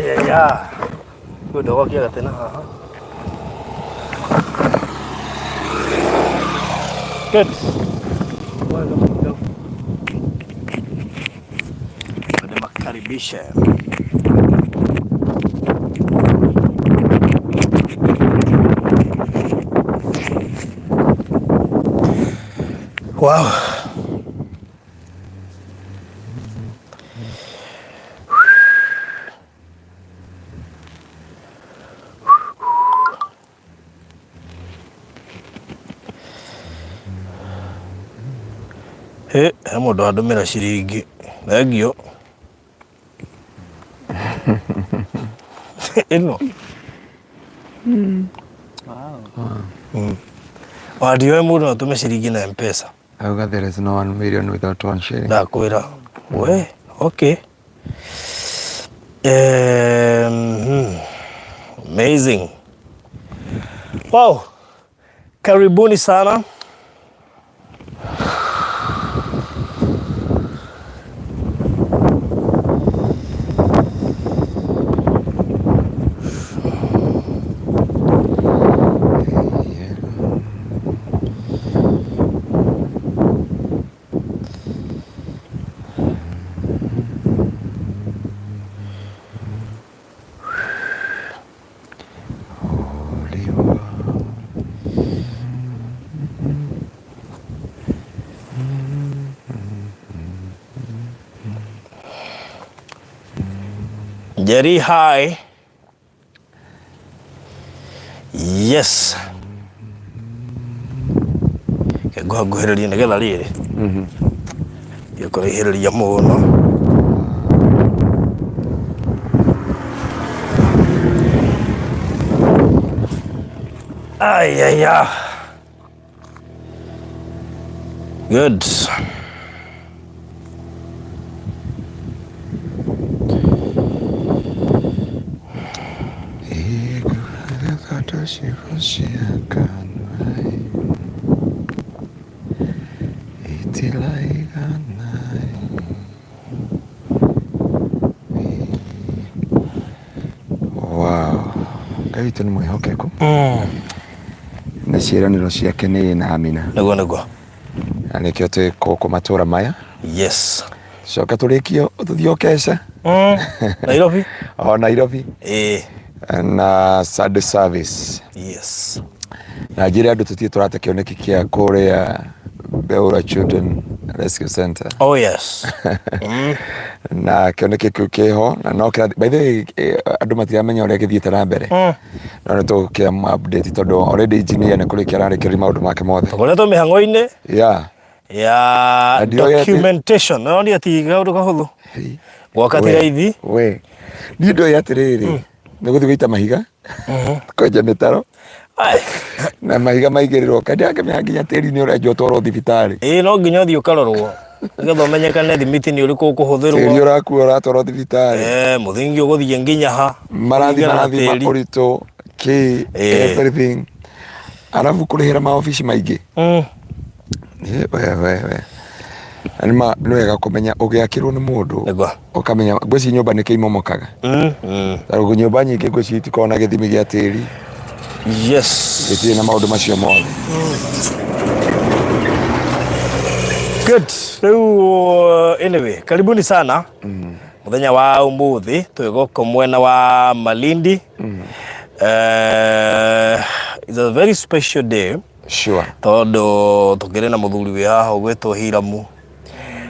Ayaya. Good, gwakia gatena haha. Good. Nimekaribisha. Wow. Hĩ, he mũndũ wandũmĩra ciringi. Thengiũ. Ĩno. Ona ndiũĩ mũndũ no atũme ciringi na M-Pesa. Auga there is no 1 million without 1 shilling. Ndakwĩra. We, okay. Amazing. Wow. Karibuni sana. Holy one. Jerry, hi. Yes. Nguhaguhĩrĩria nĩgetha rĩrĩ gĩkũraihĩrĩria mũno. Ayaya. Good. Wow. Ngai witũ nĩ mwĩhokeku na ciĩranĩro ciake nĩ na amina. Nĩguo nĩguo. Na nĩkĩo twĩ gũkũ matũra maya. Yes. Coka tũrĩkio tũthiĩ Okesha. Nairobi. O Nairobi. Ĩĩ. Na Sunday service. Yes. Na njĩre andũ tũtirĩ tũrate kĩoneki kĩa kũrĩa Beura Children Rescue Center. Oh yes. Na kĩoneki kĩu kĩho na no kĩrathi by the way andũ matiramenya ũrĩa gĩthiĩte na mbere. No nĩ tũgũkĩa update tondũ already engineer nĩ kũrĩkia ararĩkĩria maũndũ make mothe. Tũkoretwo mĩhang'o-inĩ ya Na ndioĩ atĩ- documentation. No nĩ ti kaũndũ kahũthũ. Gwaka ti raithi. We. Niĩ ndoĩ atĩrĩrĩ nĩ gũthiĩ gũita mahiga kwenja mĩtaro Ai. na mahiga maigĩrĩrwo kandi akĩmenya nginya tĩri nĩ ũrenjwo ũtwarwo thibitarĩ. Ĩĩ no nginya ũthiĩ ũkarorwo nĩgetha ũmenyekane thimiti nĩ ũrĩkũ Tĩri ũkũhũthĩrwo. ũrakua ũratwarwo thibitarĩ. Eh, mũthingi ũgũthiĩ nginya ha. Marathi Kũringana na marathima tĩri. ũritũ kĩ everything arabu kũrĩhĩra maobici maingĩ. We we we Na nĩ ma nĩ wega kũmenya ũgĩakĩrwo nĩ mũndũ Nĩguo. ũkamenya ngwĩciria nyũmba nĩkĩo imomokaga. Tarĩu nyũmba nyingĩ ngwĩciria itikoragwo na gĩthimi gĩa tĩri. Gĩtirĩ na maũndũ macio mothe. Good. Rĩu anyway, karibuni sana. Mũthenya wa ũmũthĩ twĩ gũkũ mwena wa Malindi. It's a very special day. Tondũ tũkĩrĩ na mũthuri wĩ haha ũgwĩtwo Hiramu.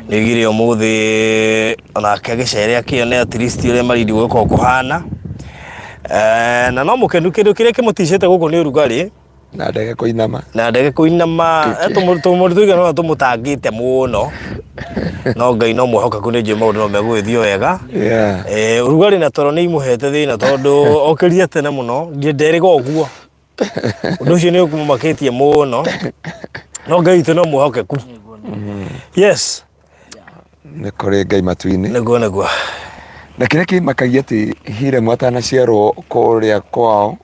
Nĩ oigire ũmũthĩ onake agĩcere akĩone at least ũrĩa Malindi gũgĩkoragwo kũhana. Na no mũkenu kĩndũ kĩrĩa kĩmũticĩte gũkũ nĩ ũrugarĩ. Na ndege kũinama. Na ndege kũinama. Tũmũndũ tũigana ũna tũmũtangĩte mũno. No Ngai no mwĩhokeku nĩ njũĩ maũndũ no megũgĩthiĩ o wega. Ũrugarĩ na toro nĩ imũhete thĩna tondũ okĩrire tene mũno. Nderĩga ũguo. Ũndũ ũcio nĩ ũkũmũmakĩtie mũno. No Ngai witũ no mwĩhokeku. Yes. Nĩ kũrĩ Ngai matu-inĩ. Nĩguo nĩguo. Na kĩrĩa kĩmakagia atĩ Hiremu atanaciarwo kũrĩa kwao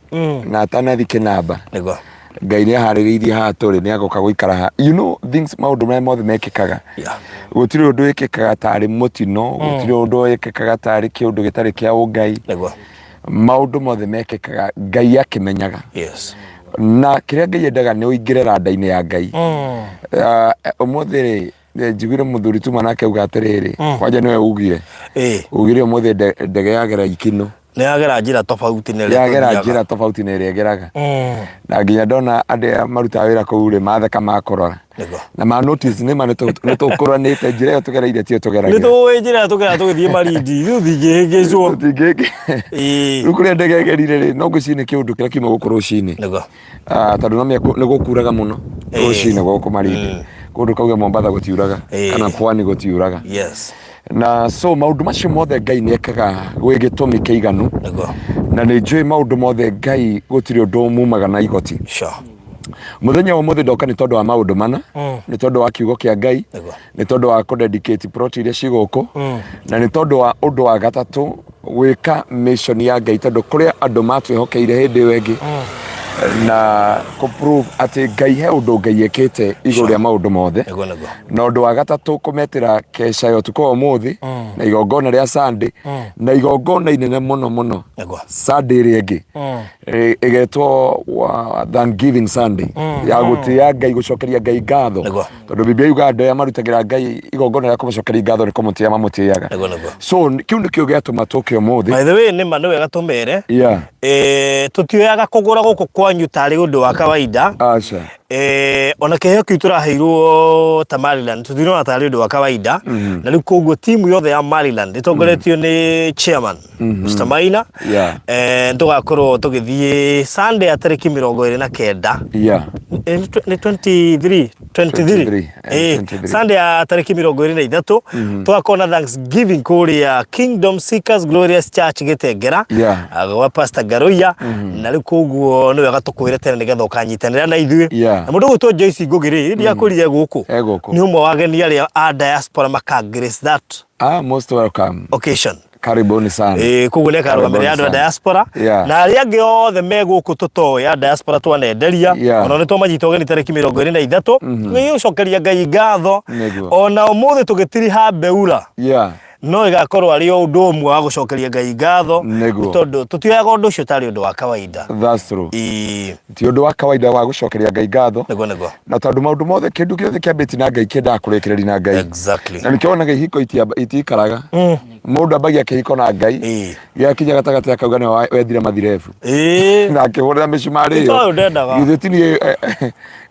na atanathiĩ kĩnamba. Nĩguo. Ngai nĩ aharĩrĩirie haha tũrĩ nĩ agoka gũikara haha. You know things maũndũ marĩa mothe mekĩkaga. Gũtirĩ ũndũ wĩkĩkaga tarĩ mũtino, gũtirĩ ũndũ wĩkĩkaga tarĩ kĩũndũ gĩtarĩ kĩa ũngai. Maũndũ mothe mekĩkaga Ngai akĩmenyaga. Na kĩrĩa Ngai endaga nĩ ũingĩre randa-inĩ ya Ngai. Ũmũthĩ rĩ, njiguire mũthuri tuma nake auga atĩrĩrĩ, kwanja nĩwe ugire. Ugire ũmũthĩ ndege yagera ikinũ. Nĩ yagera njĩra tofauti na ĩrĩa Yagera tũthiaga. njĩra tofauti na ĩrĩa ĩgeraga. Na nginya ndona andũ arĩa marutaga wĩra kũu rĩ, matheka makũrora. Na ma notice nĩ ma nĩ tũkũranĩte njĩra ĩyo tũgereire tiyo Nĩ tũgeragĩra. tũĩ njĩra ĩrĩa tũgeraga tũgĩthiĩ Malindi, rĩu thingĩhĩngĩcwo. Tũtingĩhĩngĩ. Rĩu kũrĩa ndege ĩgerire rĩ, no ngwĩciria nĩ kĩũndũ kĩrĩa kiuma gũkũ rũcinĩ. Ah, tondũ no nĩ gũkuraga mũno rũcinĩ gũkũ Malindi. Kũndũ kauge Mombatha gũtiuraga kana Pwani gũtiuraga. Na so maũndũ macio mothe Ngai nĩ ekaga gwĩ gĩtũmi kĩiganu. Na nĩ njũĩ maũndũ mothe Ngai gũtirĩ ũndũ mumaga na igoti. Mũthenya wa ũmũthĩ ndoka nĩ tondũ wa maũndũ mana, nĩ tondũ wa kiugo kĩa Ngai, nĩ tondũ wa kũ dedicate plot iria ci gũkũ, na nĩ tondũ wa ũndũ wa gatatũ gwĩka mission ya Ngai, tondũ kũrĩ andũ matwĩhokeire hĩndĩ ĩyo ĩngĩ na kũ prove atĩ Ngai he ũndũ Ngai ekĩte igũrũ rĩa maũndũ mothe. Na ũndũ wa gatatũ kũmetĩra keca ya ũtukũ wa ũmũthĩ na igongona rĩa Sunday na igongona inene mũno mũno Sunday ĩrĩa ĩngĩ ĩgetwo Thanksgiving Sunday ya gũtĩa Ngai, gũcokeria Ngai ngatho, tondũ Biblia yugaga andũ arĩa marutagĩra Ngai igongona rĩa kũmũcokeria ngatho nĩ kũmũtĩa mamũtĩaga. So kĩu nĩkĩo gĩatũma tũke ũmũthĩ. By the way, nĩ ma nĩ wega tũmere. Tũtioyaga kũgũra gũkũ kwanyu tarĩ ũndũ wa kawaida. Aca. Ona kĩheo kĩu tũraheirwo ta Maryland tũtirona tarĩ ũndũ wa kawaida. Na rĩu koguo timu yothe ya Maryland ĩtongoretio nĩ chairman Mr. Maina. Tũgakorwo tũgĩthiĩ Sunday ya tarĩki 29. Nĩ 23, 23. 23, 23. Sunday ya tarĩki 23 tũgakorwo na Thanksgiving kũrĩa Kingdom Seekers Glorious Church Gĩtengera, gwa Pastor Garoia. Na rĩu koguo nĩ wega tũkwĩre tene nĩgetha ũkanyitanĩra na ithuĩ. Na mũndũ ũgwĩtwo Joyce Ngũgĩ rĩ, ndiakwĩrire gũkũ. E gũkũ. Nĩ ũmwe wa ageni arĩa a diaspora maka grace that Most welcome. occasion. Karibuni sana. Koguo nĩ akarũgamĩrĩra andũ a Karibuni sana. diaspora na arĩa angĩ othe me gũkũ tũtoĩ a diaspora twanenderia. Ona nĩ twamanyita ũgeni tarĩki 23 nĩ gũcokeria Ngai ngatho. Ona ũmũthĩ tũgĩtiriha mbeura no ĩgakorwo arĩ o ũndũ ũmwe wa gũcokeria Ngai ngatho, tondũ tũtioyaga ũndũ ũcio tarĩ ũndũ wa kawaida. That's true. Ti ũndũ wa kawaida wa gũcokeria Ngai ngatho. Nĩguo, nĩguo. Na tondũ maũndũ mothe, kĩndũ gĩothe kĩambĩtie na Ngai kĩendaga kũrĩkĩrĩria na Ngai. Na nĩkĩo wonaga ihiko itiikaraga. Mũndũ ambagia kĩhiko na Ngai, gĩakinya gatagatĩ akauga nĩwe wethire mathirebu. Na akĩhũrĩra mĩcumarĩ ĩyo. Nĩ tondũ ndendaga. Githĩ ti niĩ,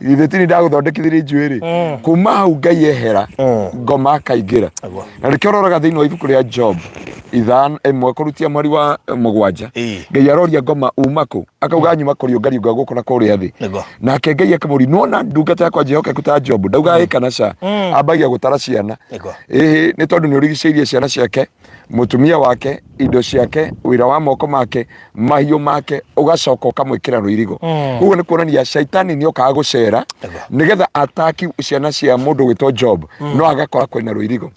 githĩ ti niĩ ndagũthondekithirie njuĩrĩ? Kuma hau Ngai ehera, ngoma akaingĩra. Na nĩkĩo ũroraga thĩinĩ wa ibuku rĩa Job ithano ĩmwe kũrutia mweri wa 7, Ngai aroria ngoma uma kũ? Akauga nyuma kũriũngariũnga gũkũ na kũrĩa thĩ. Nake Ngai akamũria, nĩwona ndungata yakwa njĩhokeku ta Job? Ndauga ĩ kana ca. Ambagia gũtara ciana. Ĩhĩ, nĩ tondũ nĩ ũrigicĩirie ciana ciake, mũtumia wake, indo ciake, wĩra wa moko make, mahiũ make, ũgacoka ũkamwĩkĩra rũirigo. Koguo nĩ kuonania caitani nĩ okaga gũcera nĩgetha ataki ciana cia mũndũ gwĩtwo Job, no agakora kwĩna rũirigo.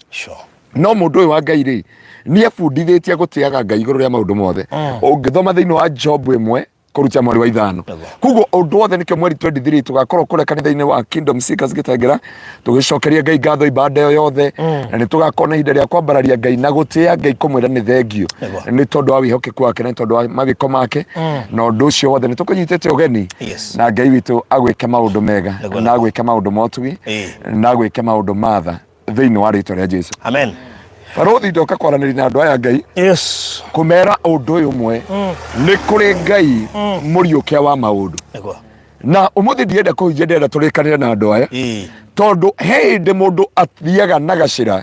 No mũndũ ũyũ wa Ngai rĩ, nĩ ebundithĩtie gũtĩaga Ngai igũrũ rĩa maũndũ mothe. Ũngĩthoma thĩinĩ wa Job 1 kũruta mweri wa 5. Koguo ũndũ wothe nĩkĩo mweri 23 tũgakorwo kũrĩa kanitha-inĩ wa Kingdom Seekers Gĩtengera tũgĩcokeria Ngai ngatho ibanda ĩyo yothe, na nĩ tũgakorwo na ihinda rĩa kwambararia Ngai na gũtĩa Ngai kũmwĩra nĩ thengio nĩ tondũ wa wĩhokeku wake na nĩ tondũ wa mawĩko make, na ũndũ ũcio wothe nĩ tũkũnyitĩte ũgeni, na Ngai witũ agwĩke maũndũ mega, na agwĩke maũndũ ma ũtugi, na agwĩke maũndũ ma tha thĩinĩ wa rĩtwa rĩa Jesu. Amen. Barũthi ndoka kwaranĩria na andũ aya Ngai kũmera ũndũ ũyũ ũmwe, nĩ kũrĩ Ngai mũriũkia wa maũndũ. Na ũmũthĩ ndienda kũhunjia, ndĩrenda tũrĩkanĩre na andũ aya, tondũ he hĩndĩ mũndũ athiaga na gacĩra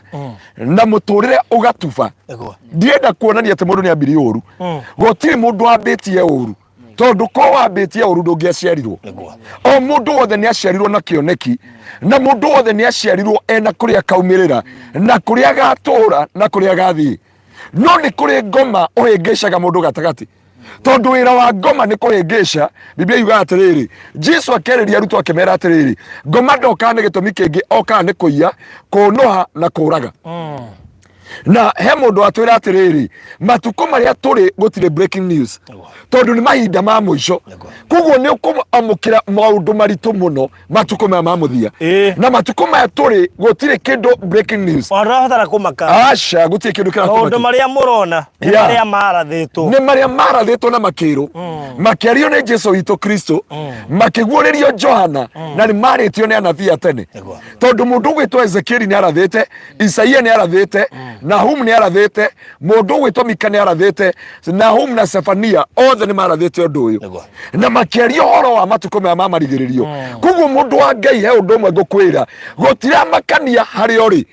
na mũtũrĩre ũgatuba. Ndienda kuonania atĩ mũndũ nĩ ambirie ũru, gũtirĩ mũndũ ambĩtie ũru, tondũ ko wambĩtie ũru ndũngĩaciarirwo. O mũndũ wothe nĩ aciarirwo na kĩoneki, na mũndũ wothe nĩ aciarirwo ena kũrĩa kaumĩrĩra na kũrĩa agatũra na kũrĩa agathiĩ. No nĩ kũrĩ ngoma ũhĩngĩcaga mũndũ gatagatĩ, tondũ wĩra wa ngoma nĩ kũhĩngĩca. Biblia yugaga atĩrĩrĩ, Jesu akĩarĩria arutwo akĩmera atĩrĩrĩ, ngoma ndokaga nĩ gĩtũmi kĩngĩ, okaga nĩ kũiya, kũnũha na kũũraga. Na he mũndũ watwĩra atĩrĩrĩ, matukũ marĩa tũrĩ gũtirĩ breaking news, tondũ nĩ mahinda ma mũico. Koguo nĩ ũkũamũkĩra maũndũ maritũ mũno matukũ maya ma mũthia. Na matukũ maya tũrĩ gũtirĩ kĩndũ breaking news. Ona ndũrabatara kũmaka. Aca, gũtirĩ kĩndũ maũndũ kĩrakũmakia. Marĩa mũrona nĩ marĩa marathĩtwo. Nĩ marĩa marathĩtwo na makĩrwo, makĩario nĩ Jesu witũ Kristo, makĩguũrĩrio Johana, na nĩ marĩtio nĩ anabii a tene. Tondũ mũndũ ũgwĩtwo Ezekieli nĩ arathĩte, Isaia nĩ arathĩte, Nahum nĩ arathĩte, mũndũ ũgwĩtwo Mika nĩ arathĩte, Nahum na Sefania othe nĩ marathĩte ũndũ ũyũ. Na makĩaria ũhoro wa matukũ maya ma marigĩrĩrio. Koguo mũndũ wa Ngai, he ũndũ ũmwe ngũkwĩra, gũtiramakania harĩa ũrĩ,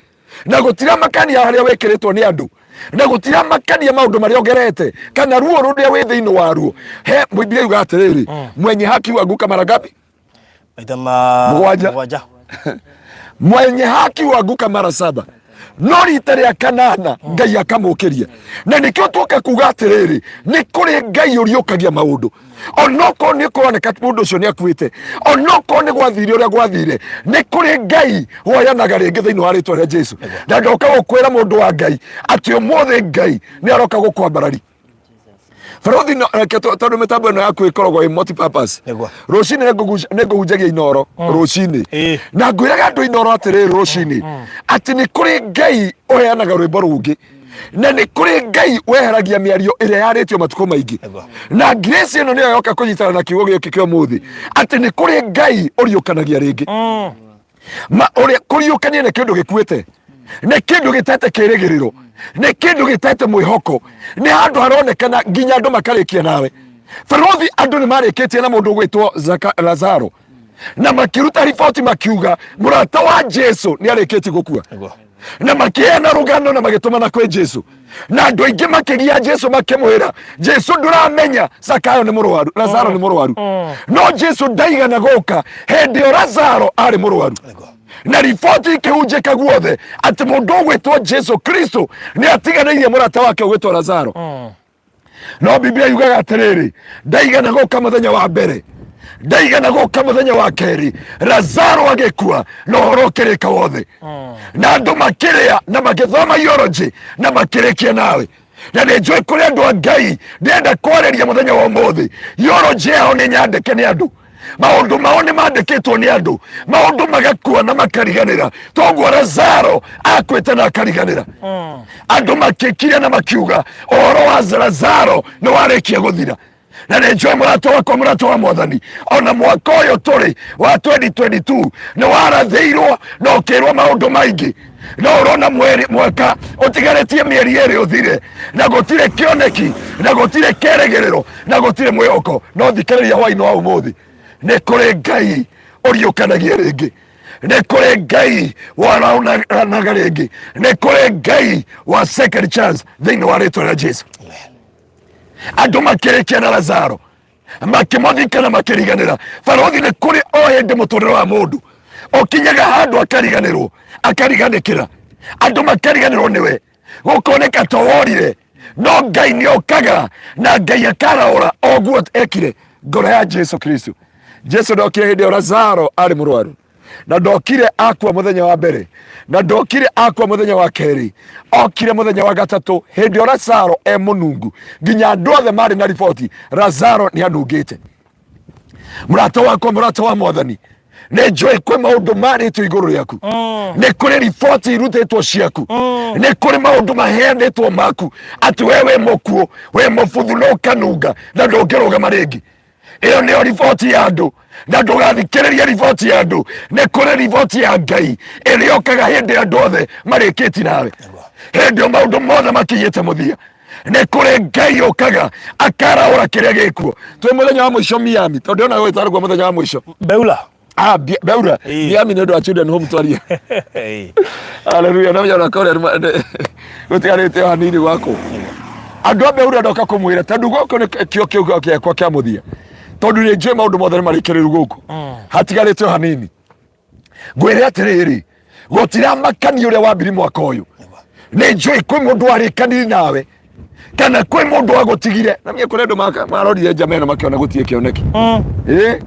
na gũtiramakania harĩa wĩkĩrĩtwo nĩ andũ, na gũtiramakania maũndũ marĩa ũgerete kana ruo rũrĩa wĩ thĩinĩ waruo. He Biblia yuga atĩrĩrĩ, mwenye haki huanguka mara ngapi? Maita ma Mũgwanja. Mũgwanja. Mwenye haki huanguka mara saba, no rita rĩa kanana Ngai akamũkĩria. Na nĩkĩo tuoka kuga atĩrĩrĩ, nĩ kũrĩ Ngai ũriũkagia maũndũ, onokorwo nĩ kũroneka mũndũ ũcio nĩ akuĩte, onokorwo nĩ gwathire ũrĩa gwathire, nĩ kũrĩ Ngai woyanaga rĩngĩ thĩinĩ wa rĩtwa rĩa Jesu. Na ndoka gũkwĩra, mũndũ wa Ngai, atĩ ũmũthĩ Ngai nĩ aroka gũkwambarari. Barothi no reke tondũ mĩtambo ĩno yaku ĩkoragwo ĩ multi-purpose. Rũcinĩ nĩ ngũhunjagia Inoro rũcinĩ. Na ngwĩraga andũ Inoro atĩrĩrĩ rũcinĩ, atĩ nĩ kũrĩ Ngai ũheanaga rwĩmbo rũngĩ, na nĩ kũrĩ Ngai weheragia mĩario ĩrĩa yarĩtio matukũ maingĩ. Na grace ĩno nĩyo yoka kũnyitana na kiugo gĩkĩ kĩa ũmũthĩ, atĩ nĩ kũrĩ Ngai ũriũkanagia rĩngĩ. Ma ũrĩa kũriũkania nĩ kĩndũ gĩkuĩte, nĩ kĩndũ gĩtete kĩrĩgĩrĩro, nĩ kĩndũ gĩtete mwĩhoko, nĩ handũ haronekana nginya andũ makarĩkia nawe. Barothi, andũ nĩ marĩkĩtie na mũndũ ũgwĩtwo Lazaro, na makĩruta riboti makiuga mũrata wa Jesu nĩ arĩkĩtie gũkua. Na makĩheana rũgano na magĩtũmana kwĩ Jesu, na andũ aingĩ makĩgia Jesu makĩmwĩra, "Jesu, ndũramenya Zakayo nĩ mũrwaru, Lazaro nĩ mũrwaru?" No Jesu ndaigana gũka hĩndĩ ĩyo Lazaro arĩ mũrwaru. Na riboti ikĩhunjĩka guothe atĩ mũndũ ũgwĩtwo Jesu Kristo nĩ atiganĩirie mũrata wake ũgwĩtwo Lazaro. No Biblia yugaga atĩrĩrĩ, ndaigana gũka mũthenya wa mbere, ndaigana gũka mũthenya wa kerĩ, Lazaro agĩkua na ũhoro ũkĩrĩka wothe. Na andũ makĩrĩa na magĩthoma eulogy na makĩrĩkia nawe. Na nĩ njũĩ kũrĩ andũ a Ngai ndĩrenda kwarĩria mũthenya wa ũmũthĩ, eulogy yao nĩ nyandĩke nĩ andũ, maũndũ mao nĩ mandĩkĩtwo nĩ andũ, maũndũ magakua na makariganĩra, toguo Lazaro akuĩte na akariganĩra. Andũ makĩkiria na makiuga ũhoro wa Lazaro nĩ warĩkia gũthira. Na nĩ njũĩ, mũrata wakwa, mũrata wa Mwathani, ona mwaka ũyũ tũrĩ wa 2022 nĩ warathĩirwo na ũkĩrwo maũndũ maingĩ, no ũrona mweri mwaka ũtigarĩtie mĩeri 2 ũthire, na gũtirĩ kĩoneki, na gũtirĩ kĩrĩgĩrĩro, na gũtirĩ mwĩhoko. No thikĩrĩria hwainĩ wa ũmũthĩ, nĩ kũrĩ Ngai ũriũkanagia rĩngĩ, nĩ kũrĩ Ngai waraunanaga rĩngĩ, nĩ kũrĩ Ngai wa second chance thĩinĩ wa rĩtwa rĩa Jesu. Andũ makĩrĩkia na Lazaro, makĩmũthika na makĩriganĩra. Barothi, nĩ kũrĩ o hĩndĩ mũtũrĩre wa mũndũ ũkinyaga handũ akariganĩrwo, akariganĩkĩra, andũ makariganĩrwo nĩwe, gũkoneka ta worire. No Ngai nĩ okaga na Ngai akaraũra oguo ekire ngoro ya Jesu Kristo. Jesu ndokire hĩndĩ ĩyo Lazaro arĩ mũrwaru, na ndokire akua mũthenya wa mbere, na ndokire akua mũthenya wa kerĩ, okire mũthenya wa gatatũ, hĩndĩ ĩyo Lazaro e mũnungu, nginya andũ othe marĩ na riboti Lazaro nĩ anungĩte. Mũrata wakwa, mũrata wa Mwathani, nĩ njũĩ kwĩ maũndũ marĩtwo igũrũ rĩaku, nĩ kũrĩ riboti irutĩtwo ciaku, nĩ kũrĩ maũndũ maheanĩtwo maku atĩ we wĩ mũkuũ, wĩ mũbuthu na ũkanunga na ndũngĩrũgama rĩngĩ. Ĩyo nĩyo riboti ya andũ, na ndũgathikĩrĩrie riboti ya andũ. Nĩ kũrĩ riboti ya Ngai ĩrĩa yũkaga hĩndĩ andũ othe marĩkĩtie nawe, hĩndĩ ĩyo maũndũ mothe makinyĩte mũthia. Nĩ kũrĩ Ngai ũkaga akaraũra kĩrĩa gĩkuo. Twĩ mũthenya wa mũico Miami, tondũ ndĩrona gwĩtarwo mũthenya wa mũico. Beula. Ah, Beura. Miami nĩ ũndũ wa children home twaria. Haleluya, no yona kore gũtigarĩte o hanini gwakwo. Andũ a Beura ndoka kũmwĩra tondũ gũkũ nĩ kĩo kĩugo gĩakwa kĩa mũthia, tondũ nĩ njũĩ maũndũ mothe nĩ marĩkĩrĩru gũkũ, hatigarĩte o hanini. Ngwĩre atĩrĩrĩ, gũtiramakania ũrĩa wambiri mwaka ũyũ. Nĩ njũĩ kwĩ mũndũ warĩkaniri nawe kana kwĩ mũndũ wagũtigire na mie. Kũrĩ andũ marorire njama ĩno makĩona gũtirĩ kĩoneki. Ĩ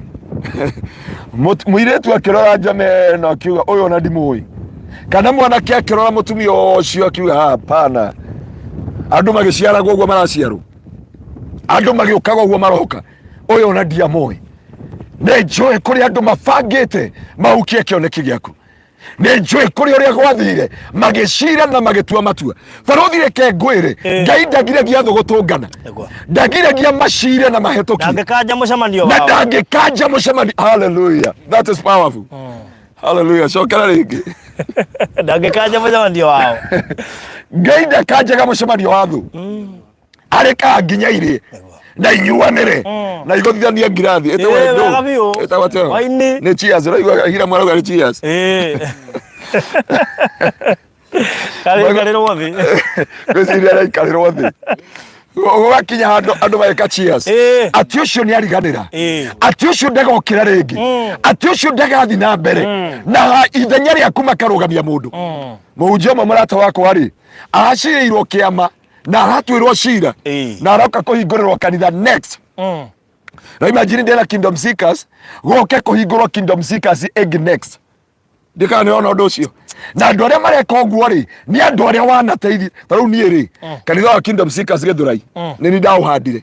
mũirĩtu akĩrora njama ĩno akiuga, "Ũyũ ona ndimũĩ." Kana mwanake akĩrora mũtumia ũcio akiuga hapana, andũ magĩciaragwo ũguo maraciarwo, andũ magĩũkaga ũguo maroka, ũyũ ona ndiamũĩ. Nĩ njũĩ kũrĩ andũ mabangĩte mahukie kĩoneki gĩaku. Nĩ njũĩ kũrĩ ũrĩa gwathire magĩcira na magĩtua matua. Barũthi, reke ngwĩre, Ngai ndagiragia thũ gũtũngana, ndagiragia macire na mahĩtũkie, Ndangĩkanja mũcemanio na wao. Ndangĩkanja mũcemanio. Hallelujah, that is powerful. Hallelujah, cokera rĩngĩ. Ndangĩkanja mũcemanio wao. Ngai ndakanjaga mũcemanio wa thũ, arekaga nginya irĩe na inyuanĩre na igũthithanie ngirathi. Ĩtagwo Ĩĩ, ndũ. Wega biũ. Ĩtagwo atĩa? Waini. Nĩ cheers, ũraigua hira mwarauga nĩ cheers. Ĩĩ. Karĩikarĩrwo thĩ. Ngwĩciria araikarĩrwo thĩ gũgakinya handũ andũ magĩka cheers, atĩ ũcio nĩ ariganĩra, atĩ ũcio ndagokĩra rĩngĩ, atĩ ũcio ndagathi na mbere, na ithenya rĩaku makarũgamia mũndũ. Mũhunjia ũmwe mũrata wakwa rĩ, aracirĩirwo kĩama na aratuĩrwo cira na aroka kũhingũrĩrwo kanitha next. Na imagine ndĩna Kingdom Seekers, gũke kũhingũrwo Kingdom Seekers ĩngĩ next. Ndikana nĩ ona ũndũ ũcio. Na andũ arĩa mareka ũguo rĩ, nĩ andũ arĩa wanateithia. Ta rĩu niĩ rĩ, kanitha wa Kingdom Seekers Gĩthũrai nĩ ni ndaũhandire.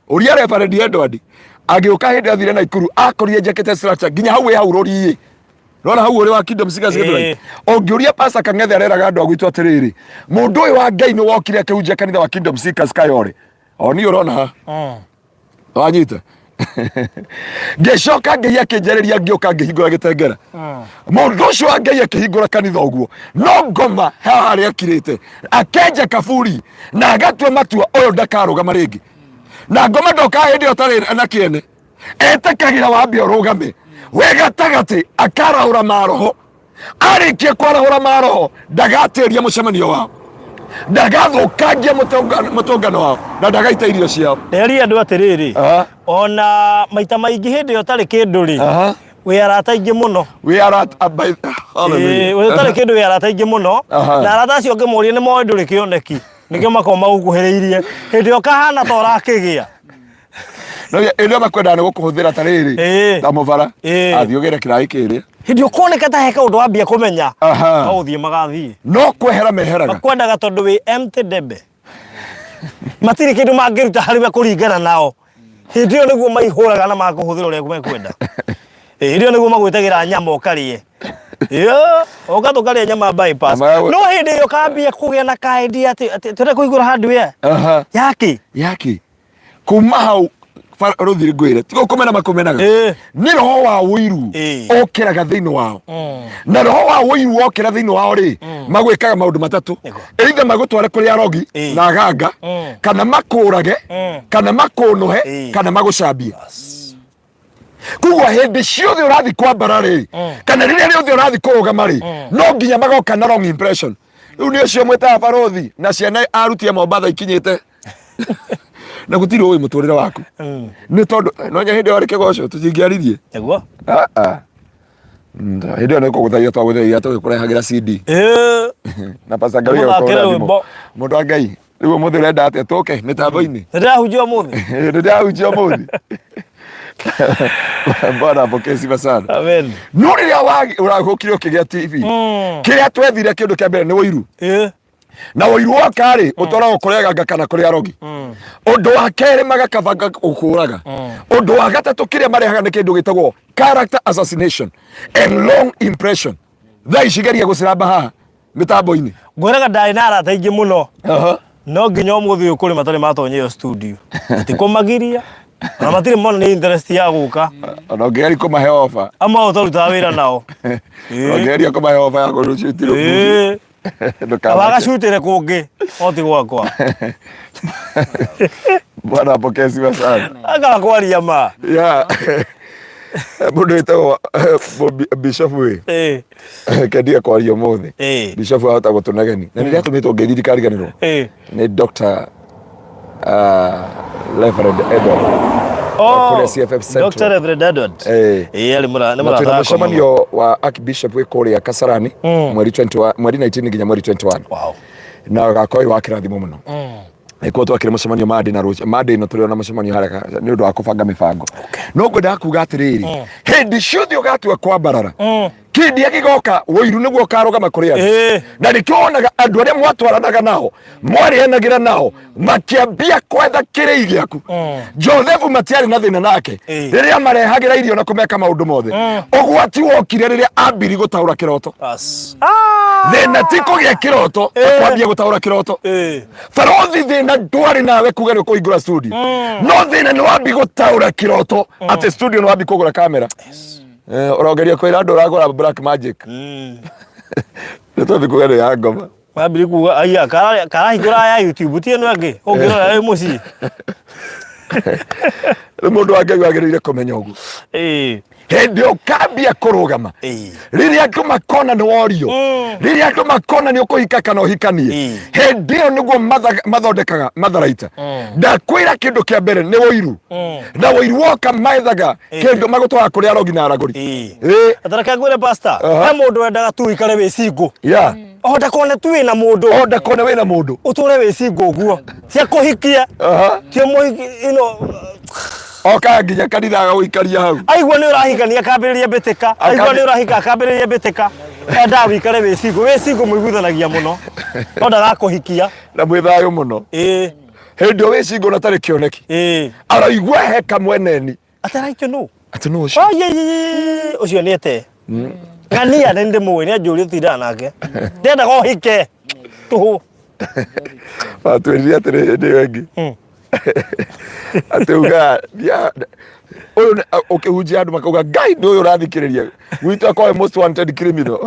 Ũria Reverend Edward agĩũka hĩndĩ athire Naikuru, akorire njakĩte structure nginya hau ĩ hau rũriĩ. Rora hau ũrĩ wa Kingdom Seekers Gĩthũrai. Ũngĩũria Pastor Kang'ethe, areraga andũ a gwitũ atĩrĩrĩ, mũndũ ũyũ wa Ngai nĩ wokire akĩhunjia kanitha wa Kingdom Seekers Kayore. O niĩ ũrona ha wanyita, ngĩcoka Ngai akĩnjarĩria, ngĩũka ngĩhingũra gĩtengera. Mũndũ ũcio wa Ngai akĩhingũra kanitha ũguo, no ngoma haha harĩa akirĩte akenja kaburi na agatua matua ũyũ ndakarũgama rĩngĩ. Na ngoma ndoka hĩndĩ ĩyo ũtarĩ na kĩene, etĩkagĩra wambe ũrũgame we gatagatĩ, akarahũra maroho. Arĩkia kwarahũra maroho, ndagatĩria mũcemanio wao, ndagathũkangia mũtũngano wao, na ndagaita irio ciao. Nderie andũ atĩrĩrĩ, ona maita maingĩ hĩndĩ ĩyo ũtarĩ kĩndũ rĩ, wĩ arata aingĩ mũno. We are at a by Hallelujah. Wĩ ũtarĩ kĩndũ wĩ arata aingĩ mũno. Na arata acio ũngĩmoria nĩ moĩ ndũrĩ kĩoneki, nĩkĩo makoragwo magũkuhĩrĩirie hĩndĩ ĩyo kahana ta ũrakĩgĩa. No ĩrĩa makwendaga nĩ gũkũhũthĩra ta rĩrĩ, ta mũbara, athiĩ ũgĩre kĩraĩ kĩrĩa. Hĩndĩ ĩyo kuoneka ta he kaũndũ wambia kũmenya, no gũthiĩ magathiĩ. No kwehera meheraga. Makwendaga tondũ wĩ empty debe, matirĩ kĩndũ mangĩruta harĩ we kũringana nao. Hĩndĩ ĩyo nĩguo maihũraga na makũhũthĩra ũrĩa mekwenda. Hĩndĩ ĩyo nĩguo magwĩtagĩra nyama ũkarĩe. Yo, ũka tũkarĩa nyama bypass. No hĩndĩ ĩyo kambia kũgĩa na ka idea atĩ tũrenda kũhingũra hardware yaki. Yaki kuma hau rũthiri ngwĩre tiga kũmena makũmenaga. Nĩ roho wa ũiru ũkĩraga thĩinĩ wao, na roho wa ũiru wokĩra thĩinĩ wao rĩ, magwĩkaga maũndũ matatũ: either magũtware kũrĩ arogi na aganga, kana makũrage, kana makũnũhe, kana magũcambie. Koguo hĩndĩ ciothe ũrathiĩ kwambara rĩ, kana rĩrĩa rĩothe ũrathiĩ kũrũgama rĩ, no nginya magoka na wrong impression. Rĩu nĩ ũcio mwĩtaga barũthi na ciana aruti a Mombatha ikinyĩte na gũtirĩ ũĩ mũtũrĩre waku, nĩ tondũ no nya hĩndĩ ĩyo arĩ kĩgoco tũtingĩaririe. Nĩguo. Ah, ah. Hĩndĩ ĩyo nĩ kũgũthagia twagũthagia tũgĩkũrehagĩra CD na Pastor Ngai. Mũthakĩre rwĩmbo. Mũndũ wa Ngai, rĩu ũmũthĩ ũrenda atĩa tũke mĩtambo-inĩ? Nĩ ndĩrahunjia ũmũthĩ. Nĩ ndĩrahunjia ũmũthĩ. Bwana apokee sifa sana. Amen. No rĩrĩa ũragũkire ũkĩgĩa TV, kĩrĩa twethire kĩndũ kĩa mbere nĩ ũiru. Na ũiru woka rĩ, ũtwaragwo kũrĩ aganga kana kũrĩ arogi. Ũndũ wa kerĩ, magakabanga gũkũraga. Ũndũ wa gatatũ, kĩrĩa marehaga nĩ kĩndũ gĩtagwo character assassination and long impression. Thaa ici geria gũciramba haha mĩtambo-inĩ. Ngwĩraga ndarĩ na arata aingĩ mũno, no nginya ũmũthĩ ũyũ kũrĩ matarĩ matonya ĩyo studio. Tikũmagiria ona matirĩ mona nĩ interest ya gũka. Ona ũngĩgeria kũmahe ofa. Amwe ao twarutaga wĩra nao. Ũngĩgeria kũmahe ofa ya kũrũcitirwo. Kaba agacutĩre kũngĩ o ti gwakwa. Bwana apokee sifa sana. Akaga kwaria ma. Yeah. Mũndũ wĩtagwo Bishop wĩ kendia kwaria ũmũthĩ. Bishop ahota gũtũnegeni na nĩ atũmĩtwo ngeithi ndikariganĩrwo nĩ Dr. Reverend Edward. Oh, kũrĩa CFF Central. Dr. Reverend Edward. Arĩ mũra nĩ Na twĩna mũrata wakwa mũno. mũcemanio wa Archbishop wĩ kũrĩa Kasarani mweri 21, mweri 19 nginya mweri 21. Na gakorwo wĩ wa kĩrathimo mũno. Nĩkuo twakĩrĩ mũcemanio Monday na rũciũ Monday ĩno tũrĩ ona mũcemanio harĩa nĩ ũndũ wa kũbanga mĩbango. No ngwendaga kuga atĩrĩrĩ, hĩndĩ ciothe ũgatua kwambarara, Kĩndia gĩgoka, ũiru nĩguo ũkarũgama kũrĩ andũ. Na nĩkĩo wonaga andũ arĩa mwatwaranaga nao, mwarĩanagĩra nao, makĩambia kwetha kĩrĩi gĩaku. Josefu matiarĩ na thĩna nake rĩrĩa marehagĩra irio na kũmeka maũndũ mothe. Ũgwati wokire rĩrĩa ambiri gũtaũra kĩroto. Bas. Thĩna ti kũgĩa kĩroto, ta kwambia gũtaũra kĩroto. Barothi thĩna ndwarĩ nawe kuga nĩ ũkũhingũra studio, no thĩna nĩ wambi gũtaũra kĩroto atĩ studio nĩ wambi kũgũra kamera. Ũrongeria kwĩra andũ ũragũra black magic. Nĩ twambi kuga nĩ ya ngoma. Wambiri kuga aya karahingũra ya YouTube ti ĩno ĩngĩ ũngĩrora wĩ mũciĩ. Rĩu mũndũ wa Ngai wagĩrĩire kũmenya ũguo. Hĩndĩ ũkambia kũrũgama, rĩrĩa andũ makona nĩ worio, rĩrĩa andũ makona nĩ ũkũhika kana ũhikanie, hĩndĩ ĩyo nĩguo mathondekaga matharaita. Ndakwĩra kĩndũ kĩa mbere nĩ ũiru, na ũiru woka methaga kĩndũ magũtwara kũrĩ arogi na aragũri. Atareke ngwĩre pastor, he mũndũ wendaga tu ũikare wĩ single. O ndakone tu wĩna mũndũ. O ndakone wĩna mũndũ. Ũtũre wĩ single ũguo. Cia kũhikia. Cia mũhiki, you know. Oka nginya kanitha agagũikaria hau. Aigua nĩ ũrahikania akambĩrĩria mbĩtĩka. Aigua nĩ ũrahika akambĩrĩria mbĩtĩka. Endaga wĩikare wĩ single. Wĩ single mũiguithanagia mũno. No ndagakũhikia. Na mwĩ thayũ mũno. Hĩndĩ ĩyo wĩ single na tarĩ kĩoneki. Araigua he kamweneni. Ataraikio nũ? Atĩ nũ ũcio? Ai, ai, ai, ũcio nĩ ete. Ng'ania nĩ ndĩmũĩ, nĩ anjũria tũtindaga nake. Ndendaga ũhike. Tũhũ. Watwĩrire atĩrĩ hĩndĩ ĩyo ĩngĩ. Atĩ uga ũyũ ũkĩhunjia andũ makauga Ngai nĩ ũyũ ũrathikĩrĩria. Gwitũ akorwo most wanted criminal.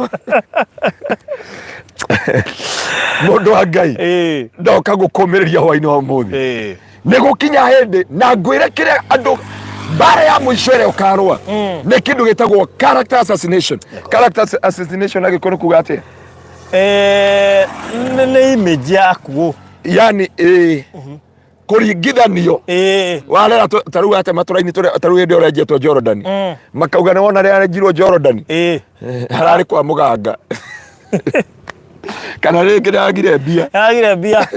Mũndũ wa Ngai ndoka gũkũmĩrĩria hwainĩ wa ũmũthĩ. Nĩ gũkinya hĩndĩ na ngwĩre kĩrĩa andũ mbara ya mũico ĩrĩa ũkarũa nĩ kĩndũ gĩtagwo character assassination. Character assassination na gĩkũyũ nĩ kuga atĩa? Nĩ image yaku. Yani kũringithanio warera ta rĩu atema tũraini tũrĩa ta rĩu hĩndĩ ĩyo ũrenjetwo Jordan, makauga nĩ wona rĩrĩa arenjirwo Jordan, hararĩ kwa mũganga kana rĩngĩ nĩagire mbia. Agire mbia.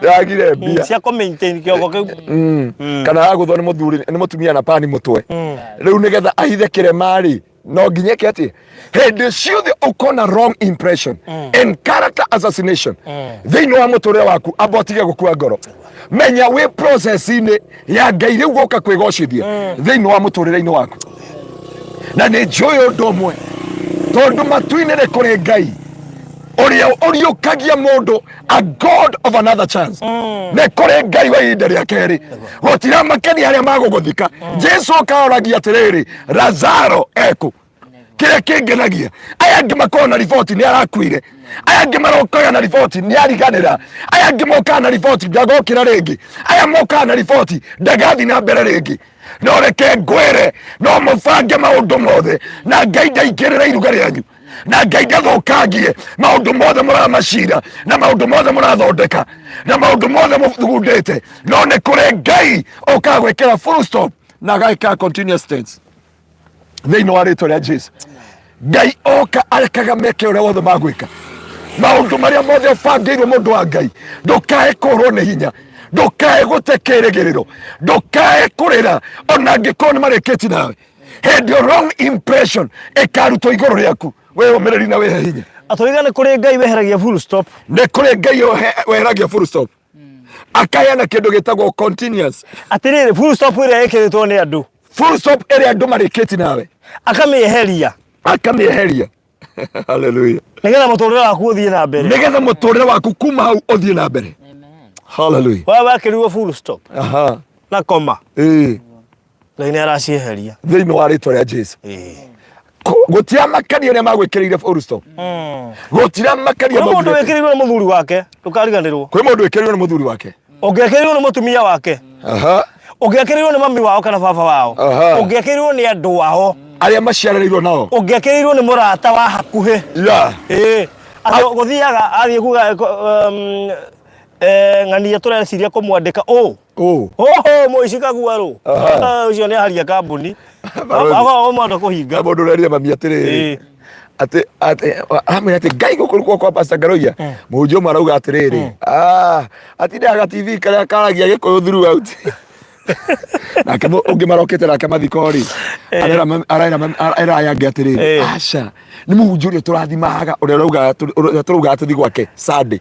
Nĩagire mbia cia kũ maintain kĩongo kĩu. Kana agũthwo nĩ mũthuri nĩ mũtumia na pani mũtwe. Rĩu nĩgetha ahithe kĩrema rĩ, no nginya eke atĩ hĩndĩ ciothe ũkona wrong impression and character assassination thĩinĩ wa mũtũrĩre waku, amba ũtige gũkua ngoro. Menya wĩ process-inĩ ya Ngai rĩu gũka kwĩgocithia thĩinĩ wa mũtũrĩre-inĩ waku. Na nĩ njũĩ ũndũ ũmwe, tondũ matu-inĩ nĩ kũrĩ Ngai ũrĩa ũriũkagia mũndũ, a God of another chance. Nĩ kũrĩ Ngai wa ihinda rĩa kerĩ. Gũtiramakenia arĩa magũgũthika. Jesu okaroragia atĩrĩrĩ, Lazaro ekũ? Kĩrĩa kĩngenagia, aya angĩ makoragwo na riboti nĩ arakuire, aya angĩ marokaga na riboti nĩ ariganĩra, aya angĩ mokaga na riboti ndagokĩra rĩngĩ, aya mokaga na riboti ndagathiĩ na mbere rĩngĩ. No reke ngwĩre, no mũbange maũndũ mothe na Ngai ndaingĩrĩra iruga rĩanyu, na Ngai ndathũkangie maũndũ mothe mũramacira na maũndũ mothe mũrathondeka na maũndũ mothe mũthugundĩte. No nĩ kũrĩ Ngai ũkaga gwĩkĩra full stop na agagĩkĩra continuous tense thĩinĩ wa rĩtwa rĩa Jesu. Ngai oka arekaga meke ũrĩa wothe magwĩka, maũndũ marĩa mothe ũbangĩirwo. Mũndũ wa Ngai, ndũkae kũrwo nĩ hinya, ndũkae gũte kĩrĩgĩrĩro, ndũkae kũrĩra ona angĩkorwo nĩ marĩkĩti nawe. Hĩndĩ ĩyo wrong impression ĩkarutwo igũrũ rĩaku, wĩyũmĩrĩri na wĩhe hinya. Atũiga nĩ kũrĩ Ngai weheragia full stop. Nĩ kũrĩ Ngai weheragia full stop, akaheana kĩndũ gĩtagwo continuous. Atĩrĩrĩ, full stop ĩrĩa ĩkĩrĩtwo nĩ andũ, full stop ĩrĩa andũ marĩkĩti nawe, akamĩeheria. Akamĩeheria. Haleluya. Nĩgetha mũtũrĩre waku ũthiĩ na mbere. Nĩgetha mũtũrĩre waku kuma hau ũthiĩ na mbere. Haleluya. Wewe wekĩrirwo full stop na koma, Ngai nĩ aracieheria thĩinĩ wa rĩtwa rĩa Jesu. Gũtiramakania ũrĩa magwĩkĩrĩire full stop, gũtiramakania. Kwĩ mũndũ wĩkĩrĩirwo nĩ mũthuri wake, ndũkariganĩrwo. Kwĩ mũndũ wĩkĩrĩirwo nĩ mũthuri wake. Ũngĩekĩrĩirwo nĩ mũtumia wake, ũngĩekĩrĩirwo nĩ mami wao kana baba wao, ũngĩekĩrĩirwo nĩ andũ ao arĩa maciaranĩirwo nao, ũngĩekĩrĩirwo nĩ mũrata wa hakuhĩ. Atĩ gũthiaga athiĩ kuga ng'ania tũreciria kũmwandĩka ũ. Oho mũici kaguarũ. Ũcio nĩ aharia kambuni. Barothi. Akorwo mwenda kũhinga. Na mũndũ ũrerire mami atĩrĩrĩ, atĩ aramwĩra atĩ Ngai gũkũ kwa kwa Pastor Ngaroia, mũhunjia ũmwe arauga atĩrĩrĩ, atindaga TV karĩa karagia gĩkũyũ throughout. Nake ũngĩ marokĩte nake mathiko rĩ, arera aya angĩ atĩrĩrĩ, aca nĩ mũhunjia ũrĩa tũrathimaga, ũrĩa ũraugaga tũraugaga tũthiĩ gwake Sunday.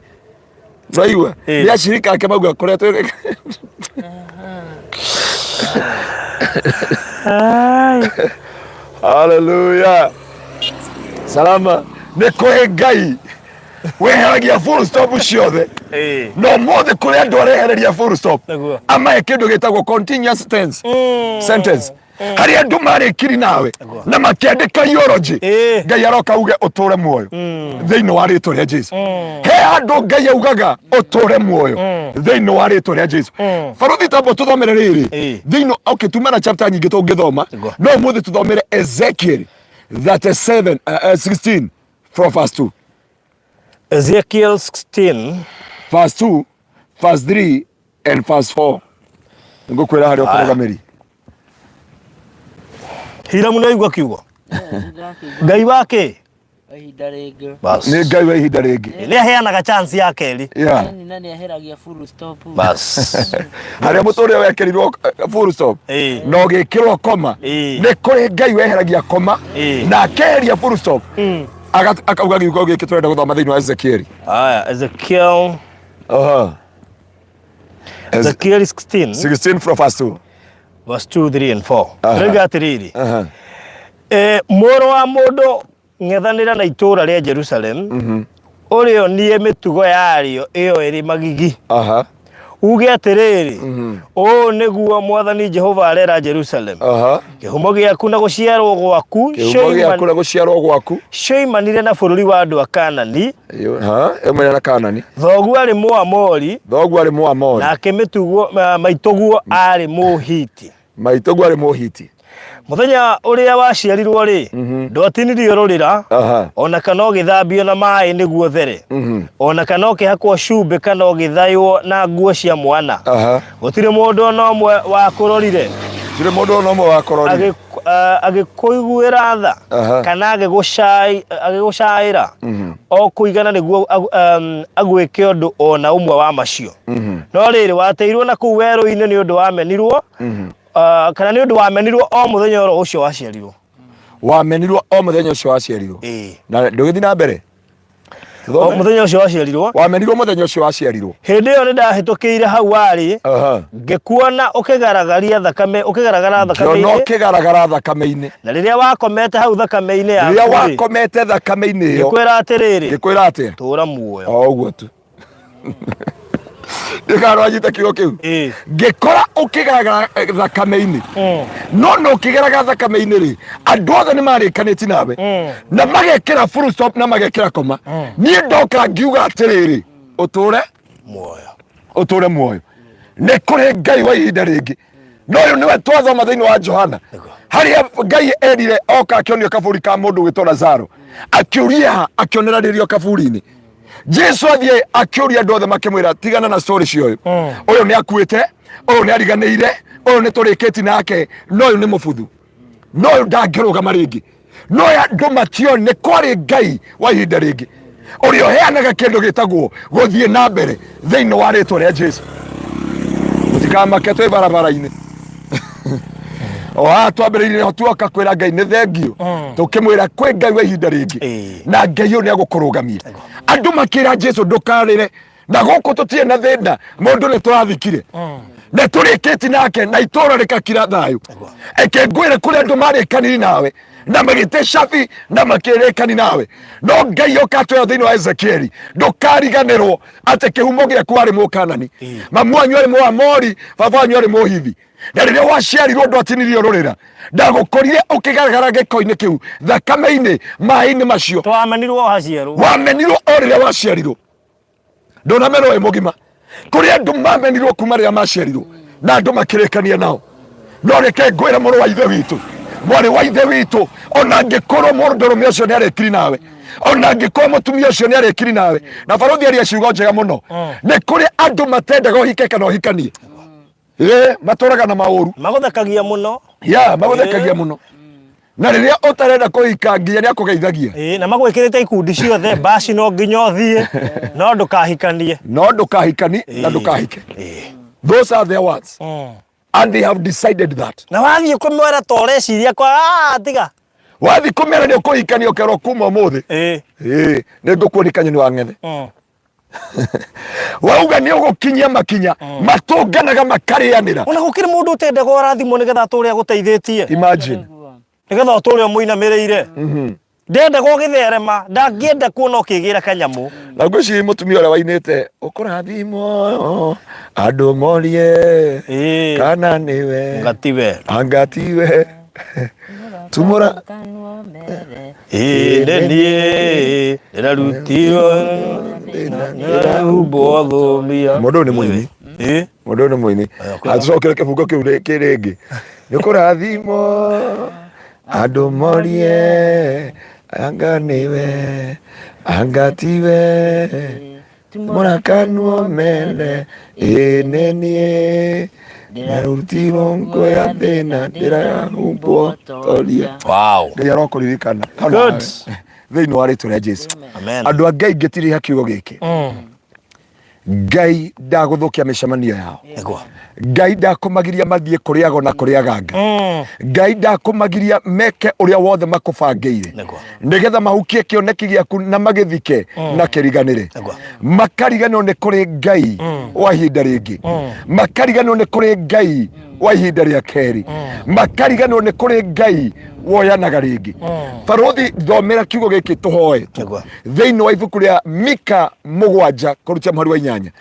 Twaigua nĩ acirika ake mauga kũrĩa twĩ. Hallelujah. Salama. Nĩ kũrĩ Ngai weheragia full stop ciothe. No mothe kũrĩ andũ arehereria full stop. Nĩguo. Amahe kĩndũ gĩtagwo continuous tense. Sentence. Harĩ andũ marĩkiri nawe na makĩandĩka eulogy. Ngai aroka auge ũtũre muoyo thĩinĩ wa rĩtwa rĩa Jesu. He handũ Ngai augaga ũtũre muoyo thĩinĩ wa rĩtwa rĩa Jesu. Baruthi tambo tũthomere rĩrĩ thĩinĩ, okay, tuma na chapter nyingĩ tũngĩthoma, no ũmũthĩ tũthomere Ezekiel 37 16 from verse 2. Ezekiel 16 verse 2, verse 3 and verse 4. Ngũkwĩra harĩa ũkũrũgamĩri. Hiramu nĩ aigua kiugo Ngai wake. Ihinda rĩngĩ. Bas. Nĩ Ngai wa ihinda rĩngĩ. Nĩ aheanaga chance ya kerĩ. Na nĩ aheragia full stop. Bas. Harĩa mũtũrĩre wekĩrirwo full stop na ũgĩkĩrwo koma, nĩ kũrĩ Ngai weheragia koma na akeheria full stop, akauga giugo gĩkĩ tũrenda gũthoma thĩinĩ wa Ezekieli. Haya, Ezekiel. Aha. Ezekiel 16 16 from verse 2. Verse 2, 3 and 4. Aha. Rĩuga atĩrĩrĩ, Aha. Mũrũ wa mũndũ, ng'ethanĩra na itũũra rĩa Jerusalem, ũrĩonie mĩtugo yarĩo ĩyo ĩrĩ magigi. Aha. Uge atĩrĩrĩ, ũũ nĩguo Mwathani Jehova arera Jerusalem, Aha. kĩhumo gĩaku na gũciarwo gwaku Kĩhumo gĩaku na gũciarwo gwaku cioimanire na bũrũri wa andũ a Kanani. Ha, ĩmwe na Kanani. Thoguo arĩ Mũamori. Thoguo arĩ Mũamori. Nake mĩtugo maitũguo arĩ Mũhiti. Maitũguo arĩ Mũhiti. Mũthenya ũrĩa waciarirwo rĩ, ndwatinirio rũrĩra, Aha. ona kana ũgĩthambio na maĩ nĩguo there, ona kana ũkĩhakwo cumbĩ kana ũgĩthaywo na nguo cia mwana. Aha. Gũtirĩ mũndũ ona ũmwe wakũrorire. Gũtirĩ mũndũ ona ũmwe wakũrorire. Agĩkũiguĩra tha Aha. kana agĩgũcaĩra o kũigana nĩguo agwĩke ũndũ ona ũmwe wa macio. No rĩrĩ, wateirwo na kũu werũ-inĩ nĩ ũndũ wamenirwo, kana nĩ ũndũ wamenirwo o mũthenya oro ũcio waciarirwo. Wamenirwo o mũthenya ũcio waciarirwo. Ĩĩ. Na ndũgĩthiĩ na mbere. O Tũthome. mũthenya ũcio waciarirwo. Wamenirwo mũthenya ũcio waciarirwo. Hĩndĩ ĩyo nĩndahĩtũkĩire hau warĩ, Aha. ngĩkuona ũkĩgaragaria thakame, ũkĩgaragara Ngĩona thakame-inĩ. ũkĩgaragara thakame-inĩ. Na rĩrĩa wakomete hau thakame-inĩ Rĩrĩa yaku-rĩ, wakomete thakame-inĩ ĩyo, ngĩkwĩra atĩrĩrĩ, ngĩkwĩra atĩa? Tũũra muoyo. O ũguo tu. Ndĩkarwanyita kiugo kĩu. Ngĩkora ũkĩgaragara thakame-inĩ. No no ũkĩgeraga thakame-inĩ rĩ, andũ othe nĩ marĩkanĩti nawe na magekĩra full stop na magekĩra koma. Niĩ ndoka ngiuga atĩrĩrĩ, ũtũre muoyo. Ũtũre muoyo. Nĩ kũrĩ Ngai wa ihinda rĩngĩ, no ũyũ nĩwe twathoma thĩinĩ wa Johana, harĩa Ngai erire oka akĩonio kaburi ka mũndũ gwĩtwo Lazaro, akĩũria akĩonera rĩrio kaburi-inĩ. Jesu athiĩ akĩũria andũ othe, makĩmwĩra, "Tigana na story cia ũyũ. Ũyũ nĩ akuĩte, ũyũ nĩ ariganĩire, ũyũ nĩ tũrĩkĩti nake, no ũyũ nĩ mũbuthu, no ũyũ ndangĩrũgama rĩngĩ." No andũ matioĩ nĩ kwarĩ Ngai wa ihinda rĩngĩ ũrĩa ũheanaga kĩndũ gĩtagwo gũthiĩ na mbere thĩinĩ wa rĩtwa rĩa Jesu. Mũtikamake, twĩ barabara-inĩ o haha twambĩrĩirie ho, tuoka kwĩra Ngai nĩ thengio, tũkĩmwĩra kwĩ Ngai wa ihinda rĩngĩ, na Ngai ũyũ nĩ agũkũrũgamia. Andũ makĩra Jesu, "Ndũkarĩre na gũkũ tũtirĩ na thĩna, mũndũ nĩ tũrathikire, nĩ tũrĩkĩti nake," na itũra rĩkakira thayũ. Eke ngwĩre, kũrĩ andũ marĩkaniri nawe na magĩte cabi na makĩrĩkani nawe, no Ngai ũkatwĩra thĩinĩ wa Ezekieli, ndũkariganĩrwo atĩ kĩhumo gĩaku warĩ Mũkanani, mamu wanyu arĩ Mũamori, baba wanyu arĩ Mũhivi, na rĩrĩa waciarirwo ndwatinirio rũrĩra, ndagũkorire ũkĩgaragara gĩko-inĩ kĩu, thakame-inĩ, maĩ-inĩ macio. Twamenirwo haciarwo. Wamenirwo o rĩrĩa waciarirwo, ndũnamenwo wĩ mũgima. Kũrĩ andũ mamenirwo kuma rĩrĩa maciarirwo na andũ makĩrĩkania nao. No reke ngwĩre, mũrũ wa ithe witũ, mwarĩ wa ithe witũ, ona angĩkorwo mũndũrũme ũcio nĩ arĩkiri nawe, ona angĩkorwo mũtumia ũcio nĩ arĩkiri nawe, na barothi aria ciugo njega mũno, nĩ kũrĩ andũ matendaga ũhike kana ũhikanie. Ĩ matũraga na maũru. Magũthekagia mũno. Ya magũthekagia mũno, na rĩrĩa ũtarenda kũhika nginya nĩ akũgeithagia. Ĩĩ, na magwĩkĩrĩte ikundi ciothe, mbaci no nginya ũthiĩ, no ndũkahikanie. No ndũkahikani na ndũkahike. Those are their words. And they have decided that. Na wathiĩ kũmwĩra ta ũreciria kwa "Ah, tiga. Wathiĩ kũmera nĩ ũkũhikania ũkerwo kuma ũmũthĩ. Ĩĩ. Ĩĩ, nĩ ngũkuonia kanyoni wa ng'ethe. Wauga nĩ ũgũkinyia makinya matũnganaga makarĩanĩra. Ona gũkĩrĩ mũndũ ũtendaga ũrathimwo nĩgetha atũre agũteithĩtie. Imagine. Nĩgetha ũtũre ũmũinamĩrĩire. Ndendaga ũgĩtherema, ndangĩenda kuona ũkĩgĩra kanyamũ. Na ngwĩciria mũtumia ũrĩa wainĩte ũkũrathimwo andũ morie Ĩĩ. kana nĩwe Ngatiwe. anga tiwe tumũra Kanua mere. Ĩĩ nĩ niĩ ndĩrarutirwo ndĩrahumbwo thũmia. Mũndũ ũyũ nĩ mũini. Ĩĩ. Mũndũ ũyũ nĩ mũini. Acokere kĩbungo kĩu rĩngĩ. Nĩ ũkũrathimwo andũ morie anga nĩwe anga tiwe mũrakanwo mene ĩĩ nĩ niĩ ndĩrarutirwo ngo ya thĩna ndĩrahumbwo toria. Wow. Ngai arokũririkana. Good. Thĩinĩ wa rĩtwa rĩa Jesu. Amen. Andũ a Ngai ngĩtiriha kiugo gĩkĩ. Ngai ndagũthũkia mĩcemanio yao. Nĩguo. Ngai ndakũmagiria mathiĩ kũrĩ ago na kũrĩ aganga. Ngai ndakũmagiria meke ũrĩa wothe makũbangĩire. Nĩguo. Nĩgetha mahukie kĩoneki gĩaku na magĩthike na kĩriganĩre. Nĩguo. Makariganĩrwo nĩ kũrĩ Ngai wa ihinda rĩngĩ. Makariganĩrwo nĩ kũrĩ Ngai wa ihinda rĩa kerĩ. Makariganĩrwo nĩ kũrĩ Ngai woyanaga rĩngĩ. Barũthi thomera kiugo gĩkĩ tũhoe. Nĩguo. Thĩinĩ wa ibuku rĩa Mika 7 kũrutia mũhari wa 8.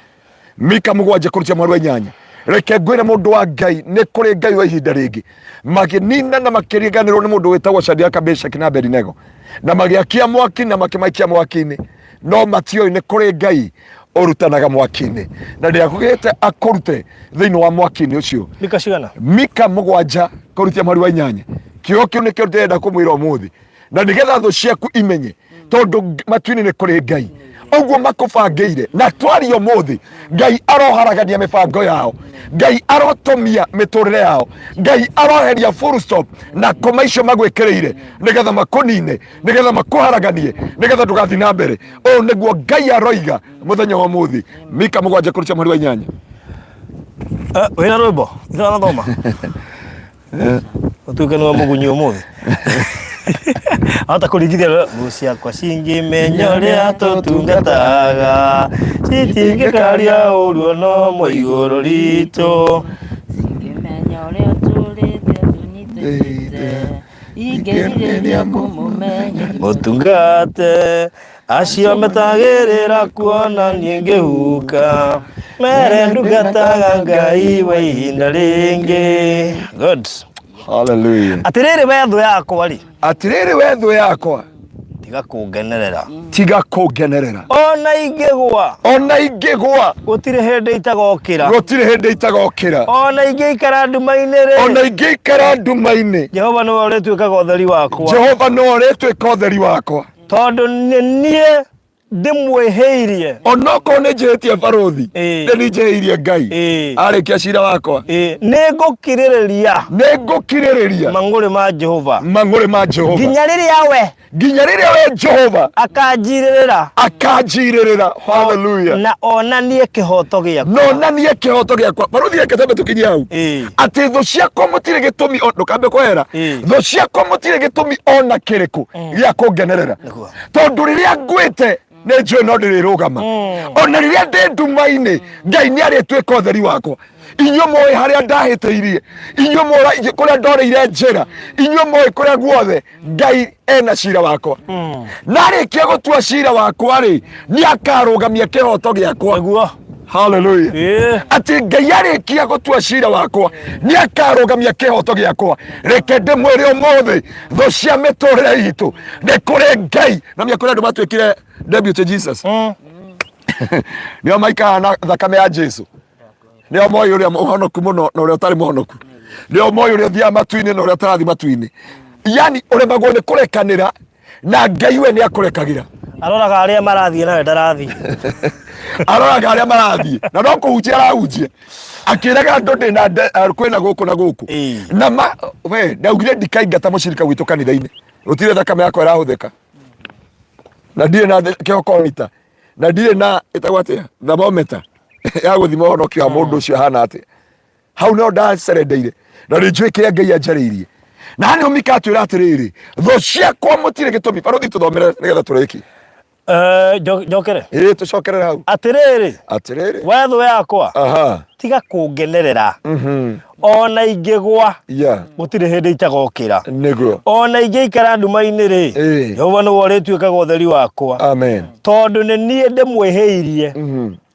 Mika 7 kũrutia mũhari wa 8. Reke ngwĩre mũndũ wa Ngai nĩ kũrĩ Ngai wa ihinda rĩngĩ. Magĩnina na makĩriganĩrwo nĩ mũndũ wĩtagwo Shadraka, Meshaki na Abednego, na magĩakia mwaki na makĩmaikia mwaki-inĩ, no matioĩ nĩ kũrĩ Ngai ũrutanaga mwaki-inĩ, na ndĩakugĩte akũrute thĩinĩ wa mwaki-inĩ ũcio. Mika cigana? Mika 7 kũrutia mũhari wa 8. Kiugo kĩu nĩkĩo ndĩrenda kũmwĩra ũmũthĩ, na nĩgetha thũ ciaku imenye tondũ matu-inĩ nĩ kũrĩ Ngai ũguo makũbangĩire. Na twaria ũmũthĩ, Ngai aroharagania mĩbango yao, Ngai arotomia mĩtũrĩre yao, Ngai aroheria full stop na koma icio magwĩkĩrĩire nĩgetha makũnine, nĩgetha makũharaganie, nĩgetha ndũgathiĩ na mbere. Ũũ nĩguo Ngai aroiga mũthenya wa ũmũthĩ. Mika 7 kũrutia mũhari wa 8. Wĩna rwĩmbo ndĩrathoma Ũtuĩke nĩwe mũgunyi ũmũthĩ. Ahota kũringithia thũ ciakwa cingĩmenya ũrĩa tũtungataga citingĩkaria ũru ona ũmwe igũrũ ritũ. Cingĩmenya ũrĩa tũrĩte tũnyitĩte ingĩrirĩria kũmũmenya. Mũtungate acio metagĩrĩra kuona niĩ ngĩhuka mere ndungataga Ngai wa ihinda rĩngĩ. Good. Hallelujah. Atĩrĩrĩ we thũ yakwa rĩ, Atĩrĩrĩ we thũ yakwa, tiga kũngenerera. Tiga kũngenerera. Ona ingĩgwa, Ona ingĩgwa, gũtirĩ hĩndĩ itagokĩra. Gũtirĩ hĩndĩ itagokĩra. Ona ingĩikara nduma-inĩ rĩ, Ona ingĩikara nduma-inĩ, Jehova nĩwe ũrĩtuĩkaga ũtheri wakwa. Jehova nĩwe ũrĩtuĩka ũtheri wakwa. Tondũ nĩ niĩ ndĩmwĩhĩirie. Onokorwo nĩ njĩhĩtie barũthi, Ĩĩ. nĩ niĩ njĩhĩirie Ngai. Ĩĩ. Arĩkia cira wakwa, Ĩĩ, nĩ ngũkirĩrĩria nĩ ngũkirĩrĩria mang'ũrĩ ma Jehova mang'ũrĩ ma Jehova nginya rĩrĩa we nginya rĩrĩa we Jehova akanjirĩrĩra akanjirĩrĩra. Hallelujah. na onanie kĩhoto gĩakwa. Na onanie kĩhoto gĩakwa. Barũthi, reke twambe tũkinyie hau. Ĩĩ. Atĩ thũ ciakwa mũtirĩ gĩtũmi ndũkambe kwehera. Ĩĩ. Thũ ciakwa mũtirĩ gĩtũmi ona kĩrĩkũ gĩa kũngenerera, Nĩguo. tondũ rĩrĩa ngwĩte nĩ njũĩ no ndĩrĩrũgama. Ona rĩrĩa ndĩ nduma-inĩ, Ngai nĩ arĩtuĩka ũtheri wakwa. Inyuĩ moĩ harĩa ndahĩtĩirie, inyuĩ moĩ kũrĩa ndorĩire njĩra, inyuĩ moĩ kũrĩa guothe. Ngai ena cira wakwa, na arĩkia gũtua cira wakwa rĩ, nĩ akarũgamia kĩhoto gĩakwa. Nĩguo. Hallelujah. Ĩĩ. Atĩ Ngai arĩkia gũtua cira wakwa nĩ akarũgamia kĩhoto gĩakwa. Reke ndĩmwĩre ũmũthĩ, thũ cia mĩtũrĩre itũ, nĩ kũrĩ Ngai. Na mĩa kũrĩ andũ matuĩkire deputy Jesus, nĩo maikaraga na thakame ya Jesu, nĩo moĩ ũrĩa mũhonoku mũno na ũrĩa ũtarĩ mũhonoku, nĩo moĩ ũrĩa ũthiaga matu-inĩ na ũrĩa ũtarathiĩ matu-inĩ. Yani ũremagwo nĩ kũrekanĩra na Ngai, we nĩ akũrekagĩra. Aroraga arĩa marathiĩ nawe ndarathiĩ. Aroraga arĩa marathiĩ na no kũhunjia arahunjia akĩraga andũ ndĩna kwĩna gũkũ na gũkũ. Ĩĩ. Na ma we ndaugire ndikaingata mũcirika gwitũ kanitha-inĩ, gũtirĩ thakame yakwa ĩrahũthĩka, na ndirĩ na kĩhokomita, na ndirĩ na ĩtagwo atĩa, thermometer ya gũthima ũhonokio wa mũndũ ũcio ahana atĩa. Hau nĩho ndacerendeire na nĩ njũĩ kĩrĩa Ngai anjarĩirie. Na nĩho Mika atwĩra atĩrĩrĩ, thũ ciakwa mũtirĩ gĩtũmi. Barũthi tũthomere nĩgetha tũrĩkie. Eh, njokere. Ĩĩ tũcokerere hau. Atĩrĩrĩ, Atĩrĩrĩ. we thũ yakwa, Aha. tiga kũngenerera. Ona ingĩgwa, Yeah. gũtirĩ hĩndĩ itagokĩra. Nĩguo. Ona ingĩikara nduma-inĩ rĩ, Ĩĩ. Jehova nĩwe ũrĩtuĩkaga ũtheri wakwa. Amen. Tondũ nĩ niĩ ndĩmwĩhĩirie,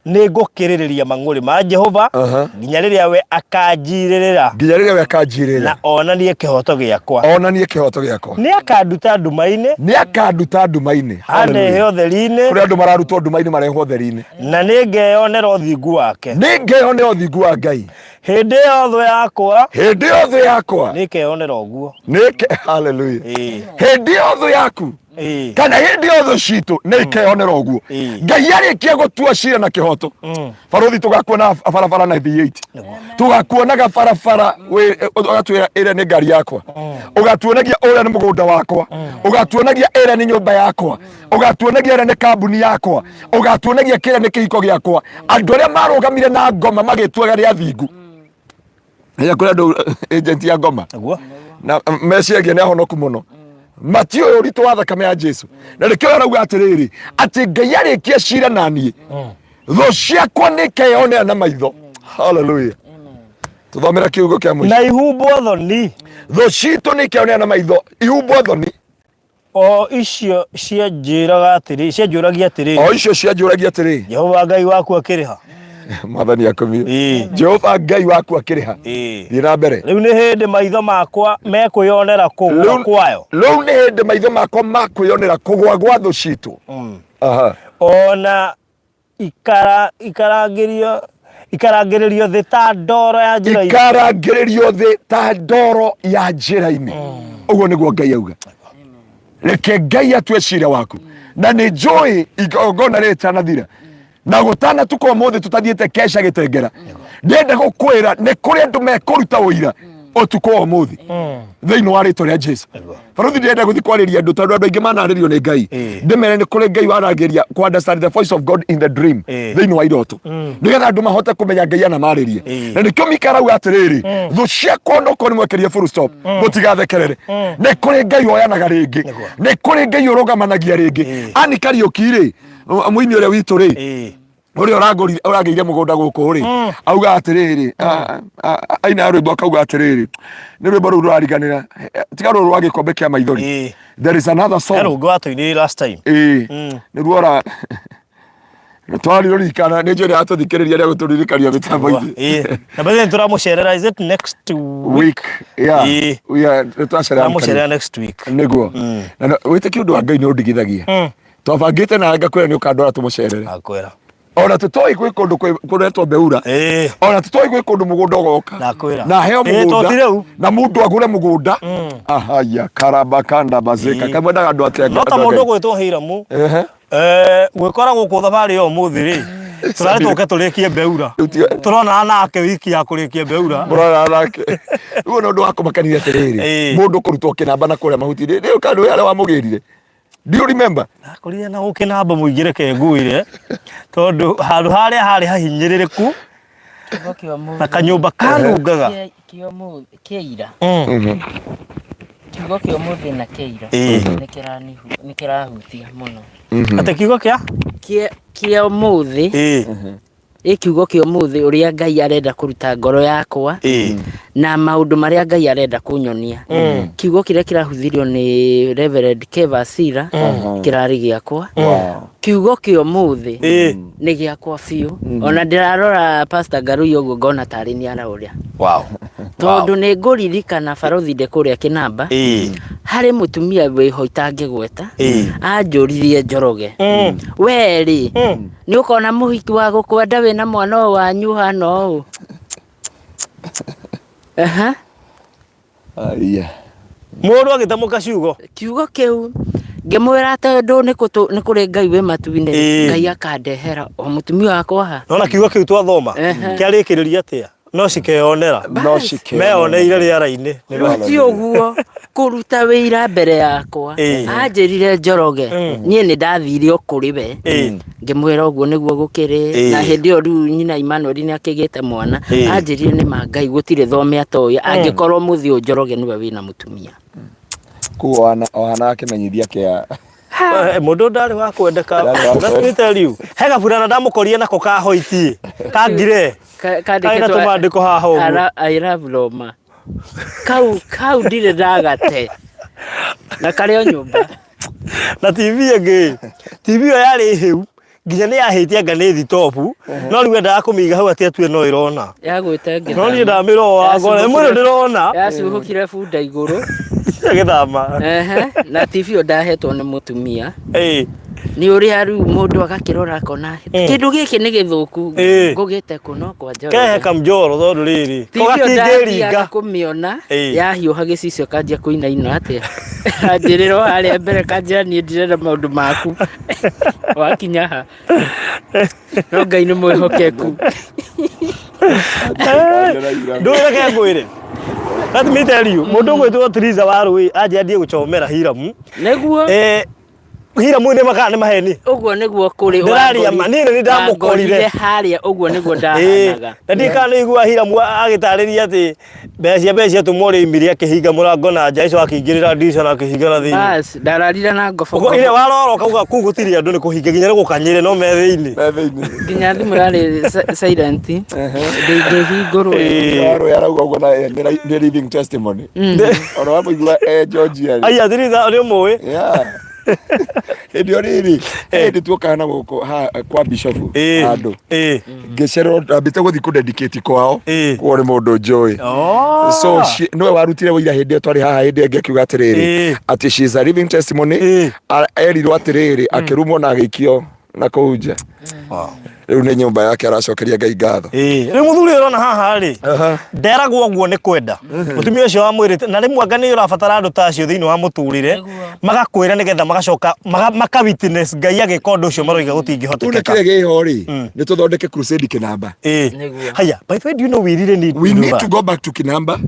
nĩ ngũkĩrĩrĩria mang'ũrĩ ma Jehova Aha. nginya rĩrĩa we akanjirĩrĩra Nginya rĩrĩa we akanjirĩrĩra. na onanie kĩhoto gĩakwa. Onanie kĩhoto gĩakwa. Nĩ akanduta nduma-inĩ Nĩ akanduta nduma-inĩ. andehe ũtheri-inĩ Kũrĩ andũ mararutwo nduma-inĩ marehwo ũtheri-inĩ. na nĩ ngeyonera ũthingu wake. Nĩ ngeyonera ũthingu wa Ngai. Hĩndĩ ĩyo thũ yakwa Hĩndĩ ĩyo thũ yakwa. nĩ ĩkeyonera ũguo. Nĩ hallelujah. Ĩĩ. Hĩndĩ ĩyo thũ yaku Ĩĩ. kana hĩndĩ ĩyo thũ citũ nĩ ikeyonera ũguo. Ĩĩ. Ngai arĩkia gũtua cira na kĩhoto. Barũthi tũgakuona barabara na V8. Tũgakuonaga barabara ũgatwĩra ĩrĩa nĩ ngari yakwa. Ũgatuonagia ũrĩa nĩ mũgũnda wakwa. Ũgatuonagia ĩrĩa nĩ nyũmba yakwa. Ũgatuonagia ĩrĩa nĩ kambuni yakwa. Ũgatuonagia kĩrĩa nĩ kĩhiko gĩakwa. Andũ arĩa marũgamire na ngoma magĩtuaga nĩ athingu. Nĩ kũrĩ andũ agent ya ngoma Nĩguo. na meciragia nĩ ahonoku mũno matiũĩ ũritũ wa thakame ya Jesu na nĩkĩo arauga atĩrĩrĩ atĩ Ngai arĩkia cira na niĩ thũ ciakwa nĩ ikeyonera na maitho. Hallelujah. Tũthomera kiugo kĩa mũico. Na ihumbwo thoni. Thũ citũ nĩ ikeyonera na maitho ihumbwo thoni. O icio cianjĩraga atĩrĩ, cianjũragia atĩrĩ, O icio cianjũragia atĩrĩ, Jehova Ngai waku akĩrĩ ha? Mwathani akumio. Ĩĩ. Jehova Ngai waku akĩrĩ ha? Ĩĩ. Thiĩ na mbere. Rĩu nĩ hĩndĩ maitho makwa mekwĩyonera kũgũa Rĩu- kwayo. Rĩu nĩ hĩndĩ maitho makwa makwĩyonera kũgũa gwa thũ citũ. Aha. Ona ikara ikarangĩrio ikarangĩrĩrio thĩ ta ndoro ya njĩra-inĩ. Ikarangĩrĩrio thĩ ta ndoro ya njĩra-inĩ. Ũguo nĩguo Ngai auga. Reke Ngai atue cira waku. Na nĩ njũĩ igongona rĩrĩ rĩtanathira na gũtanatuka ũmũthĩ tũtathiĩte kesha gĩtengera, ndĩrenda gũkwĩra nĩ kũrĩ andũ mekũruta ũira ũtukũ wa ũmũthĩ thĩinĩ wa rĩtwa rĩa Jesu. Barũthi ndĩrenda gũthiĩ kwarĩria andũ tondũ andũ aingĩ manarĩrio nĩ Ngai. Ndĩmere nĩ kũrĩ Ngai waragĩria kũ understand the voice of God in the dream thĩinĩ wa iroto nĩgetha andũ mahote kũmenya Ngai anamarĩria. Na nĩkĩo Mika arauga atĩrĩrĩ, thũ ciakwa onokorwo nĩ mwekerie full stop, mũtigathekerere. Nĩ kũrĩ Ngai woyanaga rĩngĩ, nĩ kũrĩ Ngai ũrũgamanagia rĩngĩ. Ani Kariũki rĩ, mũini ũrĩa witũ rĩ, ũrĩa ũragũrire ũragĩire mũgũnda gũkũ rĩ, auga atĩrĩrĩ, aina rwĩmbo akauga atĩrĩrĩ, nĩ rwĩmbo rũu rũrariganĩra, tiga rũrũ rwa gĩkombe kĩa maithori. There is another song. He rũngĩ watũinĩire last time. Ĩĩ, nĩruo ra twarirũririkana nĩ njũĩ nĩaratũthikĩrĩria rĩa gũtũririkania mĩtambo-inĩ. Ĩĩ. Na by the way tũramũcerera, is it next week? Week, yeah. Ĩĩ. Yeah, nĩtwacerera Tũramũcerera next week. Nĩguo. Na wĩtĩkio ũndũ wa Ngai nĩ ũndigithagia. Twabangĩte nawe ngakwĩra nĩ ũkandwara tũmũcerere. Akwĩra. Ona tũtoĩ gwĩ kũndũ kũretwo Beura. Ĩĩ. Ona tũtoĩ gwĩ kũndũ mũgũnda ũgoka. Ndakwĩra. Na heo Ĩĩ, mũgũnda. to ti rĩu. Na mũndũ agũre mũgũnda. Ahaya karaba kanda bazeka. Ĩĩ. Kamwendaga andũ atĩa No ta andũ a mũndũ Ngai. ũgwĩtwo Hiramu. Ehe. Gwĩkora gũkũ thabarĩ ya ũmũthĩ rĩ, tũrarĩ tũke tũrĩkie Beura. Rĩu tiga- Tũronana nake wiki ya kũrĩkia Beura. Mũrora nake. Rĩu ona ũndũ wa kũmakania atĩrĩrĩ. Ĩĩ. Mũndũ kũrutwo kĩnamba na kũrĩa mahuti. Rĩu kana nĩ harĩa wamũgĩrire. Do you remember? Ndakorire na gũkĩnamba mũingĩ reke ngwĩre tondũ handũ harĩa harĩ hahinyĩrĩrĩku Kiugo kĩa ũmũthĩ. na kanyũmba kanungaga. Kĩa ũmũthĩ, kĩa ira. Kiugo kĩa ũmũthĩ na kĩa ira nĩ kĩrahutia mũno. Atĩ kiugo kĩa? Kĩa ũmũthĩ. Ĩ kiugo kĩa ũmũthĩ ũrĩa Ngai arenda kũruta ngoro yakwa na maũndũ marĩa Ngai arenda kũnyonia. Kiugo kĩrĩa kĩrahuthirio nĩ Reverend Keva Sira kĩrarĩ gĩakwa. Kiugo kĩa ũmũthĩ nĩ gĩakwa biũ. Ona ndĩrarora Pastor Ngarui ũguo ngona tarĩ nĩ araũrĩa. Wow. Tondũ nĩ ngũririkana barothi ndĩ kũrĩa Kĩnamba, harĩ mũtumia wĩho itangĩgweta, anjũririe Njoroge, we rĩ, Nĩ ũkona mũhiki wa gũkwenda wĩna mwana ũyũ wanyu ũhana ũũ. Aha. Aya. Mũndũ agĩtamũka ciugo. Kiugo kĩu ngĩmwĩra tondũ nĩ kũtũ- nĩ kũrĩ Ngai wĩ matu-inĩ Ĩĩ. Ngai akandehera o mũtumia wakwa ha Nona kiugo kĩu twathoma Ehe. kĩarĩkĩrĩria atĩa? No cikeyonera. No cikeyonera. Meyoneire rĩera-inĩ. Nĩ Rĩu ti ũguo kũruta wĩira mbere yakwa Ĩĩ. anjĩrire Njoroge niĩ nĩ ndathire o kũrĩ we Ĩĩ. ngĩmwĩra ũguo nĩguo gũkĩrĩ Ĩĩ. na hĩndĩ ĩyo rĩu nyina Emmanuel nĩ akĩgĩte mwana Ĩĩ. anjĩrire nĩ ma Ngai gũtirĩ thome atoĩ angĩkorwo mũthĩ ũyũ Njoroge nĩwe wĩna mũtumia. Koguo ohana kĩmenyithia kĩa Eh, mũndũ ndarĩ wa kwendeka Ndarĩ wa Let me tell you he gaburana ndamũkorire nako ka hoiti ka ngire karĩ na tũmandĩko haha ũguo I love Roma kau kau ndirĩ ndagate na karĩ o nyũmba na TV ĩngĩ TV ĩyo yarĩ hĩu nginya nĩ yahĩtie anga nĩ thitobu no rĩu endaga kũmĩiga hau atĩ atue no ĩrona yagwĩte ngĩthama no niĩ ndamĩrora ngona ĩmwe ĩno ndĩrona yacuhũkire bunda igũrũ agĩthama Ehe, na TV ĩyo ndahetwo nĩ mũtumia Ĩĩ. nĩ ũrĩa rĩu mũndũ agakĩrora akona kĩndũ gĩkĩ nĩ gĩthũku Ĩĩ. ngũgĩte kũ no kwa Njoroge kehe kamjoro tondũ rĩrĩ TV ĩyo ko gatingĩringa ndathiaga kũmĩona Ĩĩ. yahiũha gĩcicio kanjia kũinaina atĩa anjĩrĩra o harĩa mbere kanjĩra niĩ ndirenda maũndũ maku wakinya ha no Ngai nĩ mwĩhokeku ndũĩ reke ngwĩre let me tell you mũndũ ũgwĩtwo Triza wa rũĩ anjia ndiĩ gũchomera Hiramu nĩguo eh Hiramu nĩ makaa nĩ maheni ũguo nĩguo kũrĩ Ndĩraria ma, niĩ nĩ ndamũkorire. wangorire harĩa ũguo nĩguo Ĩĩ, ndahanaga na ndiĩ kana nĩ igua Hiramu agĩtarĩria atĩ mbeca cia mbeca ciatũmwo rĩimire akĩhinga mũrango na nja icio akĩingĩrĩra ndirica na akĩhinga na thĩinĩ bas ndararire na ngobo Ũguo ile warora ũkauga kũu gũtirĩ andũ nĩ kũhinga nginya nĩ gũkanyĩre no me thĩinĩ thĩinĩ nginya thimũ yarĩ silent ndĩngĩhingũrwo Ĩĩ. Warũ arauga ũguo na nĩ living testimony ona wamũigua e Georgia rĩ. Aya thiriza nĩ ũmũĩ Yeah. hĩndĩ ĩyo rĩrĩ hĩndĩ tuokaga na gũkũ kwa bishop Ĩĩ. handũ Ĩĩ. ngĩcererwo ndambĩte gũthiĩ kũ dedicate kwao Ĩĩ. kuo nĩ mũndũ njũĩ Oh. so she, nĩwe warutire wĩira hĩndĩ ĩyo twarĩ haha hĩndĩ ĩngĩ akiuga atĩrĩrĩ Ĩĩ. atĩ she is a living testimony Ĩĩ. Erirwo atĩrĩrĩ akĩrumwo na agĩikio na kũu nja rĩu nĩ nyũmba yake aracokeria Ngai ngatho. Ĩĩ. Rĩu mũthuri ũyũ ũrona haha rĩ nderagwo ũguo nĩ kwenda mũtumia ũcio wamwĩrĩte na rĩmwe anga nĩ ũrabatara andũ ta acio thĩinĩ wa mũtũrĩre magakwĩra nĩgetha magacoka maka witness Ngai agĩka ũndũ ũcio maroiga Rĩu nĩ gũtingĩhotekeka. kĩrĩa gĩho rĩ nĩ tũthondeke crusade kĩnamba. Ĩĩ. Nĩguo. Haya, by the way, do you know we really need We to do need that? to go back to Kinamba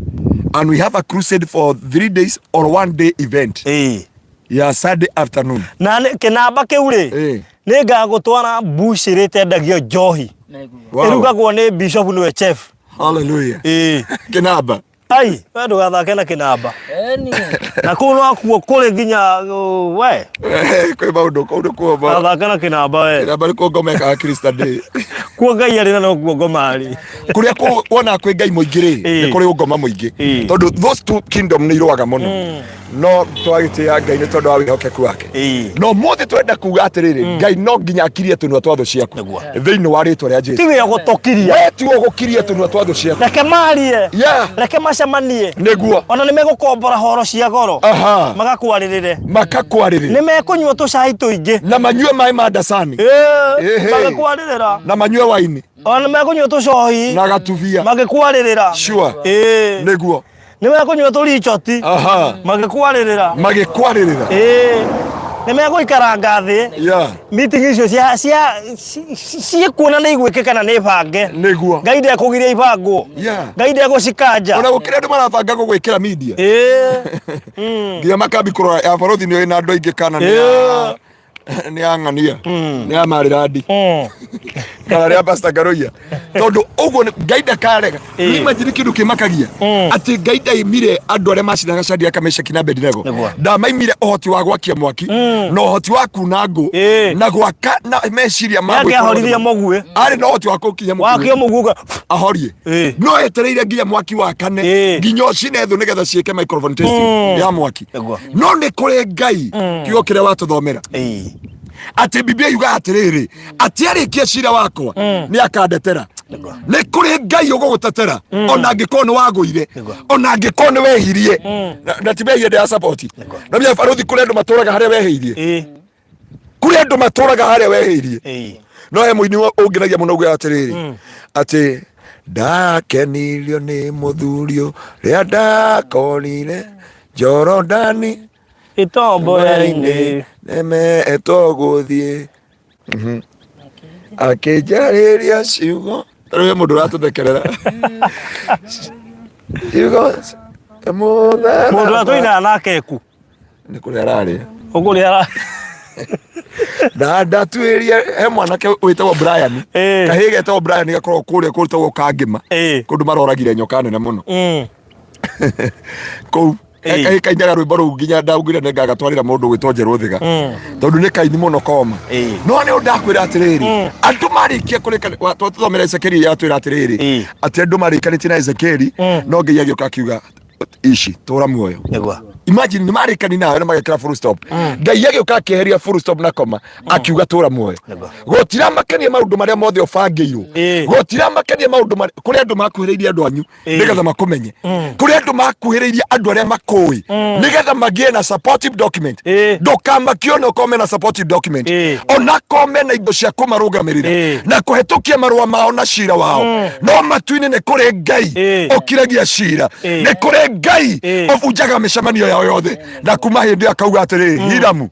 and we have a crusade for 3 days or one day event Ĩĩ. ya Sunday afternoon. Na kĩnamba kĩu rĩ Ĩĩ. nĩ ngagũtwara mbucĩrĩ ĩtendagio njohi Wow. ĩrugagwo nĩ bishop nĩwe chef. Hallelujah. Ĩĩ. Kinamba. Ai, we ndũgathake na kĩnamba na kũu nokuo kũrĩ nginya we Kwĩ maũndũ kũu nĩkuo gathake na kĩnamba we Kinamba nĩkuo ngoma ĩkaga Krista Day. kuo Ngai arĩ na nokuo ngoma arĩ. Kũrĩa wonaga kwĩ Ngai mũingĩ rĩ Ĩĩ. nĩ kũrĩ ũngoma mũingĩ Ĩĩ. tondũ those two kingdom nĩ irũaga mũno no twagĩtĩĩa Ngai nĩ tondũ wa wĩhokeku wake Ĩĩ. no mũthĩ twenda kuga atĩrĩrĩ Ngai no nginya akirie tũnua twa thũ ciaku Nĩguo. thĩinĩ wa rĩtwa rĩa Jesu Ti we ũgũtũkiria we tiwe ũgũkiria tũnua twa thũ ciaku reke marie Yeah. reke macemanie nĩguo ona nĩ megũkombora horo cia goro aha magakwarĩrĩre makakwarĩrĩra nĩ mekũnyua tũcai tũingĩ na manyue maĩ ma ndacani Ĩĩ, Ĩhĩ. magĩkwarĩrĩra na manyue waini ona nĩ mekũnyua tũcohi na gatubia magĩkwarĩrĩra sure Ĩĩ. nĩguo nĩ mekũnyua tũrichoti aha magĩkwarĩrĩra magĩkwarĩrĩra Ĩĩ. nĩ megũikaranga thĩ yeah meeting icio cia cia ciĩkuona nĩ igwĩkĩka na nĩ bange nĩguo Ngai ndekũgiria ibangwo Yeah. Ngai ndegũcikanja ona gũkĩrĩ andũ marabanga gũgwĩkĩra media Ĩĩ. nginya makambi kũrora ya borothi nĩ ĩna andũ aingĩ kana nĩ ya nĩ ya ng'ania nĩ ya marĩrandi kana rĩa Pastor Ngaruiya tondũ ũguo Ngai ndakarega Ĩĩ. imagine kĩndũ kĩmakagia atĩ Ngai ndaimire andũ arĩa macinaga Shadraka Meshaki na Abednego Nĩguo. ndamaimire ũhoti wa gwakia mwaki na ũhoti wa kuna ngũ Ĩĩ. na gwaka na meciria ma gwĩka Nĩangĩahoririe maũndũ. mũguĩ arĩ na ũhoti wa gũkinya mũguĩ wakio mũguĩ ahorie Ĩĩ. no etereire nginya mwaki wakane Ĩĩ. nginya ũcine thũ nĩgetha ciĩke microphone testing ya mwaki Nĩguo. no nĩ kũrĩ Ngai kiugo kĩrĩa watũthomera Ĩĩ. atĩ Biblia yugaga atĩrĩrĩ atĩ arĩkia cira wakwa nĩ akandetera nĩ kũrĩ Ngai ũgũgũtetera ona angĩkorwo nĩ wagũire ona angĩkorwo nĩ wehirie na ti mehia ndĩra support na mia baruthi kũrĩ andũ matũraga harĩa wehĩirie Ĩĩ. kũrĩ andũ matũraga harĩa wehĩirie Ĩĩ. No he mũini ũngenagia mũno ugaga atĩrĩrĩ atĩ ndakenirio nĩ mũthuri ũrĩa ndakorire Jorodani Itomboya-inĩ. nemetwo gũthiĩ akĩnjarĩria ciugo. Tarĩu he mũndũ ũratũthekerera. Ciugo mũndũ ũrĩa tũinaga nake ku nĩ kũrĩa ararĩa. Ũkũrĩa ara Na ndatuĩrie he mwanake wĩtagwo Brian. Kahĩĩ getagwo Brian gakoragwo kũrĩa kũrutagwo Kangĩma. Kũndũ maroragire nyoka nene mũno. Kũu kahĩĩ kainaga rwĩmbo rũu nginya ndaugire nĩ ngagatwarĩra mũndũ gwĩtwo Njerũ Thiga. Tondũ nĩ kaini mũno koma. No nĩ ndakwĩra atĩrĩrĩ, andũ marĩkia kũrĩka twatũthomera Ezekieli yatwĩra atĩrĩrĩ, atĩ andũ marĩkanĩtie na Ezekieli no Ngai agĩũka akiuga ici tũra muoyo. Nĩguo. Imagine nĩ marĩkani nawe na magekĩra full stop. Ngai agĩũka akĩeheria full stop na koma akiuga tũra muoyo. Gũtiramakania maũndũ marĩa mothe ũbangĩirwo. Gũtiramakania maũndũ marĩa kũrĩ andũ makuhĩrĩirie andũ anyu nĩgetha makũmenye. Kũrĩ andũ makuhĩrĩirie andũ arĩa makũĩ nĩgetha magĩe na supportive document. Ndũkamakio na ũkorwo mena supportive document. Ona korwo mena indo cia kũmarũgamĩrĩra na kũhetũkia marũa mao na cira wao. No matu-inĩ nĩ kũrĩ Ngai ũkiragia cira. Nĩ kũrĩ Ngai ũbunjaga mĩcemanio yao yothe. Na kuma hĩndĩ ĩyo akauga atĩrĩrĩ, Hiramu,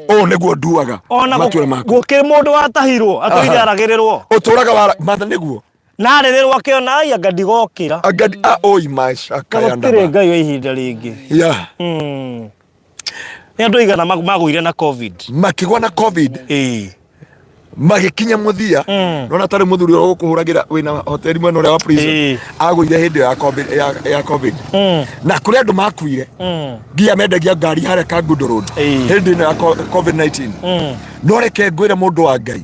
ũũ nĩguo nduaga Ona matua maku. gũkĩrĩ mũndũ watahirwo atũire aragĩrĩrwo. Ũtũraga wara matha nĩguo. Na arĩrĩrwo akĩona ai anga ndigokĩra. Anga a oi mashaka Na ya gũtirĩ ndaba. Ngai wa ihinda rĩngĩ. Yeah. Nĩ andũ aigana magũire na COVID. Makĩgwa na COVID. Magĩkinya mũthia. Nona tarĩ mũthuri ũrĩa ũgũkũhũragĩra wĩna hoteli mwena ũrĩa wa prison. Agũire hĩndĩ ĩyo ya COVID, ya COVID. Na kũrĩ andũ makuire. Nginya mendagia ngari harĩa Kangundo Road. Hĩndĩ ĩno ya COVID-19. No reke ngwĩre mũndũ wa Ngai.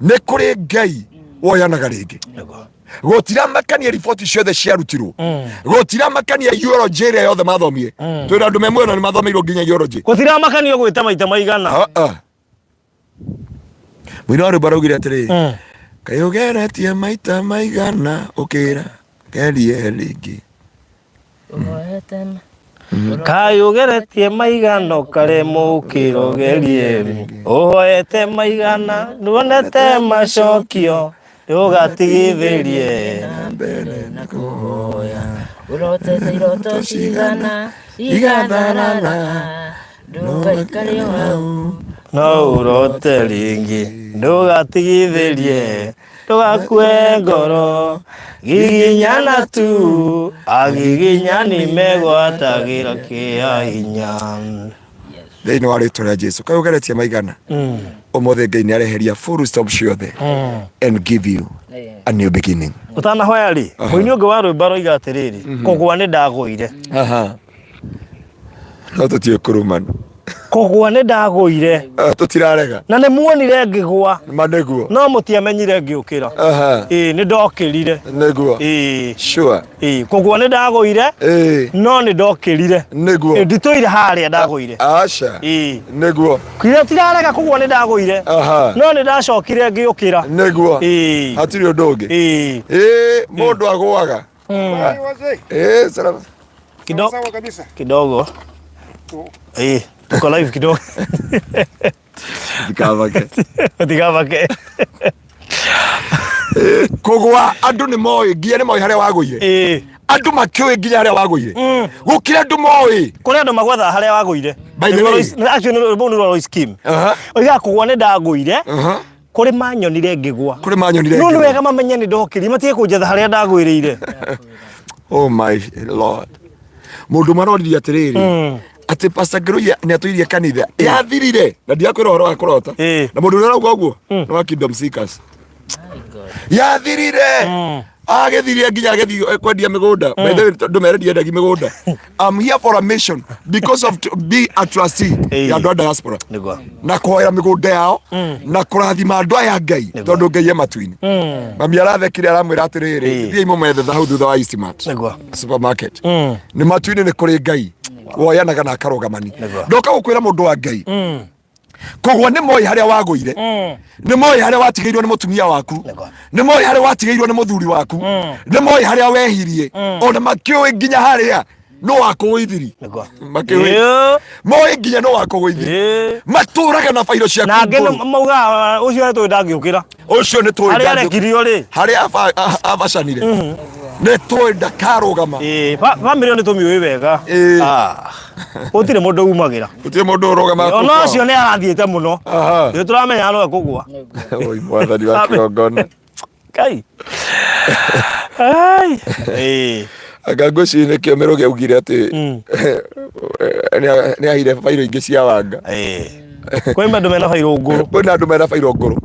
Nĩ kũrĩ Ngai woyanaga rĩngĩ. Gũtiramakania riboti ciothe ciarutirwo. Gũtiramakania eulogy ĩrĩa yothe mathomire. Twĩna andũ me muoyo na nĩ mathomeirwo nginya eulogy. Gũtiramakania gwĩta maita maigana. Ah, ah. Mũini wa rwĩmbo araugire atĩrĩrĩ, kaĩ ũgeretie maita maigana ũkĩra gerie rĩngĩ. Kaĩ ũgeretie maigana ũkaremwo ũkĩra ũgerie, ũhoete maigana nduonete macokio, ndũgatigithĩrie na mbere na kũhoya. Ũrotete iroto cigana igatharara, ndũgaikare o hau. No ũrote rĩngĩ, ndũgatigithĩrie, ndũgakue ngoro. Giginyana tu, agiginyani megwatagĩra kĩa hinya. Thĩinĩ wa rĩtwa rĩa Jesu, kaĩ ũgeretie maigana? Ũmũthĩ Ngai nĩ areheria full stop ciothe and give you a new beginning. Ũtanahoya rĩ, mũini ũngĩ wa rwĩmbo aroiga atĩrĩrĩ, kũgũa nĩ ndagũire. No tũtiũĩ kũrumana. Kũgũa nĩ ndagũire. Tũtirarega. Na nĩ muonire ngĩgũa. Ma nĩguo. No mũtiamenyire ngĩũkĩra. Ĩĩ nĩ ndokĩrire. Nĩguo. Ĩĩ. Sure. Ĩĩ kũgũa nĩ ndagũire. Ĩĩ. No nĩ ndokĩrire. Nĩguo. Ĩĩ nditũire harĩa ndagũire. Aca. Ĩĩ. Nĩguo. Kira tirarega kũgũa nĩ ndagũire. No nĩ ndacokire ngĩũkĩra. Nĩguo. Ĩĩ. Hatirĩ ũndũ ũngĩ. Ĩĩ. Ĩĩ mũndũ agũaga. Ĩĩ salama. Kidogo. Sawa kabisa. Kidogo. Tuko live kidogo. Tikavake. Tikavake. Kũgũa andũ nĩ moĩ nginya nĩ moĩ harĩa wagũire. Andũ makĩũĩ nginya harĩa wagũire. Gũkĩra andũ moĩ. Kũrĩ andũ magwethaga harĩa wagũire. By the way. Actually rũu nĩ rwa Lois Kim. Oigaga kũgũa nĩ ndagũire. Kũrĩ manyonire ngĩgũa. Kũrĩ manyonire No nĩ ngĩgũa. wega mamenye nĩ ndokĩrire matige kũnjetha harĩa ndagwĩrĩire. Oh my Lord. Mũndũ maroririe atĩrĩrĩ atĩ Pastor Ngeruia nĩ atũirie kanitha yathirire na ndiakwĩra ũhoro wa kũrota na mũndũ ũrĩa ũrauga ũguo nĩ wa Kingdom Seekers yathirire agĩthirie nginya agĩthiĩ kwendia mĩgũnda. By the way, tondũ mere ndiendagia mĩgũnda. I'm here for a mission because of to be a trustee ya andũ a diaspora Nĩguo. Na kũhoera mĩgũnda yao na kũrathima andũ aya Ngai tondũ Ngai e matu-inĩ. Mami arathekire aramwĩra atĩrĩrĩ, thiĩi mũmethe hau thutha wa Eastmart Nĩguo. Supermarket. Nĩ matu-inĩ nĩ kũrĩ Ngai woyanaga na akarũgamani. Ndoka gũkwĩra mũndũ wa Ngai, kũgwa nĩ moĩ harĩa wagũire, nĩ moĩ harĩa watigĩirwo nĩ mũtumia waku, nĩ moĩ harĩa watigĩirwo nĩ mũthuri waku, nĩ moĩ harĩa wehirie, ona makĩũĩ nginya harĩa no wakũgũithiri. Makĩũĩ moĩ nginya no wakũgũithiri. Matũraga na bairo ciaku Na angĩ ngũrũ. maugaga ũcio nĩ tũĩ ndangĩũkĩra. Ũcio nĩ tũĩ Harĩa ndangĩũkĩra. arekirio rĩ. Harĩa abacanire nĩ tũĩ ndakarũgama. Bamĩrĩ ĩyo nĩ tũmĩũĩ wega. Gũtirĩ mũndũ umagĩra. Gũtirĩ mũndũ ũrũgamaga Ona kũu kwao. ũcio nĩ arathiĩte mũno. Nĩ tũramenya no ekũgũa. Oi mwathani wa kĩgongona. Kai. Ai. Ĩĩ. Anga ngwĩciria nĩkĩo Mĩrũgĩ augire atĩ nĩ aheire bairũ ingĩ cia wanga. Ĩĩ. Kwĩ andũ mena bairũ ngũrũ. Kwĩna andũ mena bairũ ngũrũ.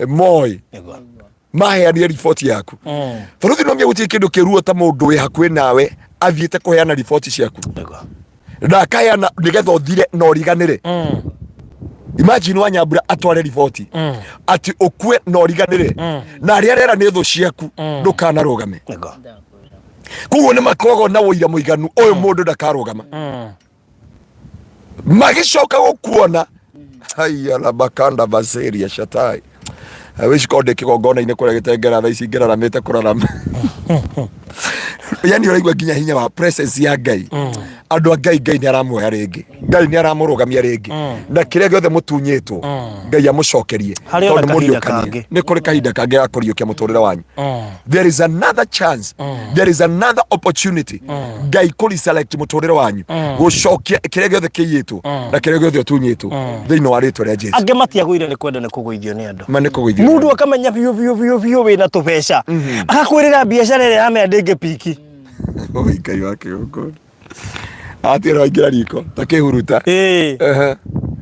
Moĩ. Maheanire riboti yaku. Bũrũri no gũtirĩ kĩndũ kĩruo ta mũndũ wĩ hakuhĩ nawe athiĩte kũheana riboti ciaku. Na akaheana nĩgetha ũthire na ũriganĩre. Imagine Wanyambura atware riboti atĩ ũkue na ũriganĩre na arĩa arera nĩ thũ ciaku ndũkanarũgame. Koguo nĩ makoragwo na ũira mũiganu ũyũ mũndũ ndakarũgama. Magĩcoka gũkuona haiya la bakanda baseria shatai. I wish korwo ndĩ kĩgongona-inĩ kũrĩa gĩtengera thaa ici ngĩraramĩte kũrarama. Yani ũraigua nginya hinya wa presence ya Ngai. Andũ a Ngai, Ngai nĩ aramuoya rĩngĩ, Ngai nĩ aramũrũgamia rĩngĩ, na kĩrĩa gĩothe mũtunyĩtwo Ngai amũcokerie. Harĩ ona tondũ kahinda mũriũkanie. kangĩ. Nĩ kũrĩ kahinda kangĩ ga kũriũkia mũtũrĩre wanyu. There is another chance, there is another opportunity Ngai kũ reselect mũtũrĩre wanyu, gũcokia kĩrĩa gĩothe kĩiyĩtwo na kĩrĩa gĩothe ũtunyĩtwo thĩinĩ wa rĩtwa rĩa Jesu. Angĩ matiagũire nĩ kwenda, nĩ kũgũithio nĩ andũ. Ma nĩ kũgũithio. Mundu akamenya biũ biũ biũ biũ wĩna tũbeca, agakwĩrĩra biacara ĩrĩa yamenya ndĩngĩpiki. Oi Ngai wa kĩgongona atĩra waingĩra riko ta kĩhuruta. Ĩĩ.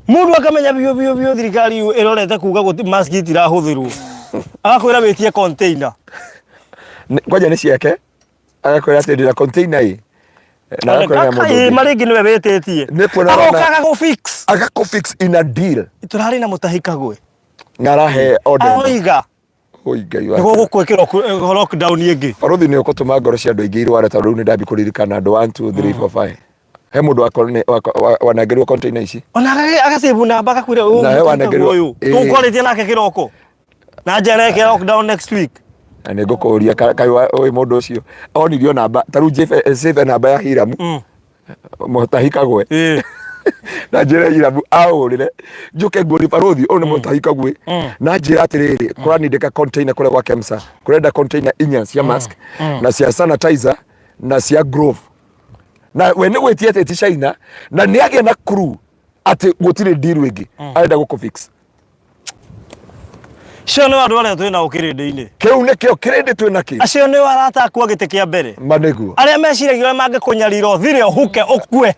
Mundu akamenya biũ biũ biũ thirikari ĩrorete kuga mask itirahũthĩrwo, agakwĩra wĩtie container. Kwanja nĩ ciake, agakwĩra atĩ ndĩna container ĩ na agakwĩra na mũndũ Ĩĩ, ũngĩ. marĩngĩ nĩwe wĩtĩtie. Nĩ kuona agoka arona- agagũ fix. Agakũ fix in a deal. Tũrarĩ na mũtahi kagwe. Na arahe order ĩno. Aroiga Oi Ngai wa nĩguo gũkwĩkĩrwo lockdown ĩngĩ. Barothi nĩ ũgũtũma ngoro cia andũ aingĩ irware tondũ rĩu nĩ ndambi kũririkana andũ 1 2 3 4 5 he mũndũ wanengerirwo container ici. Ona agacĩbu namba agakwĩra ũyũ Na he mũtahi kagwe wanengerirwo- ũyũ Ĩĩ. tũkwarĩtie nake kĩroko na njera eke lockdown next week. Na nĩ ngũkũria kaĩ ũĩ mũndũ ũcio onirio namba ta rĩu save namba ya Hiramu mũtahi kagwe na njĩra Hiramu aũrĩre njũke nguoni barothi ũyũ nĩ mũtahi kagwe na njĩra atĩrĩrĩ kũranindĩka container kũrĩa gwa Kemsa kũrenda container inya cia mask na cia sanitizer na cia glove na we nĩ gwĩtia atĩ ti China na nĩ agĩa na crew atĩ gũtirĩ deal ĩngĩ arenda gũkũ fix. Acio nĩ andũ arĩa twĩ nao kĩrĩndĩ-inĩ. Kĩu nĩkĩo kĩrĩndĩ twĩ nakĩo. Acio nĩo arata aku a gĩtĩ kĩa mbere. Ma nĩguo. Arĩa meciragia ũrĩa mangĩkũnyarira ũthire ũhuke ũkue.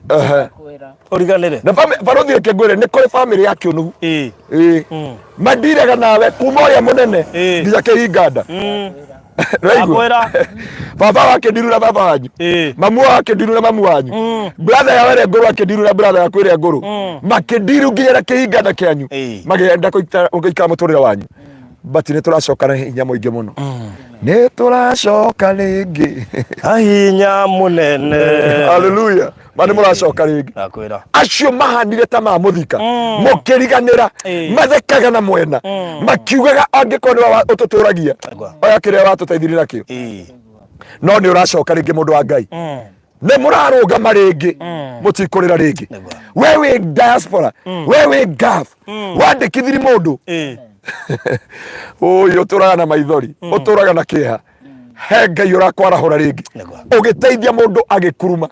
Ũriganĩre. Na barothi reke ngwĩre nĩ kũrĩ bamĩrĩ ya kĩũnũhu. Ĩĩ. Ĩĩ. Mandiraga nawe kuma ũrĩa mũnene nginya kĩhinganda. Ũraigua? Ndakwĩra. Baba wakĩndiru na baba wanyu. Ĩĩ. Mamu wakĩndiru na mamu wanyu. Brother yawe ĩrĩa ngũrũ akĩndiru na brother yaku ĩrĩa ngũrũ. Makĩndiru nginya na kĩhinganda kĩanyu. Ĩĩ. Magĩenda gũikara mũtũrĩre wanyu. But nĩ tũracoka na hinya mũingĩ mũno. Nĩ tũracoka rĩngĩ. Na hinya mũnene. Hallelujah. Ma nĩ mũracoka rĩngĩ. Ndakwĩra. Acio mahanire ta mamũthika mũkĩriganĩra. Mathekaga na mwena makiugaga angĩkorwo nĩwe ũtũtũragia oya kĩrĩa watũteithirie nakĩo. No nĩ ũracoka rĩngĩ mũndũ wa Ngai, nĩ mũrarũgama rĩngĩ, mũtikũrĩra rĩngĩ. We wĩ diaspora, we wĩ gaf wandĩkithiri mũndũ ũyũ ũtũraga na maithori, ũtũraga na kĩeha, he Ngai ũrakwarahũra rĩngĩ. Ũgĩteithia mũndũ agĩkuruma,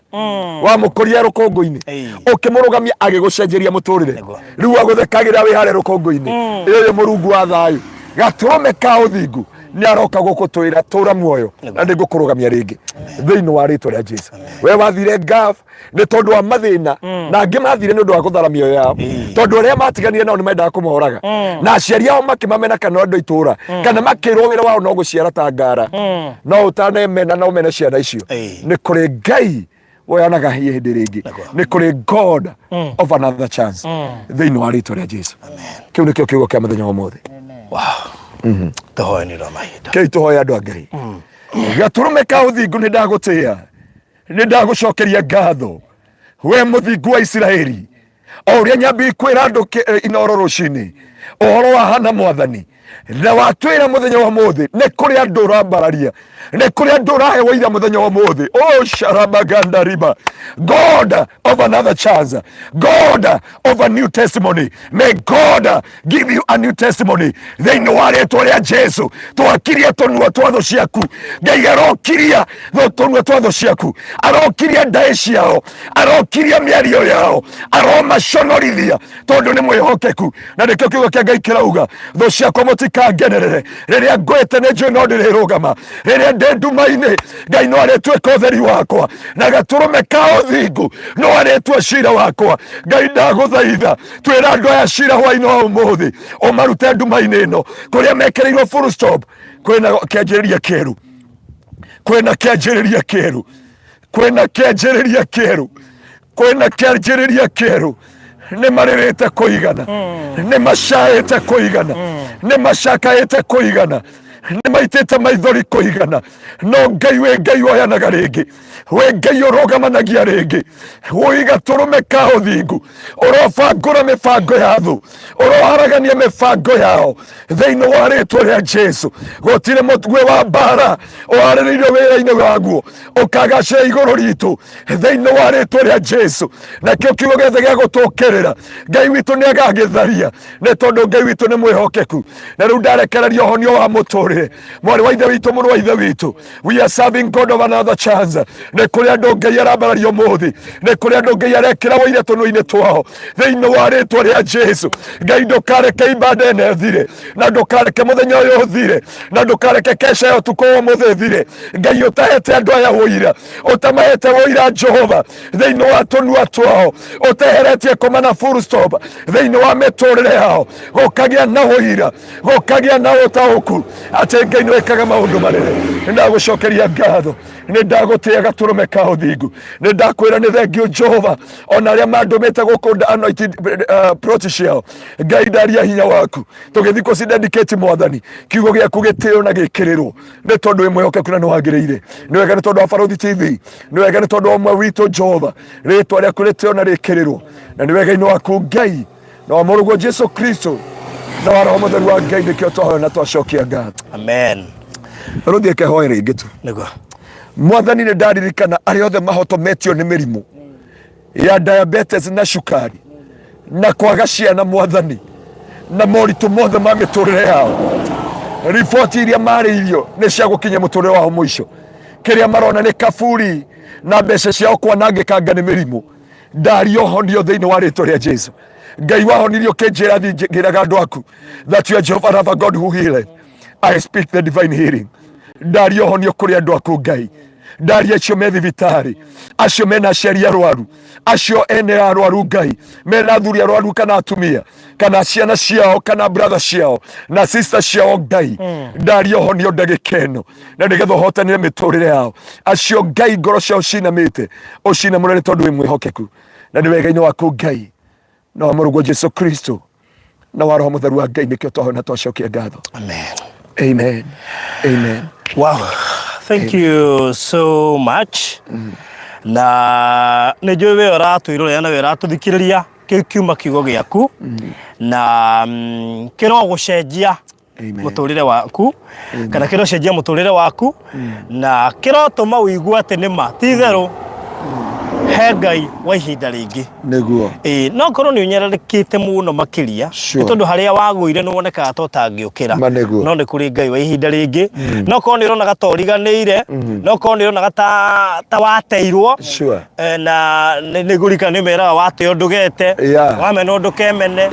wamũkũria rũkũngũ-inĩ, ũkĩmũrũgamia agĩgũcenjeria mũtũrĩre. Rĩu agũthekagĩra wĩ harĩa rũkũngũ-inĩ. Ĩyũ mũrungu wa thayũ gatũrũme ka ũthingu nĩ aroka gũkũtwĩra tũra muoyo na nĩ ngũkũrũgamia rĩngĩ thĩinĩ wa rĩtwa rĩa Jesu. We wathire Gaf nĩ tondũ wa mathĩna na angĩ mathire nĩ ũndũ wa gũthara mĩoyo yao tondũ arĩa matiganire nao nĩ mendaga kũmoraga na aciari ao makĩmamena kana andũ a itũũra kana makĩrwo wĩra wao no gũciara ta ngara no ũtanemena na ũmene ciana icio. Nĩ kũrĩ Ngai woyanaga hĩndĩ rĩngĩ, nĩ kũrĩ God of another chance thĩinĩ wa rĩtwa rĩa Jesu. Kĩu nĩkĩo kiugo kĩa mũthenya wa ũmũthĩ. Tũhoe nĩ ũndũ wa mahinda. Kĩu tũhoe andũ a Ngai. Gatũrũme ka ũthingu, nĩ ndagũtĩĩa, nĩ ndagũcokeria ngatho we mũthingu wa Isiraeli. O ũrĩa nyambi kwĩra andũ Inoro rũcinĩ ũhoro wa hana mwathani na watwĩra mũthenya wa mũthĩ nĩ kũrĩ andũ ũrambararia, nĩ kũrĩ andũ ũrahe wũira mũthenya wa mũthĩ. Oh, sharabaganda riba, God of another chance, God of a new testimony, may God give you a new testimony thĩinĩ wa rĩtwa rĩa Jesu. Twakiria tũnua twa thũ ciaku Ngai, arokiria tũnua twa thũ ciaku, arokiria ndaĩ ciao, arokiria mĩario yao, aromaconorithia tondũ nĩ mwĩhokeku. Na nĩkĩo kiugo kĩa Ngai kĩrauga thũ ciakwa Mũtikangenerere rĩrĩa ngwĩte, nĩ njũĩ no ndĩrĩrũgama. Rĩrĩa ndĩ nduma-inĩ, Ngai no arĩtuĩka ũtheri wakwa, na gatũrũme ka ũthingu no arĩtua cira wakwa. Ngai, ndagũthaitha, twĩra andũ aya cira hwainĩ wa ũmũthĩ, ũmarute nduma-inĩ ĩno kũrĩa mekĩrĩirwo full stop. Kwĩna kĩanjĩrĩria kĩerũ, kwĩna kĩanjĩrĩria kĩerũ, kwĩna kĩanjĩrĩria kĩerũ, kwĩna kĩanjĩrĩria kĩerũ. Nĩ marĩrĩte kũigana, nĩ macaĩte kũigana, nĩ macakaĩte kũigana, nĩ maitĩte maithori kũigana. No Ngai, wĩ Ngai woyanaga rĩngĩ, wĩ Ngai ũrũgamanagia rĩngĩ. Wĩ gatũrũme ka ũthingu, ũrobangũra mĩbango ya thũ, ũroharagania mĩbango yao thĩinĩ wa rĩtwa rĩa Jesu. Gũtirĩ mũtwe wa mbara ũharĩrĩirio wĩra-inĩ waguo ũkagacĩra igũrũ ritũ thĩinĩ wa rĩtwa rĩa Jesu. Nakĩo kiugo gĩothe gĩa gũtũkĩrĩra, Ngai witũ nĩ agagĩtharia, nĩ tondũ Ngai witũ nĩ mwĩhokeku. Na rĩu ndarekereria ũhonio wa mũtũrĩre, mwarĩ wa ithe witũ, mũrũ wa ithe witũ. We are serving God of another chance. Nĩ kũrĩ andũ Ngai arambararia ũmũthĩ, nĩ kũrĩ andũ Ngai arekĩra wũira tũnua-inĩ twao thĩinĩ wa rĩtwa rĩa Jesu. Ngai, ndũkareke ibanda ĩno ĩthire, na ndũkareke mũthenya ũyũ ũthire, na ndũkareke kesha ya ũtukũ wa ũmũthĩ ĩthire, Ngai, ũtahete andũ aya wũira, ũtamahete wũira, Jehova, thĩinĩ wa tũnua twao, ũteheretie koma na full stop thĩinĩ wa mĩtũrĩre yao. Gũkagĩa na ũira, gũkagĩa na ũtaũku atĩ Ngai nĩ wĩkaga maũndũ manene. Nĩ ndagũcokeria ngatho, nĩ ndagũtĩa gatũrũme ka ũthingu, nĩ ndakwĩra nĩ thengiũ, Jehova. Ona arĩa mandũmĩte gũkũ anointed plot ciao, Ngai, ndaria hinya waku tũgĩthiĩ kũcidedicate. Mwathani, kiugo gĩaku gĩtĩo na gĩkĩrĩrwo, nĩ tondũ wĩ mwĩhokeku na nĩ wagĩrĩire. Nĩ wega nĩ tondũ wa Barũthi TV, nĩ wega nĩ tondũ wa ũmwe witũ. Jehova, rĩtwa rĩaku rĩtĩo na rĩkĩrĩrwo, na nĩ wega-inĩ waku, Ngai, na wa mũrũguo Jesu Kristo, na wa Roho Mũtheru wa Ngai, nĩkĩo twahoya na twacokia ngatho. Amen. Barũthi, eke hoe rĩngĩ tu. Nĩguo. Mwathani, nĩ ndaririkana arĩa othe mahotometio nĩ mĩrimũ ya diabetes na cukari na kwaga ciana, Mwathani, na moritũ mothe ma mĩtũrĩre yao. Riboti iria marĩirio nĩ cia gũkinya mũtũrĩre wao mũico. Kĩrĩa marona nĩ kaburi na mbeca ciao kwanangĩkanga nĩ mĩrimũ. Ndaria ũhonio thĩinĩ wa rĩtwa rĩa Jesu. Ngai, wahonirio kĩnjĩra thiĩ ngĩraga andũ aku that you are Jehovah Rapha, God who healeth. I speak the divine healing. Ndaria ũhonio kũrĩ andũ aku, Ngai. Ndaria acio me thibitarĩ, acio mena aciari arwaru, acio ene arwaru, Ngai, mena athuri arwaru kana atumia kana ciana ciao kana brother ciao na sister ciao. Ngai, ndaria ũhonio ndagĩka ĩno, na nĩgetha ũhotanĩre mĩtũrĩre yao. Acio, Ngai, ngoro ciao cinamĩte, ũcinamũre, nĩ tondũ wĩ mwĩhokeku, na nĩ wega-inĩ waku, Ngai, na wa mũrũguo Jesu Kristo, na wa Roho Mũtheru wa Ngai, nĩkĩo twahoya na twacokia ngatho. Amen. Amen, amen. Wow, thank you so much. Na nĩ njũĩ we ũratwĩrorera na we ũratũthikĩrĩria, kĩu kiuma kiugo gĩaku na kĩrogũcenjia Amen. Mũtũrĩre waku, kana kĩrocenjia mũtũrĩre waku, na kĩrotũma ũigue atĩ nĩ ma ti itherũ he Ngai wa ihinda rĩngĩ. Nĩguo. Ĩĩ, no korwo nĩ ũnyararĩkĩte mũno makĩria, nĩ tondũ harĩa wagũire nĩ wonekaga ta ũtangĩũkĩra. Ma nĩguo. No nĩ kũrĩ Ngai wa ihinda rĩngĩ. No korwo nĩ ũronaga ta ũriganĩire, no korwo nĩ ũronaga ta wateirwo. Na nĩ ngũririkana nĩ meraga wateo ndũgete, wamena ndũkemene.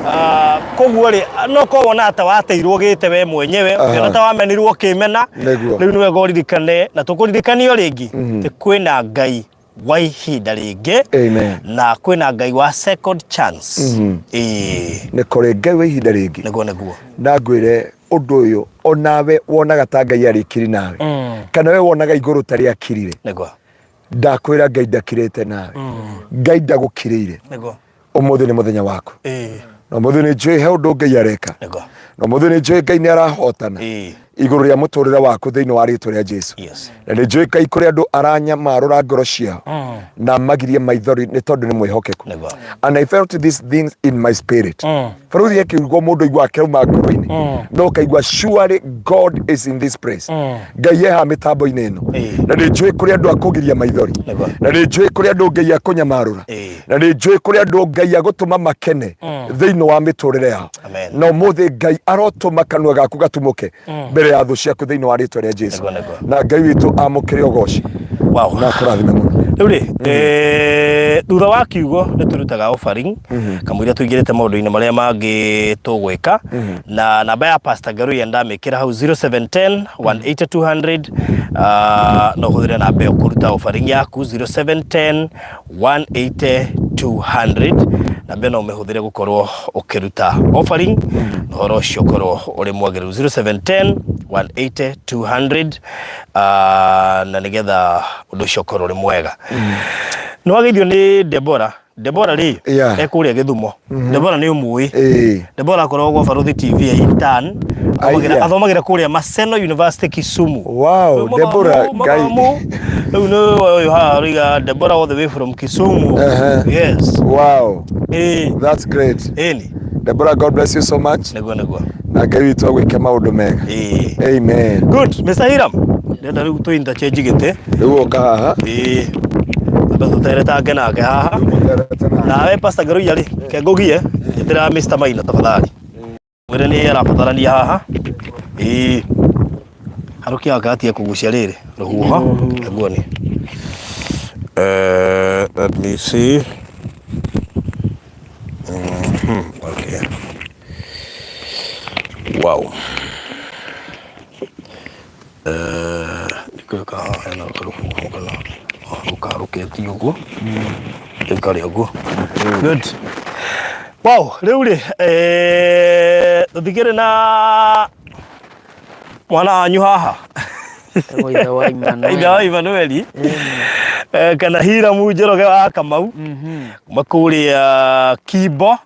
Ah, koguo rĩ, no korwo wonaga ta wateirwo gĩte we mwenyewe, ũkĩona ta wamenirwo ũkĩmena. Nĩguo. Rĩu nĩ wega ũririkane na tũkũririkanio rĩngĩ atĩ kwĩna Ngai wa ihinda rĩngĩ. Amen. Na kwĩna Ngai wa second chance. Ĩĩ. Nĩ kũrĩ Ngai wa ihinda rĩngĩ. Nĩguo, nĩguo. Na ngwĩre ũndũ ũyũ, onawe wonaga ta Ngai arĩkiri nawe, kana we wonaga igũrũ ta rĩakirire, Nĩguo. Ndakwĩra, Ngai ndakirĩte nawe. Ngai ndagũkirĩire. Nĩguo. Ũmũthĩ nĩ mũthenya waku. Ĩĩ. Na ũmũthĩ nĩ njũĩ he ũndũ Ngai areka. Nĩguo. Na ũmũthĩ nĩ njũĩ Ngai nĩ arahotana Ĩĩ. Igũrũ rĩa mũtũrĩre waku thĩinĩ wa rĩtwa rĩa Jesu. Yes. Na nĩ njũĩ Ngai kũrĩ andũ aranyamarũra ngoro ciao na magirie maithori, nĩ tondũ nĩ mwĩhokeku. Nĩguo. And I felt these things in my spirit. Barũthi akiuga mũndũ aigua akĩrauma ngoro-inĩ, no ũkaigua surely God is in this place. Ngai eha mĩtambo-inĩ ĩno. Ĩĩ. Na nĩ njũĩ kũrĩ andũ akũgiria maithori. Nĩguo. Na nĩ njũĩ kũrĩ andũ Ngai akũnyamarũra. Ĩĩ. Na nĩ njũĩ kũrĩ andũ Ngai agũtũma makene thĩinĩ wa mĩtũrĩre yao. Amen. Na ũmũthĩ Ngai arotũma kanua gaku gatumũke mbere ya thũ ciaku thĩinĩ wa rĩtwa rĩa Jesu. Nĩguo, nĩguo. Na Ngai witũ amũkĩre ũgoci Wow. na akũrathime mũno. Rĩu rĩ, thutha wa kiugo nĩ tũrutaga offering kamũira tũingĩrĩte maũndũ-inĩ marĩa mangĩ tũgwĩka, na namba ya Pastor Ngaruiya ndamĩkĩra hau 0710 180 200. No ũhũthĩre namba ĩyo kũruta offering yaku, 0710 180 200. Namba ĩno ũmĩhũthĩre gũkorwo ũkĩruta offering na ũhoro ũcio ũkorwo ũrĩ mwagĩrĩru, 0710 180 200, na nĩgetha ũndũ ũcio ũkorwo ũrĩ mwega. Nĩ wageithio nĩ Debora. Debora rĩ, ekũrĩa Gĩthumo. Debora nĩ ũmũĩ? Ĩĩ. Debora akoragwo gwa Barũthi TV ya intern. Aya. Athomagĩra kũrĩa Maseno University, Kisumu. Wow, Rĩu Deborah, Ngai. mathomo. Rĩu nĩ ũyũ haha ũroiga Deborah all the way from Kisumu. Yes. Wow, Ĩĩ. that's great. Ĩni. Deborah, God bless you so much. Nĩguo. Na Ngai witũ agwĩke maũndũ mega. Ĩĩ. Amen. Good, Mr. Hiram. Ndĩrenda rĩu tũ interchange gĩtĩ. Rĩu ũka haha. Ĩĩ. Ambe tũteretange nake haha. Rĩu mũterete nake. Nawe Pastor Ngaruiya rĩ, kengũgie, ĩtĩra Mr. Maina tafadhali. Mwĩre nĩ arabatarania haha. Ĩĩ. Harũkia wakatia kũgucia rĩrĩ rũhuho. Nguoni. Let me see. Okay. Wow. Ndikũĩ kana hena karũhuho kana ũkarũkĩtie ũguo. Ĩkarĩ ũguo. Good. Wow, rĩu rĩ, tũtikĩrĩ na mwana wanyu haha. Etagwo ithe wa Emmanuel. Ithe wa Emmanuel. Kana Hiramu Njoroge wa Kamau. Kuma kũrĩa Kimbo.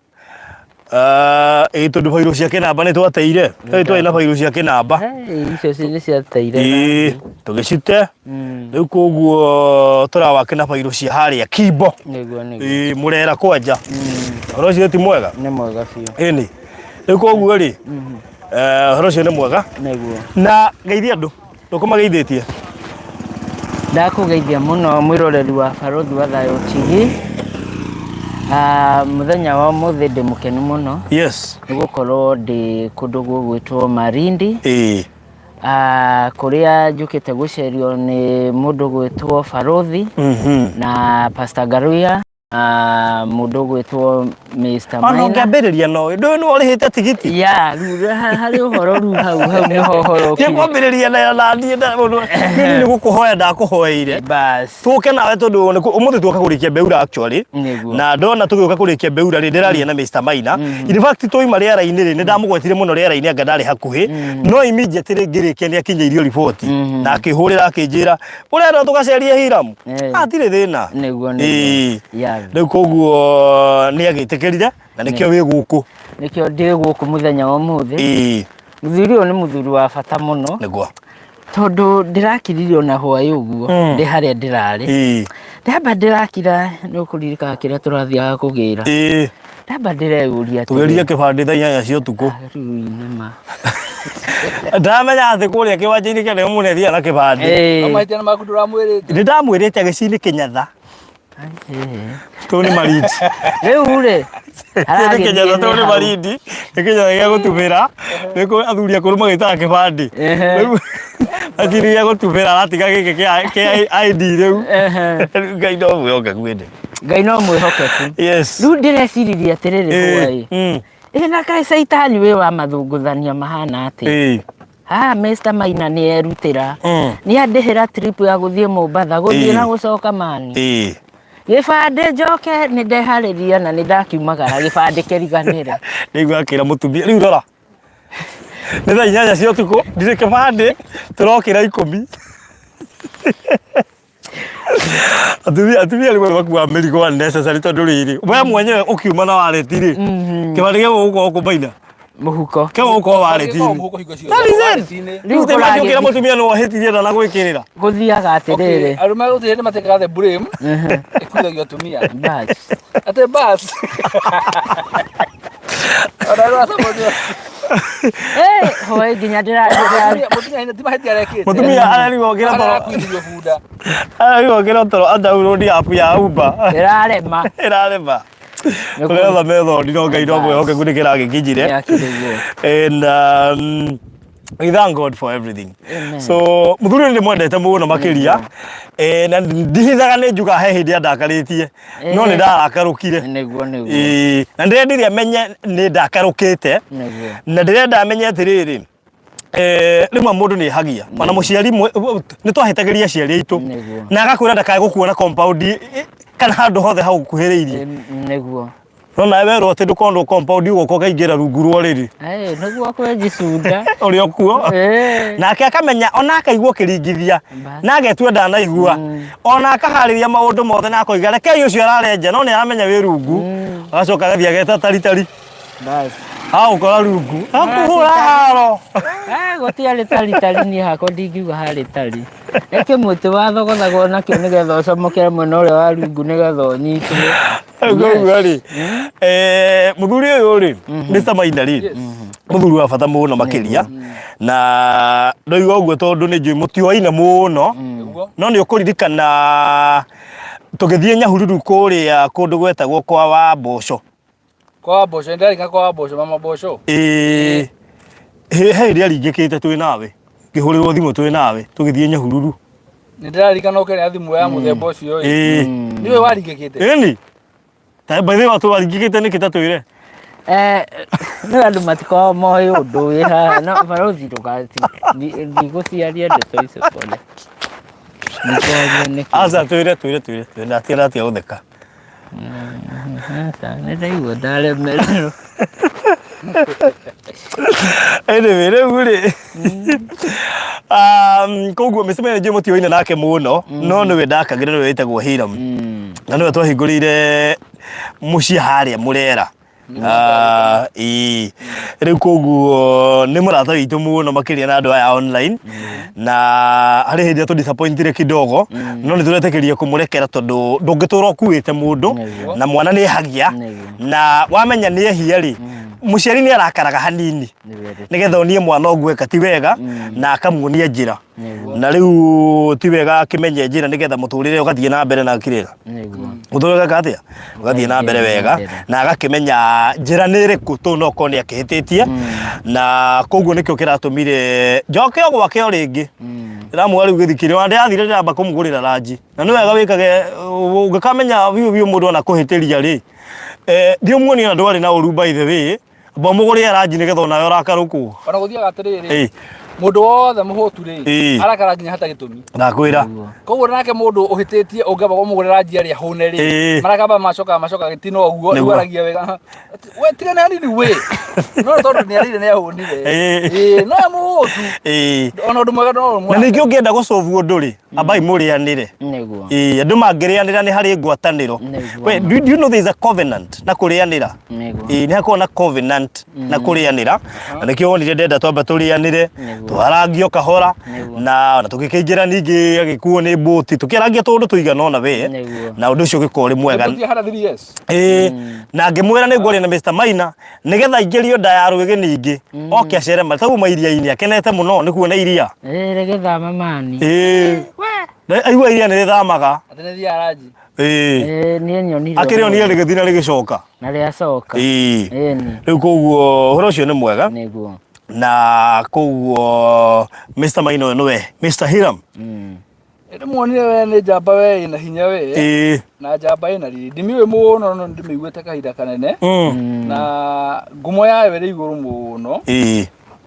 Ĩ tondũ bairũ cia kĩnamba nĩ twateire. Ĩ twarĩ na bairũ cia kĩnamba. Hey, icio nĩ ciateire. Ĩ tũgĩcite. Rĩu koguo tũrawake na bairũ cia harĩa Kimbo. Nĩguo. Ĩ Mũrera kwanja. Ũhoro ũcio ti mwega? Nĩ mwega biũ. Ĩni. Rĩu koguo rĩ, ũhoro ũcio nĩ mwega. Nĩguo. Na geithia andũ. Ndũkũmageithĩtie. Ndakũgeithia mũno mwĩroreri wa Barũthi wa Thayũ TV. Mũthenya wa ũmũthĩ ndĩ mũkenu mũno nĩ gũkorwo ndĩ kũndũ gũgwĩtwo Malindi. Kũrĩa njũkĩte gũcerio nĩ mũndũ gwĩtwo Barũthi na Pastor Ngaruiya na mũndũ ũgwĩtwo Mr. Ona Maina. ũngĩambĩrĩria no ndũĩ nĩ ũrĩhĩte tigiti. Ya, rĩu harĩ ũhoro rĩu hau hau nĩho ũhoro Ti ũkinyĩte. kwambĩrĩria na niĩ mũndũ niĩ nĩ gũkũhoya ndakũhoeire. Bas. Tũke nawe tondũ ũmũthĩ tuoka kũrĩkia Beura actually. Nĩguo. Na ndona tũgĩũka kũrĩkia Beura rĩ, ndĩraria na Mr. Maina. In fact twauma rĩera-inĩ rĩ, nĩ ndamũgwetire mũno rĩera-inĩ anga ndarĩ hakuhĩ. No immediately ngĩrĩkia nĩ akinyĩirio riboti. Na akĩhũrĩra akĩnjĩra, ũrenda tũgacerie Hiram? Hatirĩ thĩna. Nĩguo. Ĩĩ. Ya. Rĩu koguo nĩ agĩtĩkĩrire na nĩkĩo wĩ gũkũ. Nĩkĩo ndĩ gũkũ mũthenya wa ũmũthĩ. Mũthuri ũyũ nĩ mũthuri wa bata mũno. Nĩguo. Tondũ ndĩrakirire ona hwaĩ ũguo ndĩ harĩa ndĩrarĩ. Ndamba ndĩrakira, nĩ ũkũririkana kĩrĩa tũrathiaga kũgĩra. Ndamba ndĩreyũria atĩrĩrĩ. Tũgĩrire kĩbandĩ thaa 8 cia ũtukũ. Rĩu nĩ ma. Ndamenya atĩ kũrĩa kĩwanja-inĩ kĩa ndege mũndũ nĩathiaga na kĩbandĩ. Ĩĩ. No mahĩtia nĩ maku ndũramwĩrĩte. Nĩ ndamwĩrĩte agĩcini Kĩnyatha. Tũu nĩ Malindi. Rĩu rĩ, Nĩ aragĩthiĩ Kĩnyatha, tũu nĩ hau. Malindi. Nĩ Kĩnyatha gĩa gũtumĩra. Nĩ kũ athuri akũrũ magĩtaga kĩbandĩ. Rĩu akiri gĩa gũtumĩra aratiga gĩkĩ kĩa ID rĩu. Rĩu Ngai no mwĩhokeku ĩndĩ. Ngai no mwĩhokeku. Yes. Rĩu ndĩreciririe atĩrĩrĩ hwaĩ. Ĩ na kaĩ caitani wĩ wa mathũngũthania mahana atĩa? Haha Mr. Maina nĩ erutĩra. Nĩ andĩhĩra trip ya gũthiĩ Mombatha, gũthiĩ na gũcoka mani. Gĩbandĩ njoke nĩ ndeharĩria na nĩ ndakiumagara gĩbandĩ kĩriganĩre. Rĩu akĩra mũtumia, rĩu rora. Nĩ thaa 8 cia ũtukũ, ndirĩ kĩbandĩ, tũrokĩra 10. Atumia rĩmwe makuaga mĩrigo unnecessary tondũ rĩrĩ, we mwenyewe ũkiuma na wallet rĩ, kĩbandĩ gĩa gũgũkorwo kũ Maina? Mũhuko. Kĩa gũgũkorwo wallet-inĩ. Mũhuko hingo ciothe. That is it. Wallet-inĩ. Rĩu Rĩu tũragĩũkĩra kũragĩthiĩ- mũtumia nĩ wohĩtirie ndanagwĩkĩrĩra. Gũthiaga atĩrĩrĩ. Okay, arũme gũtirĩ hĩndĩ matekaga the blame. Ĩkuithagio atumia. Bas. Atĩ bas. Ona rĩu acabũrio. Eh, hwaĩ nginya Mũtumia ti mahĩtia arekĩte. Mũtumia ararigwo okĩra toro. Arakuithĩrio bunda. Ararigwo okĩra toro a download app ya Uber. Ĩrarema. Ĩrarema. Kũrĩa othe methondi no Ngai no mwĩhokeku nĩ kĩragĩkinyire. Nĩakĩrĩ guo. And We thank God for everything. Amen. So muthuri ũyũ nĩ mwendete mũno makĩria eh, na ndihithaga nĩ njuga he hĩndĩ andakarĩtie no nĩ ndarakarũkire Nĩguo nĩguo. Ĩĩ, na ndĩrendire menye nĩ ndakarũkĩte Nĩguo. na ndĩrenda amenye atĩrĩrĩ eh, rĩmwe mũndũ nĩ hagia ona mũciari nĩ twahĩtagĩria aciari aitũ Nĩguo. na agakwĩra ndakae gũkuona compound kana handũ hothe hau ũkuhĩrĩirie Nĩguo. No nawe werwo atĩ ndũkonwo compound ũgoka ũkaingĩra rungu rwa ũrĩrĩ Ĩ, nĩguo kwenjicunda. ũrĩ o kuo. Ĩ. Nake akamenya ona akaigua ũkĩringithia Bas. na agetua ndanaigua ona akaharĩria maũndũ mothe na akoiga rekei ũcio ararenja no nĩ aramenya wĩ rungu agacoka agathiĩ ageta taritari Bas. agũkora rungu akũhũra haro Ah, gũtiarĩ tari tari niĩ hakwa ndingiuga harĩ tari. Nĩ kĩmũtĩ wathogothagwo nakĩo nĩgetha ũcomokere mwena ũrĩa wa rungu nĩgetha ũnyitwo. Koguo rĩ eh, mũthuri ũyũ rĩ Mr. Maina rĩ mũthuri wa bata mũno makĩria na ndoiga ũguo tondũ nĩ njũĩ mũtioaine mũno Nĩguo. no nĩ ũkũririkana tũgĩthiĩ Nyahururu kũrĩa kũndũ gwetagwo kwa Wamboco Kwa mboco, nĩndarĩka kwa mboco, mama mboco. ĩĩ he he hĩndĩ aringĩkĩte twĩ nawe ngĩhũrĩrwo thimũ twĩ nawe tũgĩthiĩ Nyahururu Nĩndĩraririkana ũkĩaria thimũ ya mũthemba ũcio ĩ. ĩĩ Nĩũĩ waringĩkĩte? ĩni ta by the way twaringĩkĩte nĩkĩ ta twĩre Eh, nĩ andũ matikoragwo moĩ ũndũ wĩ haha no barothi ndũgati ndigũciaria ndeto icio pole ndikwaria nĩkĩ aca twĩre twĩre twĩre twĩre ndatia ndatia gũtheka Aca, nĩ ndaigua ndaremererwo anyway rĩu rĩ um, koguo mĩcemanio njũĩ mũtioine nake mũno no nĩwe ndakagĩra nĩwe wĩtagwo Hiram na nĩwe twahingũrĩire mũciĩ harĩa Mũrera Ah, ĩĩ. Rĩu koguo nĩ mũrata witũ mũno makĩria na andũ aya online na harĩ hĩndĩ atũ disappointire kidogo no nĩ tũretĩkĩria kũmũrekera tondũ ndũngĩtũra ũkuĩte mũndũ Nĩguo. na mwana nĩ ehagia Nĩguo. na wamenya nĩ ehia rĩ mũciari nĩ arakaraga hanini Nĩguo. nĩgetha onie mwana ũguo eka ti wega na akamuonia njĩra Nĩguo. na rĩu ti wega akĩmenye njĩra nĩgetha mũtũrĩre ũgathiĩ na mbere na kĩrĩra Nĩguo. mũtũrĩre ũgeka atĩa ũgathiĩ na mbere wega na agakĩmenya njĩra nĩ ĩrĩkũ tondũ no korwo nĩ akĩhĩtĩtie na koguo nĩkĩo kĩratũmire njoke o gwake o rĩngĩ ndĩramuga rĩu gĩthikĩrĩ ona ndĩrathire ndĩramba kũmũgũrĩra ranji na nĩ wega wĩkage ũngĩkamenya biũ biũ mũndũ ona kũhĩtĩria rĩ eh, thiĩ ũmuonie ona ndwarĩ na ũru by the way amba ũmũgũrĩre ranji nĩgetha onawe ũrakarũkwo Ona gũthiaga atĩrĩrĩ, Ĩĩ. mũndũ wothe mũhũtu rĩ, Ĩĩ. arakara nginya hatarĩ gĩtũmi. ndakwĩra Koguo nake mũndũ ũhĩtĩtie ũngĩamba kũmũgũrĩra njia arĩa hũne rĩ, Ĩĩ. marakamba macoka macoka gĩtina ũguo, rĩu Nĩguo. aragia wega. We tigana hanini we. No tondũ nĩ arĩire nĩ ahũnire. Ĩĩ. Ĩĩ, no mũhũtu. Ĩĩ. Ona ũndũ mwega no na ningĩ ũngĩenda gũcobu ũndũ rĩ ambai mũrĩanĩre Nĩguo. Ĩĩ, andũ mangĩrĩanĩra nĩ harĩ ngwatanĩro Nĩguo. We, do, do you know there is a covenant na kũrĩanĩra Nĩguo. Ĩĩ, nĩ hakoragwo na covenant na kũrĩanĩra na nĩkĩo wonire ndenda twamba tũrĩanĩre Nĩguo. twarangio kahora Nĩguo. na na tũgĩkĩingĩra ningĩ agĩkuo nĩ mbũti tũkĩarangia tũndũ tũigana ũna we Nĩguo. na ũndũ ũcio ũgĩkorwo ũrĩ mwega Tũthiĩ hara 3 years. Ĩĩ, na ngĩmwĩra nĩ ngwaria na Mr. Maina nĩgetha aingĩrio nda ya rwĩgĩ ningĩ oke acere tagu mairia-inĩ akenete mũno nĩ kuona iria Ĩĩ, rĩgĩthama mani. Ĩĩ. Na aigua iria nĩ rĩthamaga Atĩ nĩ thiaga ranji. Ĩĩ. Ĩĩ, niĩ nyonire. akĩrĩonire rĩgĩthiĩ na rĩgĩcoka Na rĩacoka. Ĩĩ. Ĩni. rĩu koguo ũhoro ũcio nĩ mwega Nĩguo. na koguo Mr. Maina ũyũ nĩwe Mr. Hiram Ndĩmuonire we nĩ njamba we ĩna hinya we. Ĩĩ. Na njamba ĩna riri. Ndimĩũĩ mũno no ndĩmĩiguĩte kahinda kanene. Na ngumo yayo ĩrĩ igũrũ mũno. Ĩĩ.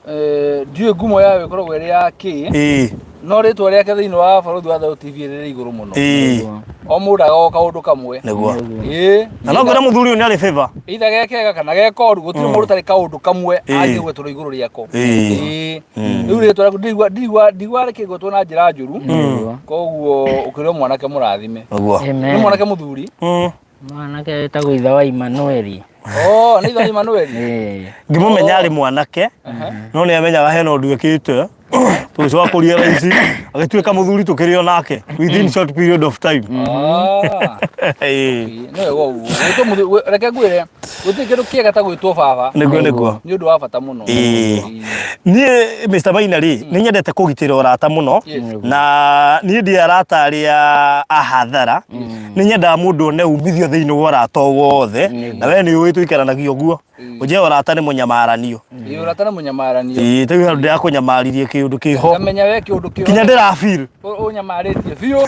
Eh, ndiũĩ ngumo yayo ĩkoragwo ĩrĩ ya kĩ Ĩĩ. no rĩtwa rĩake thĩinĩ wa barũthi wa Thayũ TV rĩrĩ igũrũ mũno Ĩĩ. o mũndũ agoka kaũndũ kamwe Nĩguo. ĩĩ Na no ngwĩra mũthuri ũyũ nĩ arĩ favor. either ge kega kana ge koru gũtirĩ mũndũ ũtarĩ kaũndũ kamwe Ĩĩ. angĩgwetwo igũrũ rĩako Ĩĩ. Ĩĩ. rĩu rĩtwa rĩaku ndirigua ndirigua ndirigua rĩkĩgwetwo na njĩra njũru Nĩguo. koguo ũkĩrĩ o mwanake mũrathime Nĩguo. nĩ Amen. mwanake mũthuri Mwanake wĩtagwo ithe wa Emmanueli. oh nĩ ithe wa Emmanueli Ĩĩ. Ngĩmũmenya arĩ mwanake no nĩ amenyaga hena ũndũ ekĩte. Tũgĩcoka kũrealize agĩtuĩka mũthuri tũkĩrĩ o nake within short period of time. Ah. Ĩĩ. Nĩ wega ũguo. Gwĩtwo reke ngwĩre gũtirĩ kĩndũ kĩega ta gwĩtwo baba. Nĩguo nĩguo. Nĩ ũndũ wa bata mũno. Ĩĩ. Niĩ Mr. Maina rĩ, nĩ nyendete kũgitĩra ũrata mũno Yes. na niĩ ndi arata arĩa a hathara. Nĩ nyendaga mũndũ one umithio thĩinĩ wa ũrata o wothe na we nĩ ũĩ tũikaranagia ũguo. Ũnjĩe ũrata nĩ mũnyamaranio. Ĩĩ ũrata nĩ mũnyamaranio. Ĩĩ ta rĩu handũ ndĩrakũnyamaririe kĩũndũ kĩho. Ngamenya we kĩũndũ kĩho. Kinya ndĩra feel. Ũnyamarĩtie biũ.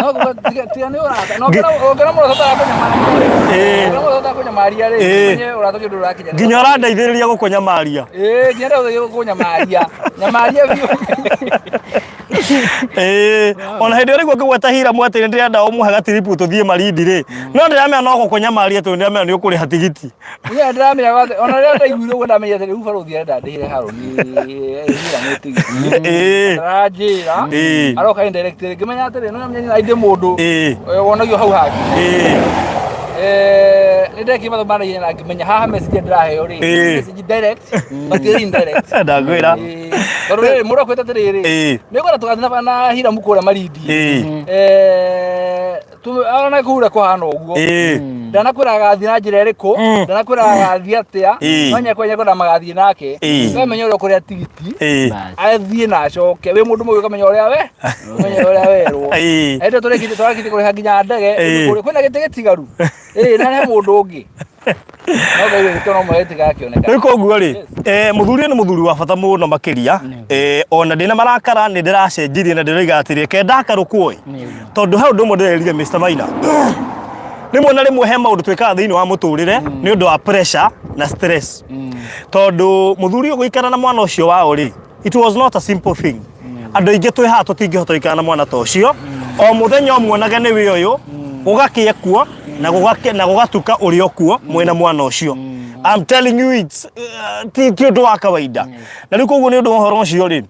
No tiga tiga nĩ ũrata. No ũngĩona mũrata ũtarakũnyamaria. Ĩĩ. Ũngĩona mũrata ũtarakũnyamaria rĩ, Ĩĩ. ũmenye ũrata ũcio ndũrakinya. Nginya ũrandeithĩrĩria gũkũnyamaria. Ĩĩ nginya ndĩrageria gũkũnyamaria. Nyamaria biũ. Ĩĩ, ona hĩndĩ ĩrĩa ũraigua ngĩgweta Hiramu atĩ nĩ ndĩrenda ũmũhe gatiripu tũthiĩ Malindi rĩ, no ndĩramenya no gũkũnyamaria tondũ ndĩramenya nĩ ũkũrĩha tigiti. Niĩ ndĩramenya wathe- ona rĩrĩa ndaiguire ũguo ndamenyire atĩ rĩu barũthi arenda ndĩhĩre Harũni Hiramu tigiti. Ĩĩ. Aranjĩra Ĩĩ. aroka indirect ngĩmenya atĩrĩ no menya ndĩ mũndũ Ĩĩ. wonagio hau hangĩ. Ĩĩ. Nĩ ndekire mathomo ma naihenya na ngĩmenya haha message ndĩraheo rĩ Ĩĩ. message direct but indirect. Ndakwĩra. Ĩĩ. Tondũ rĩrĩ mũndũ akwĩte atĩrĩrĩ Ĩĩ. nĩ ngwenda tũgathiĩ na na Hiramu kũrĩa Malindi. Ĩĩ. Ona kũu ũrĩa kũhana ũguo Ĩĩ. ndanakwĩra agathiĩ na njĩra ĩrĩkũ ndanakwĩra agathiĩ atĩa Ĩĩ. no nyekwa nyekwa magathiĩ nake Ĩĩ. we menya ũrĩa ũkũrĩa tigiti Ĩĩ. athiĩ na acoke wĩ mũndũ mũgĩ ũkamenya ũrĩa we ũkamenya ũrĩa werwo Ĩĩ. ĩndĩ tũrĩkĩtie tũrakĩtie kũrĩha nginya ndege Ĩĩ. kwĩna gĩtĩ gĩtigaru ĩĩ na he mũndũ ũngĩ no Ngai witũ no mwega gĩtigakĩoneka Rĩu koguo rĩ, mũthuri ũyũ nĩ mũthuri wa bata mũno makĩria. Ona ndĩna marakara nĩ ndĩracenjirie na ndĩroiga atĩrĩ, reke ndakarũkwo ĩ. Tondũ he ũndũ ũmwe ndĩrerire Mr. Maina. Rĩmwe na rĩmwe he maũndũ twĩkaga thĩinĩ wa mũtũrĩre nĩ ũndũ wa pressure na stress. Tondũ mũthuri ũyũ gũikara na mwana ũcio wao rĩ, it was not a simple thing. Andũ aingĩ twĩ haha tũtingĩhota gũikara na mwana ta ũcio. O mũthenya ũmuonage nĩ wĩ ũyũ, gũgakĩa kuo na gũgakĩa na gũgatuka ũrĩ o kuo mwĩna mwana ũcio. I'm telling you it's ti ũndũ wa kawaida. Na rĩu koguo nĩ ũndũ wa ũhoro ũcio rĩ,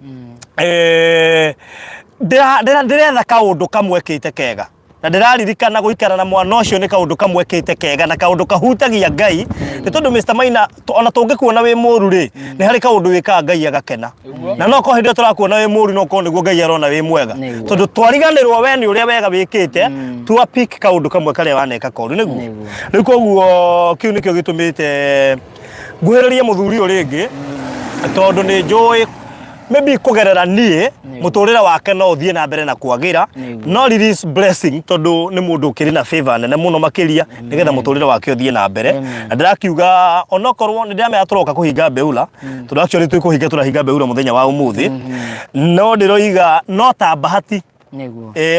ndĩretha kaũndũ kamwe kĩte kega. Na ndĩraririkana gũikara na mwana ũcio nĩ kaũndũ kamwe kĩte kega na kaũndũ kahutagia Ngai. Nĩ tondũ Mr. Maina ona tũngĩkuona wĩ mũru rĩ, nĩ harĩ kaũndũ wĩkaga Ngai agakena. Na no korwo hĩndĩ ĩyo tũrakuona wĩ mũru no korwo nĩguo Ngai arona wĩ mwega. Tondũ twariganĩrwo we nĩ ũrĩa wega wĩkĩte, twa pick kaũndũ kamwe karĩa waneka koru nĩguo. Rĩu koguo kĩu nĩkĩo gĩtũmĩte nguhĩrĩrie mũthuri ũyũ rĩngĩ, tondũ nĩ njũĩ maybe kũgerera niĩ mũtũrĩre wake no ũthiĩ na mbere na kwagĩra, no release blessing tondũ nĩ mũndũ ũkĩrĩ na favor nene mũno makĩria nĩgetha mũtũrĩre wake ũthiĩ na mbere. Na ndĩrakiuga onokorwo nĩ ndĩramenya tũroka kũhinga Beula, tondũ actually twĩ kũhinga tũrahinga Beula mũthenya wa ũmũthĩ, no ndĩroiga no ta bahati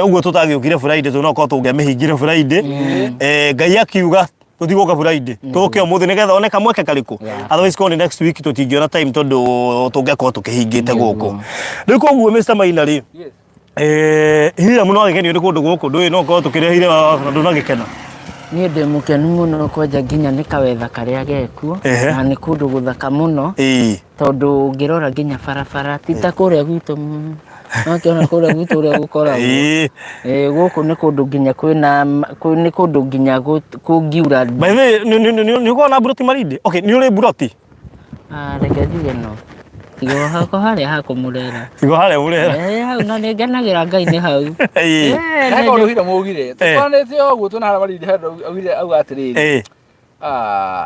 ũguo tũtagĩũkire Friday tondũ no korwo tũngĩamĩhingire Friday. Ngai akiuga tũtigũka Friday tũke ũmũthĩ nĩgetha one kamweke karĩkũ, otherwise korwo nĩ next week tũtingĩona time tondũ tũngĩakorwo tũkĩhingĩte gũkũ. Rĩu koguo Mr. Maina rĩ, Hiramu no agĩkenio nĩ kũndũ gũkũ ndũĩ no korwo tũkĩrehire na ndũnagĩkena. Niĩ ndĩ mũkenu mũno kwanja nginya nĩ kawetha karĩa gekuo na nĩ kũndũ gũthaka mũno tondũ ũngĩrora nginya barabara ti ta kũrĩa gwitũ, wakĩona kũrĩa gwitũ ũrĩa gũkoragwo. Gũkũ nĩ kũndũ nginya kwĩna nĩ kũndũ nginya kũngiura. By the way, nĩ ũkoragwo na mburoti Malindi? Okay, nĩ ũrĩ mburoti? Reke njuge no. Tiga hakwa harĩa hakũmũrera. Tiga harĩa mũrera. Hau na nĩ ngenagĩra Ngai nĩ hau. He kaũndũ hira mũgire. Tũkwanĩte ũguo twĩna harĩa Malindi he handũ augire auga atĩrĩrĩ.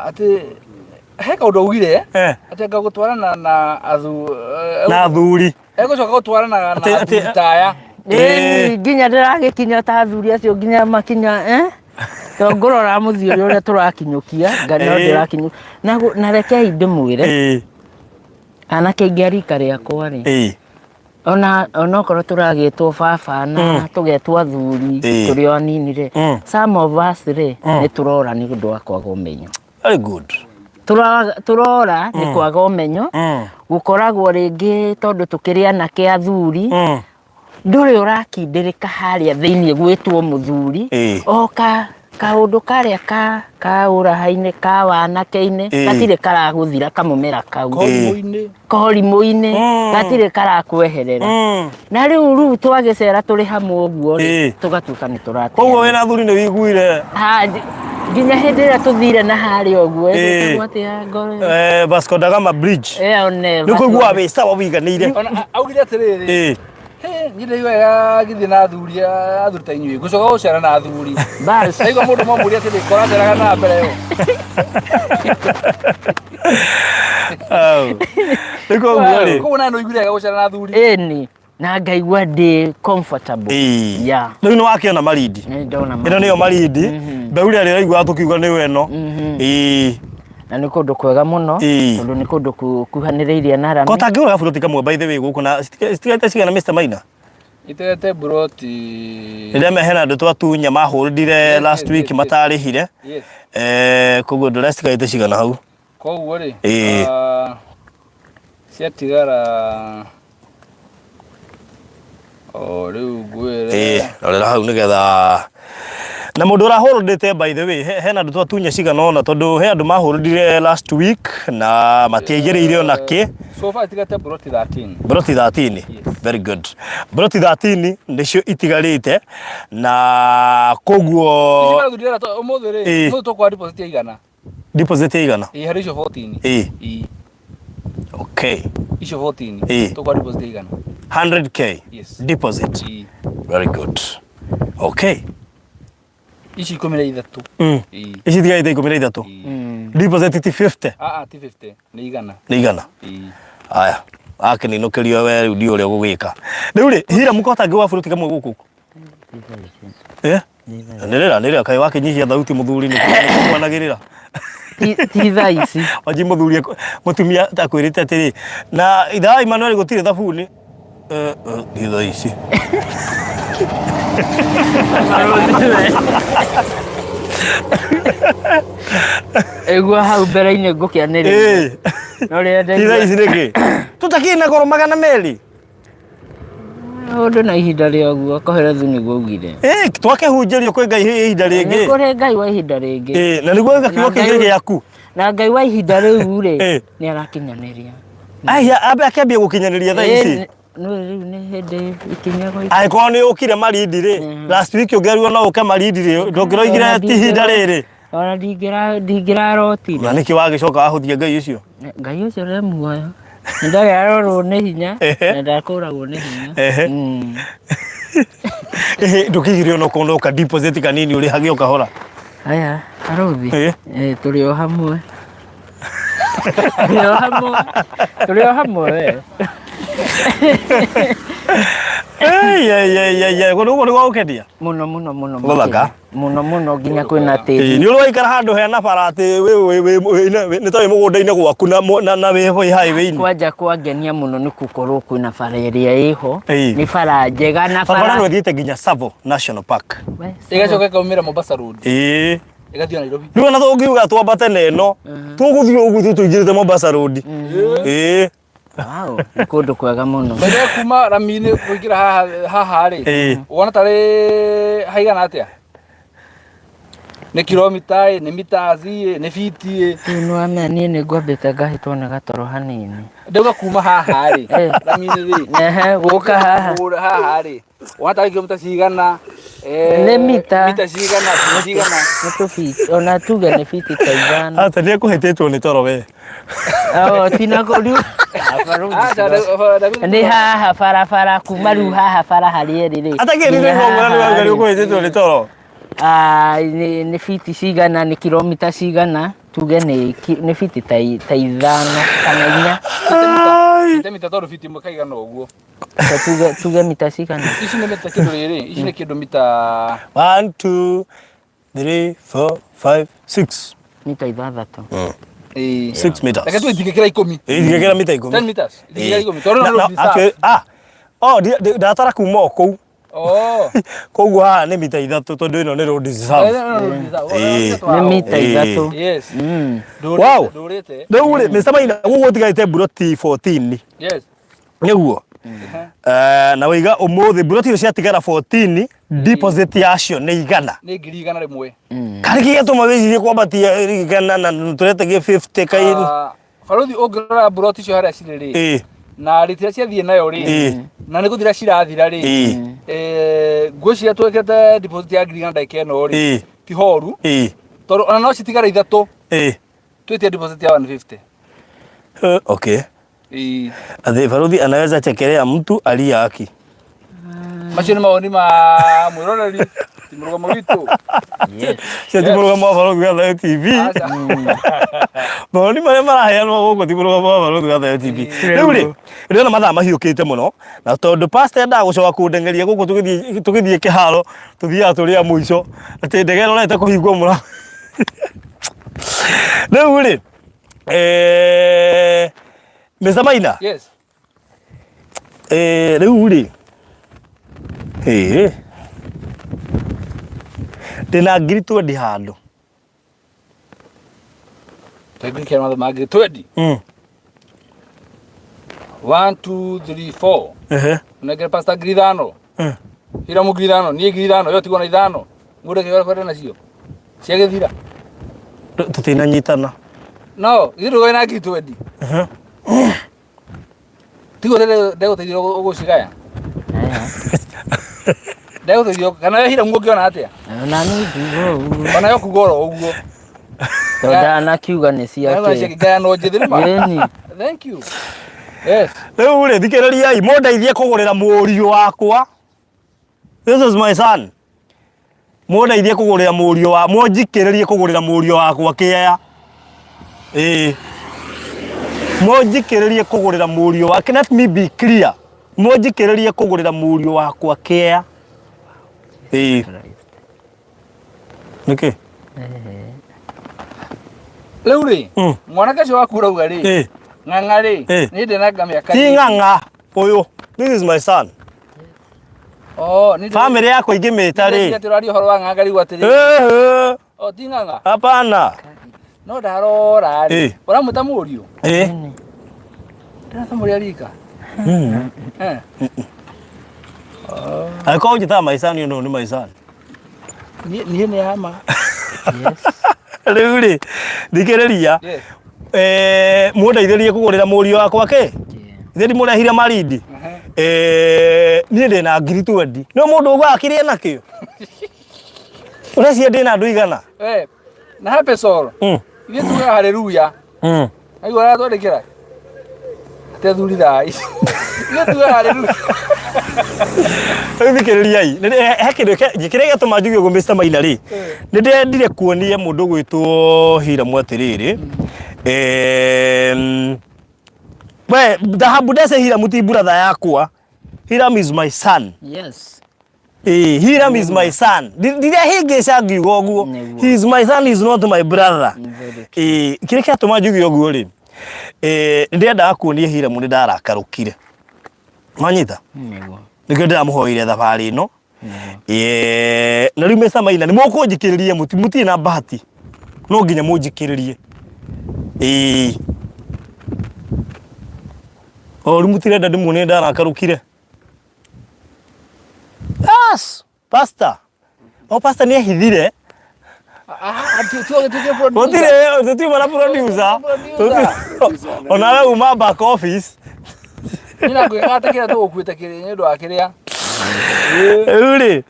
Atĩ he kaũndũ augire atĩ anga gũtwarana na athu Na athuri. Egũcoka gũtwarana na athuri ta aya. Ĩni nginya ndĩragĩkinya ta athuri acio nginya makinya To ngũrora mũthiũrĩ ũrĩa tũrakinyũkia, nga no ndĩrakinyũkia. Na rekei ndĩmwĩre, anake aingĩ a rika rĩakwa rĩ, ona onokorwo tũragĩtwo baba na tũgetwo athuri tũrĩ o anini rĩ, some of us rĩ, nĩ tũrora nĩ ũndũ wa kwaga ũmenyo. Very good. Tũrora nĩ kwaga ũmenyo, gũkoragwo rĩngĩ tondũ tũkĩrĩ anake athuri, ndũrĩ ũrakindĩrĩka harĩa thĩinĩ gwĩtwo mũthuri, o kaũndũ karĩa ka ũraha-inĩ ka wanake-inĩ, gatirĩ karagũthira kamũmera kau. Korimũ-inĩ. Gatirĩ karakweherera. Na rĩu twagĩcera tũrĩ hamwe ũguo rĩ, tũgatuĩka nĩ tũrateanĩra. Koguo wĩna athuri nĩ wĩiguire? Nginya hĩndĩ ĩrĩa tũthire na harĩa ũguo Ĩĩ. ĩtagwo atĩa ngoro Eh, Vasco da Gama Bridge. ĩyo nĩ Nĩ kũigua wĩ sawa wĩiganĩire. Ona augire atĩrĩrĩ Ĩĩ. "Hĩ, niĩ ndaigua wega ngĩthiĩ na athuri athuri ta inyuĩ ngũcoka gũcera na athuri Bas. ndaigua mũndũ mamũria atĩrĩ koraceraga na mbere yo Au. Nĩ koguo rĩ. koguo nawe nĩũiguire wega gũcera na athuri Ĩni na ngaigua ndĩ comfortable. Ĩĩ. Yeah. Rĩu nĩ wakĩona Malindi. Nĩ ndona Ĩno nĩyo Malindi. Mbeũ ĩrĩa ĩraiguaga tũkiuga nĩyo ĩno. Ĩĩ. Na nĩ kũndũ kwega mũno Ĩĩ. tondũ nĩ kũndũ kuhanĩrĩirie na rami. Ko tangĩgũra gaburoti kamwe by the way gũkũ na citigarĩte cigana Mr. Maina? iterete buroti Rĩrĩa me hena andũ twatunya mahũrire last week matarĩhire. Yes. Eh, koguo ndũrĩa citigarĩte cigana hau. Koguo rĩ Ĩĩ. ah, ciatigara o rĩu ngwĩre Ĩĩ, rorera hau nĩgetha na mũndũ ũrahũrũndĩte by the way he- hena andũ twatunya cigana ũna tondũ he andũ mahũrũndire last week na matiaigĩrĩire ona kĩ so far itigate broti 13 broti 13 Yes. very good broti 13 nĩcio itigarĩte na koguo ũmũthĩ rĩ Ĩĩ. ũmũthĩ tũkwa deposit ya igana deposit ya igana Ĩĩ harĩ icio 14 Ĩĩ. Ĩĩ. okay icio 14 Ĩĩ. tũkwa deposit ya igana 100k Yes. deposit Ĩĩ. very good okay ici 13 mm. Ĩĩ. ici itigarĩte 13 Ĩĩ. deposit ti 50 Ah, ah, ti 50 nĩ igana nĩ igana Ĩĩ. aya akinĩnũkĩrio we rĩu ndiũ ũrĩa ũgũgĩka rĩu rĩ hira mũkota ngĩ wa buruti kamwe gũkũ eh nĩrĩra nĩrĩra kaĩ wakĩnyihia thauti mũthuri nĩ kwanagĩrĩra Ti ti thaa ici. wanji mũthuri mũtumia akwĩrĩte atĩrĩ na ithaa Emmanuel gũtirĩ thabuni Eh, eh, ti thaa ici Ĩgua hau mbere-inĩ ngũkĩanĩrĩria. Ĩĩ. No rĩrĩa ti thaa ndaigua ici nĩkĩ tũtakĩrĩ na goro 200 ũndũ na ihinda rĩaguo Kohelethu nĩguo augire. Ĩĩ, twakĩhunjĩrio kwĩ Ngai ihinda Nĩ rĩngĩ kũrĩ Ngai wa ihinda rĩngĩ. Ĩĩ, na nĩguo gĩkiugo Na kĩu Ngai- gĩ gĩaku Na Ngai wa ihinda rĩu rĩ Ĩĩ. nĩ arakinyanĩria. Aya, ambe akĩambia gũkinyanĩria thaa ici Ĩĩ, nĩ rĩu nĩ hĩndĩ ikinya gwa angĩkorwo nĩ ũkire Malindi rĩ last week ũngĩerirwo no ũke Malindi rĩ ndũngĩroigire ti ihinda rĩrĩ Ona ndingĩra ndingĩrarotire. na nĩkĩ wagĩcoka wahũthia Ngai ũcio Ngai ũcio nĩ muoyo. Nĩ ndarĩ arorwo nĩ hinya Ehe. na ndakũragwo nĩ hinya. Ehe. Ehe, ndũkĩgire ona ũkorwo no ka deposit kanini ũrĩhage o kahora Aya, arũthi. Ĩĩ. Eh, tũrĩ o hamwe. Tũrĩ o hamwe. Tũrĩ o hamwe we. Ei, ei, ei, ei, ei, kũndũ gũkũ nĩ gwa gũkenia Mũno mũno mũno. Gũthaka. Mũno mũno nginya kwĩna Ĩĩ, tĩri. nĩ ũrĩ waikara handũ hena bara atĩ nĩ ta wĩ mũgũnda-inĩ gwaku na na wĩ highway-inĩ Kwanja kwangenia mũno nĩ gũkorwo kwĩna bara ĩrĩa ĩho. Ĩĩ. Nĩ bara njega na barabara bara ĩno ĩthiĩte nginya Tsavo National Park We, ĩgacoka ĩkaumĩra Mombasa Road ĩĩ ĩgathiĩ Nairobi rĩu ona tũngiuga twambate na ĩno tũgũthiĩ ũguo ithuĩ tũingĩrĩte Mombasa Road ĩĩ Wow, nĩ kũndũ kwega mũno. Mbere ya kuma rami-inĩ kũingĩra haha haha rĩ Ĩĩ. wona tarĩ haigana atĩa nĩ kilomita ĩ nĩ meters ĩ nĩ feet ĩ Rĩu nĩ wamenya niĩ nĩ ngwambĩte ngahĩtwo nĩ gatoro hanini. ndauga kuma haha rĩ Eh. rami-inĩ rĩ Ehe, gũka haha. kũgũra haha rĩ wona tarĩ kilomita cigana eh, Nĩ mita. mita cigana feet cigana Nĩ tũbiti, ona tuge nĩ biti ta ithano. ata nĩ ekũhĩtĩtwo nĩ toro we Oh, tina kũriu. Aca, Nĩ haha barabara kuma rĩu haha bara harĩa ĩrĩ rĩ. atakĩrire nginya ngomora nĩ haha wauga nĩ rĩ. ũkũhĩtĩtwo nĩ toro Ah, nĩ biti cigana nĩ kilomita cigana tuge nĩ nĩ biti ta ta ithano kana inya. Ite mita tondũ fiti ĩmwe kaigana ũguo Ta tuge tuge mita cigana. Ici nĩ mita kĩndũ rĩrĩ ici nĩ kĩndũ mita 1 2 3 4 5 6 Mita ithathatũ. Ĩĩ. 6 meters Reke tuge itingĩkĩra ikũmi. Ĩĩ, itingĩkĩra mita ikũmi. 10 meters. Itingĩkĩra Ĩĩ. ikũmi. Tondũ Na- no na- reserve. actually, ah, oh, ndatara kuma o kũu Oh. koguo haha nĩ mita ithatũ tondũ ĩno nĩ road reserve. Ĩĩ. Nĩ mita Ĩĩ. ithatũ. Yes. Wow. Ndũrĩte. Rĩu rĩ Mr. Maina gũkũ gũtigarĩte mburoti 14 Yes. nĩguo Eh, na waiga ũmũthĩ mburoti icio ciatigara 14 deposit yacio nĩ igana Nĩ 100,000. karĩ kĩ gĩatũma wĩcirie kwambatia igana na tũretagie 50 kai Ah, Baruthi ũngĩrora mburoti icio harĩa cirĩ rĩ ĩĩ na rĩti ĩrĩa ciathiĩ nayo rĩ Ĩĩ. na nĩ gũthira cirathira rĩ Ĩĩ. eh, ngwĩciria twĩkĩte deposit ya 100,000 ndagĩka ĩno rĩ Ĩĩ. ti horu ĩĩ Tondũ ona no citigare ithatũ Ĩĩ. twĩtie deposit ya 150. Okay. Ĩĩ. Ati baruthi anaweza chekelea mtu aliye haki. Macio nĩ mawoni ma mwĩroreri ti mũrũgamo witũ. Yes. Cio ti mũrũgamo wa baruthi wa Thayo TV. Aca. Mawoni marĩa maraheanwo gũkũ ti mũrũgamo wa baruthi wa Thayo TV. Rĩu rĩ, ndĩrona mathaa mahiũkĩte mũno na tondũ pastor endaga gũcoka kũndengeria gũkũ tũgĩthiĩ tũgĩthiĩ kĩharo tũthiaga tũrĩ a mũico atĩ ndege ĩrorete kũhingwo mũrango. Rĩu rĩ, eh, Mr. Maina, Yes. eh, rĩu rĩ, ĩĩ, ndĩna ngiri twendi handũ. Tũingĩkia matho mangĩ twendi. 1 2 3 4. Ehe. Unengere pastor 5,000. Hiramu 5,000, niĩ 5,000, yo tigwo na 5. Ngũre kĩgora kwenda nacio. Ciagĩthira. Tũtinanyitana. No, ithuĩ ndũgoe na ngiri twendi. Tigo ndegũteithia ũgũcigaya. Ndegũteithia kana we Hiramu ũngĩona atĩa? Ona niĩ ngiuga ũguo. Ona yo kuga oro ũguo. Tondũ ndanakiuga nĩ ciake. Ngayano njĩthĩ nĩ ma. Ĩni. Thank you. Yes. Rĩu rĩ, thikĩrĩriai, mũndeithie kũgũrĩra mũriũ wakwa. This is my son. Mũndeithie kũgũrĩra mũriũ wa, mũnjikĩrĩrie kũgũrĩra mũriũ wakwa kĩea. Ĩĩ. Mũnjikĩrĩrie kũgũrĩra mũriũ wa, let me be clear. Mũnjikĩrĩrie kũgũrĩra mũriũ wakwa kĩea. Ĩĩ. Nĩkĩ? Rĩu rĩ, mwanake ũcio waku ũrauga rĩ, Ĩĩ. ng'ang'a rĩ, Ĩĩ. niĩ ndĩnanga mĩaka Ti mĩingĩ. ng'ang'a ũyũ. This is my son. Oh, nĩ Family yakwa ingĩmĩta rĩ. Ndĩreciria atĩ ũraria ũhoro wa ng'ang'a rĩu atĩrĩ. Ĩhĩ, Oh, ti ng'ang'a. Hapana. No ndarora rĩ. Ĩĩ. Ũramwĩta mũriũ? Ĩĩ. Ndĩrata mũrĩ a rika. Eh. Angĩkorwo ũnjĩtaga my son, ũyũ nĩ my son. Niĩ niĩ nĩ ama. Rĩu rĩ, thikĩrĩria. Yes. Eh, mũndeithĩrie kũgũrĩra mũriũ wakwa kĩ? Ithe ndimũrehire marindi. Eh, niĩ ndĩna ngiri twendi. No mũndũ ũguo akĩrĩe nakĩo. Ũreciria ndĩna andũ igana? Eh. Na happy soul. Ithuĩ tugaga haleluya. Aigua aratwandĩkĩra. Atĩ athuri thai. Ithuĩ tugaga haleluya. Rĩu thikĩrĩriai, he kĩndũ kĩrĩa gĩatũma njuge ũguo Mr. Maina rĩ, nĩ ndĩrendire kuonia mũndũ ũgwĩtwo Hiramu atĩrĩrĩ, em, we Dhahabu Dese Hiramu ti brother yakwa. Hiram is my son. Yes. Eh, Hiram is my son. Ndirehĩngĩca ngiuga ũguo. Nĩguo. He is my son, he is not my brother. Very Eh, kĩrĩa kĩratũma njuge ũguo rĩ, eh, nĩndĩrendaga kuonia Hiram nĩ ndarakarũkire. Wanyita? Nĩguo. Nĩkĩo ndĩramũhoire thabarĩ ĩno. Eh, na rĩu Mr. Maina nĩ mũkũnjikĩrĩria mũtirĩ na bahati. No nginya mũnjikĩrĩrie. Ĩĩ. O rĩu mũtirenda ndĩmuonie ndarakarũkire. Yes, pastor. O pastor nĩ ehithire. Gũtirĩ tũtiuma na producer. Producer. Ona we uma back office. Nina ngwĩka atĩ kĩrĩa tũgũkuĩte kĩrĩ nĩ ũndũ wa kĩrĩa. Rĩu rĩ,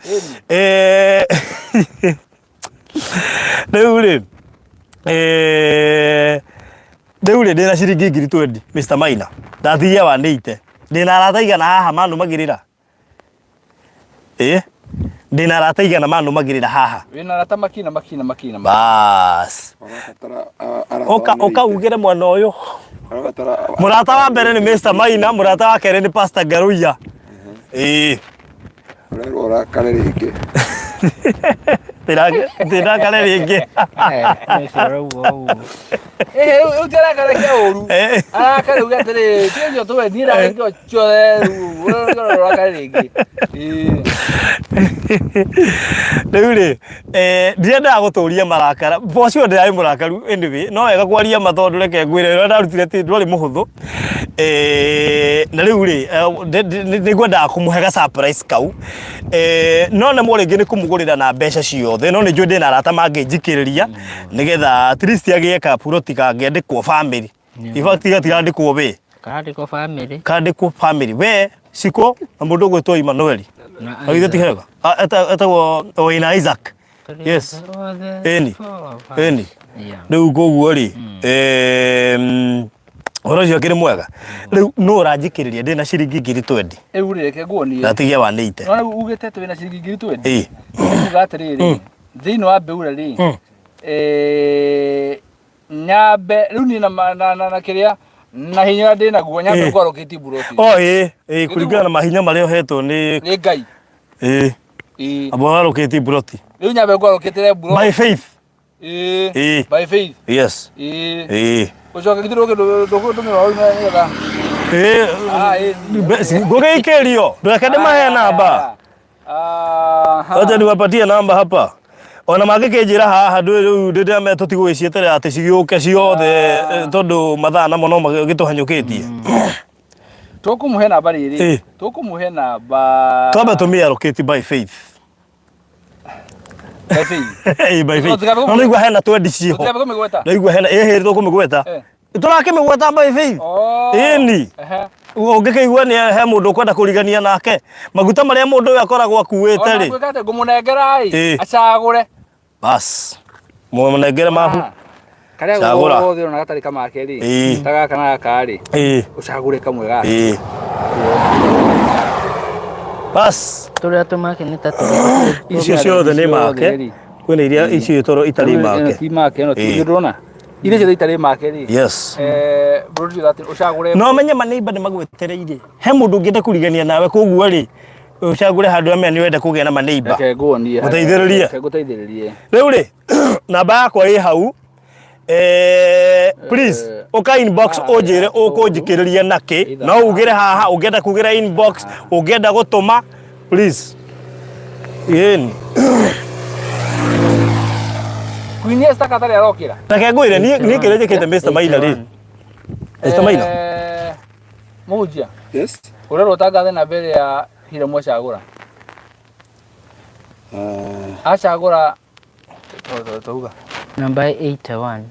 eh, rĩu rĩ, eh, rĩu rĩ ndĩna ciringi ngiri twendi Mr. Maina ndathiria wanĩite ndĩna arata igana haha manũmagĩrĩra ĩ ndĩna arata igana manũmagĩrĩra haha Wĩna arata makina makina makina. bas Ũrabatara, arata ũka ũka ugĩre mwana ũyũ Ũrabatara mũrata wa mbere nĩ Mr. Maina mũrata wa kerĩ nĩ Pastor Ngaruiya ĩĩ Ũrerwo ũrakare rĩngĩ. Ndĩrakare rĩngĩ. Rĩu ti arakara kĩa ũru. Arakara uge atĩrĩrĩ, ti ũcio tũwe niĩ ndarekio ciothe rĩu ũrakare rĩngĩ. Rĩu rĩ, ndirendaga gũtũria marakara. For sure ndĩrarĩ mũrakaru anyway, no wega kwaria ma tondũ reke ngwĩre ũrĩa ndarutire ti ndwarĩ mũhũthũ. Na rĩu rĩ, nĩ ngwendaga kũmũhe ga surprise kau. No nemwo rĩngĩ nĩ kũmũgũrĩra na mbeca ciothe, no nĩ njũĩ ndĩna arata mangĩnjikĩrĩria nĩgetha at least agĩe kaburoti kangĩandĩkwo family. In fact gatirandĩkwo we. Karandĩkwo family. Karandĩkwo family. We, Shiko na mũndũ ũgwĩtwo Emmanuel. Na Na githĩ ti hega? Etagwo Wĩna Isaac. 3, Yes. Othe, Ĩni. 4, 5. Ĩni. Yeah. Rĩu koguo rĩ, ũhoro ũcio ũkĩrĩ mwega. Rĩu nũ ũranjikĩrĩria ndĩna ciringi ngiri twendi? Rĩu rĩ reke nguonie. Ndatigia wanĩite. Nona ugĩte atĩ wĩna ciringi ngiri twendi. Ĩĩ. Uga atĩrĩrĩ, thĩinĩ wa mbeura rĩ, nyambe rĩu niĩ na ma- na na na kĩrĩa na hinya ũrĩa ndĩ naguo nyambe Ĩĩ. ngwarũkĩtie mburoti. O ĩĩ, ĩĩ kũringana na mahinya marĩa ũhetwo nĩ Nĩ Ngai. ĩĩ, Ĩĩ. amba warũkĩtie mburoti. Rĩu nyambe ngwarũkĩtĩre mburoti. By faith. Ĩĩ. Ĩĩ. By faith. Yes. Ĩĩ. Ĩĩ. Ũcoke githĩ ndũkũndũmĩra hau nĩgetha. Ĩĩ. Ah, ĩĩ. Ngũgĩikĩrio. Ndũreke ndĩmahe namba. Aha. Wacha niwapatie namba hapa. Ona mangĩkĩnjĩra haha ndũĩ rĩu ndĩramenya tũtigũgĩcieterera atĩ cigĩũke ciothe tondũ mathaa namo no magĩtũhanyũkĩtie. Tũkũmũhe namba rĩrĩ. Ĩĩ. Tũkũmũhe namba. Twambe tũmĩallocate by faith. By faith. Ĩĩ, by faith. Tũtikambe No nĩigua hena twendi ciĩho. Tũtikambe kũmĩgweta. Naigua hena ĩhĩ tũkũmĩgweta. Eh. Tũrakĩmĩgweta by faith. Oh. Ĩni. Ehe. Ũngĩkĩigua nĩ he mũndũ ũkwenda kũrigania nake maguta marĩa mũndũ ũyũ akoragwo akuĩte Ona rĩ gwĩka atĩ ngũmũnengera ĩ Ĩĩ. acagũre. bas mũnengere mabu Ah. Karĩa Cagũra. gothe ũrona gatarĩ kamake rĩ. Ĩĩ. Ta gaka na gaka rĩ. Ĩĩ. Ũcagũre kamwe gaka. Ĩĩ. Bas Tũrĩa tũmake nĩ ta tũrĩ. icio ciothe nĩ make kwĩna iria icio toro itarĩ Ĩno make ti make ĩno ti Ĩĩ. ndũrona. Iria ciothe itarĩ make rĩ. Yes. Bũrũri ũcio atĩ ũcagũre. No menye maneiba nĩ magwetereire he mũndũ ũngĩenda kũrigania nawe koguo rĩ ũcagũre handũ amenya nĩ ũrenda kũgĩa na maneiba. Reke nguonie. Mũteithĩrĩrie. Reke ngũteithĩrĩrie. Rĩu rĩ namba yakwa ĩ hau please ũka inbox ũnjĩre ũkũnjikĩrĩria nakĩ no ugĩre haha ũngĩenda kugĩra inbox ũngĩenda gũtũma please ĩni Queen Esther Katarĩ arokĩra. Reke ngwĩre niĩ niĩ kĩrĩa njĩkĩte Mr Maina rĩ Mr Maina Mũhunjia. Yes. Ũrerwo ũtangathe namba ĩrĩa Hiram acagũra. Acagũra tauga. Namba 81.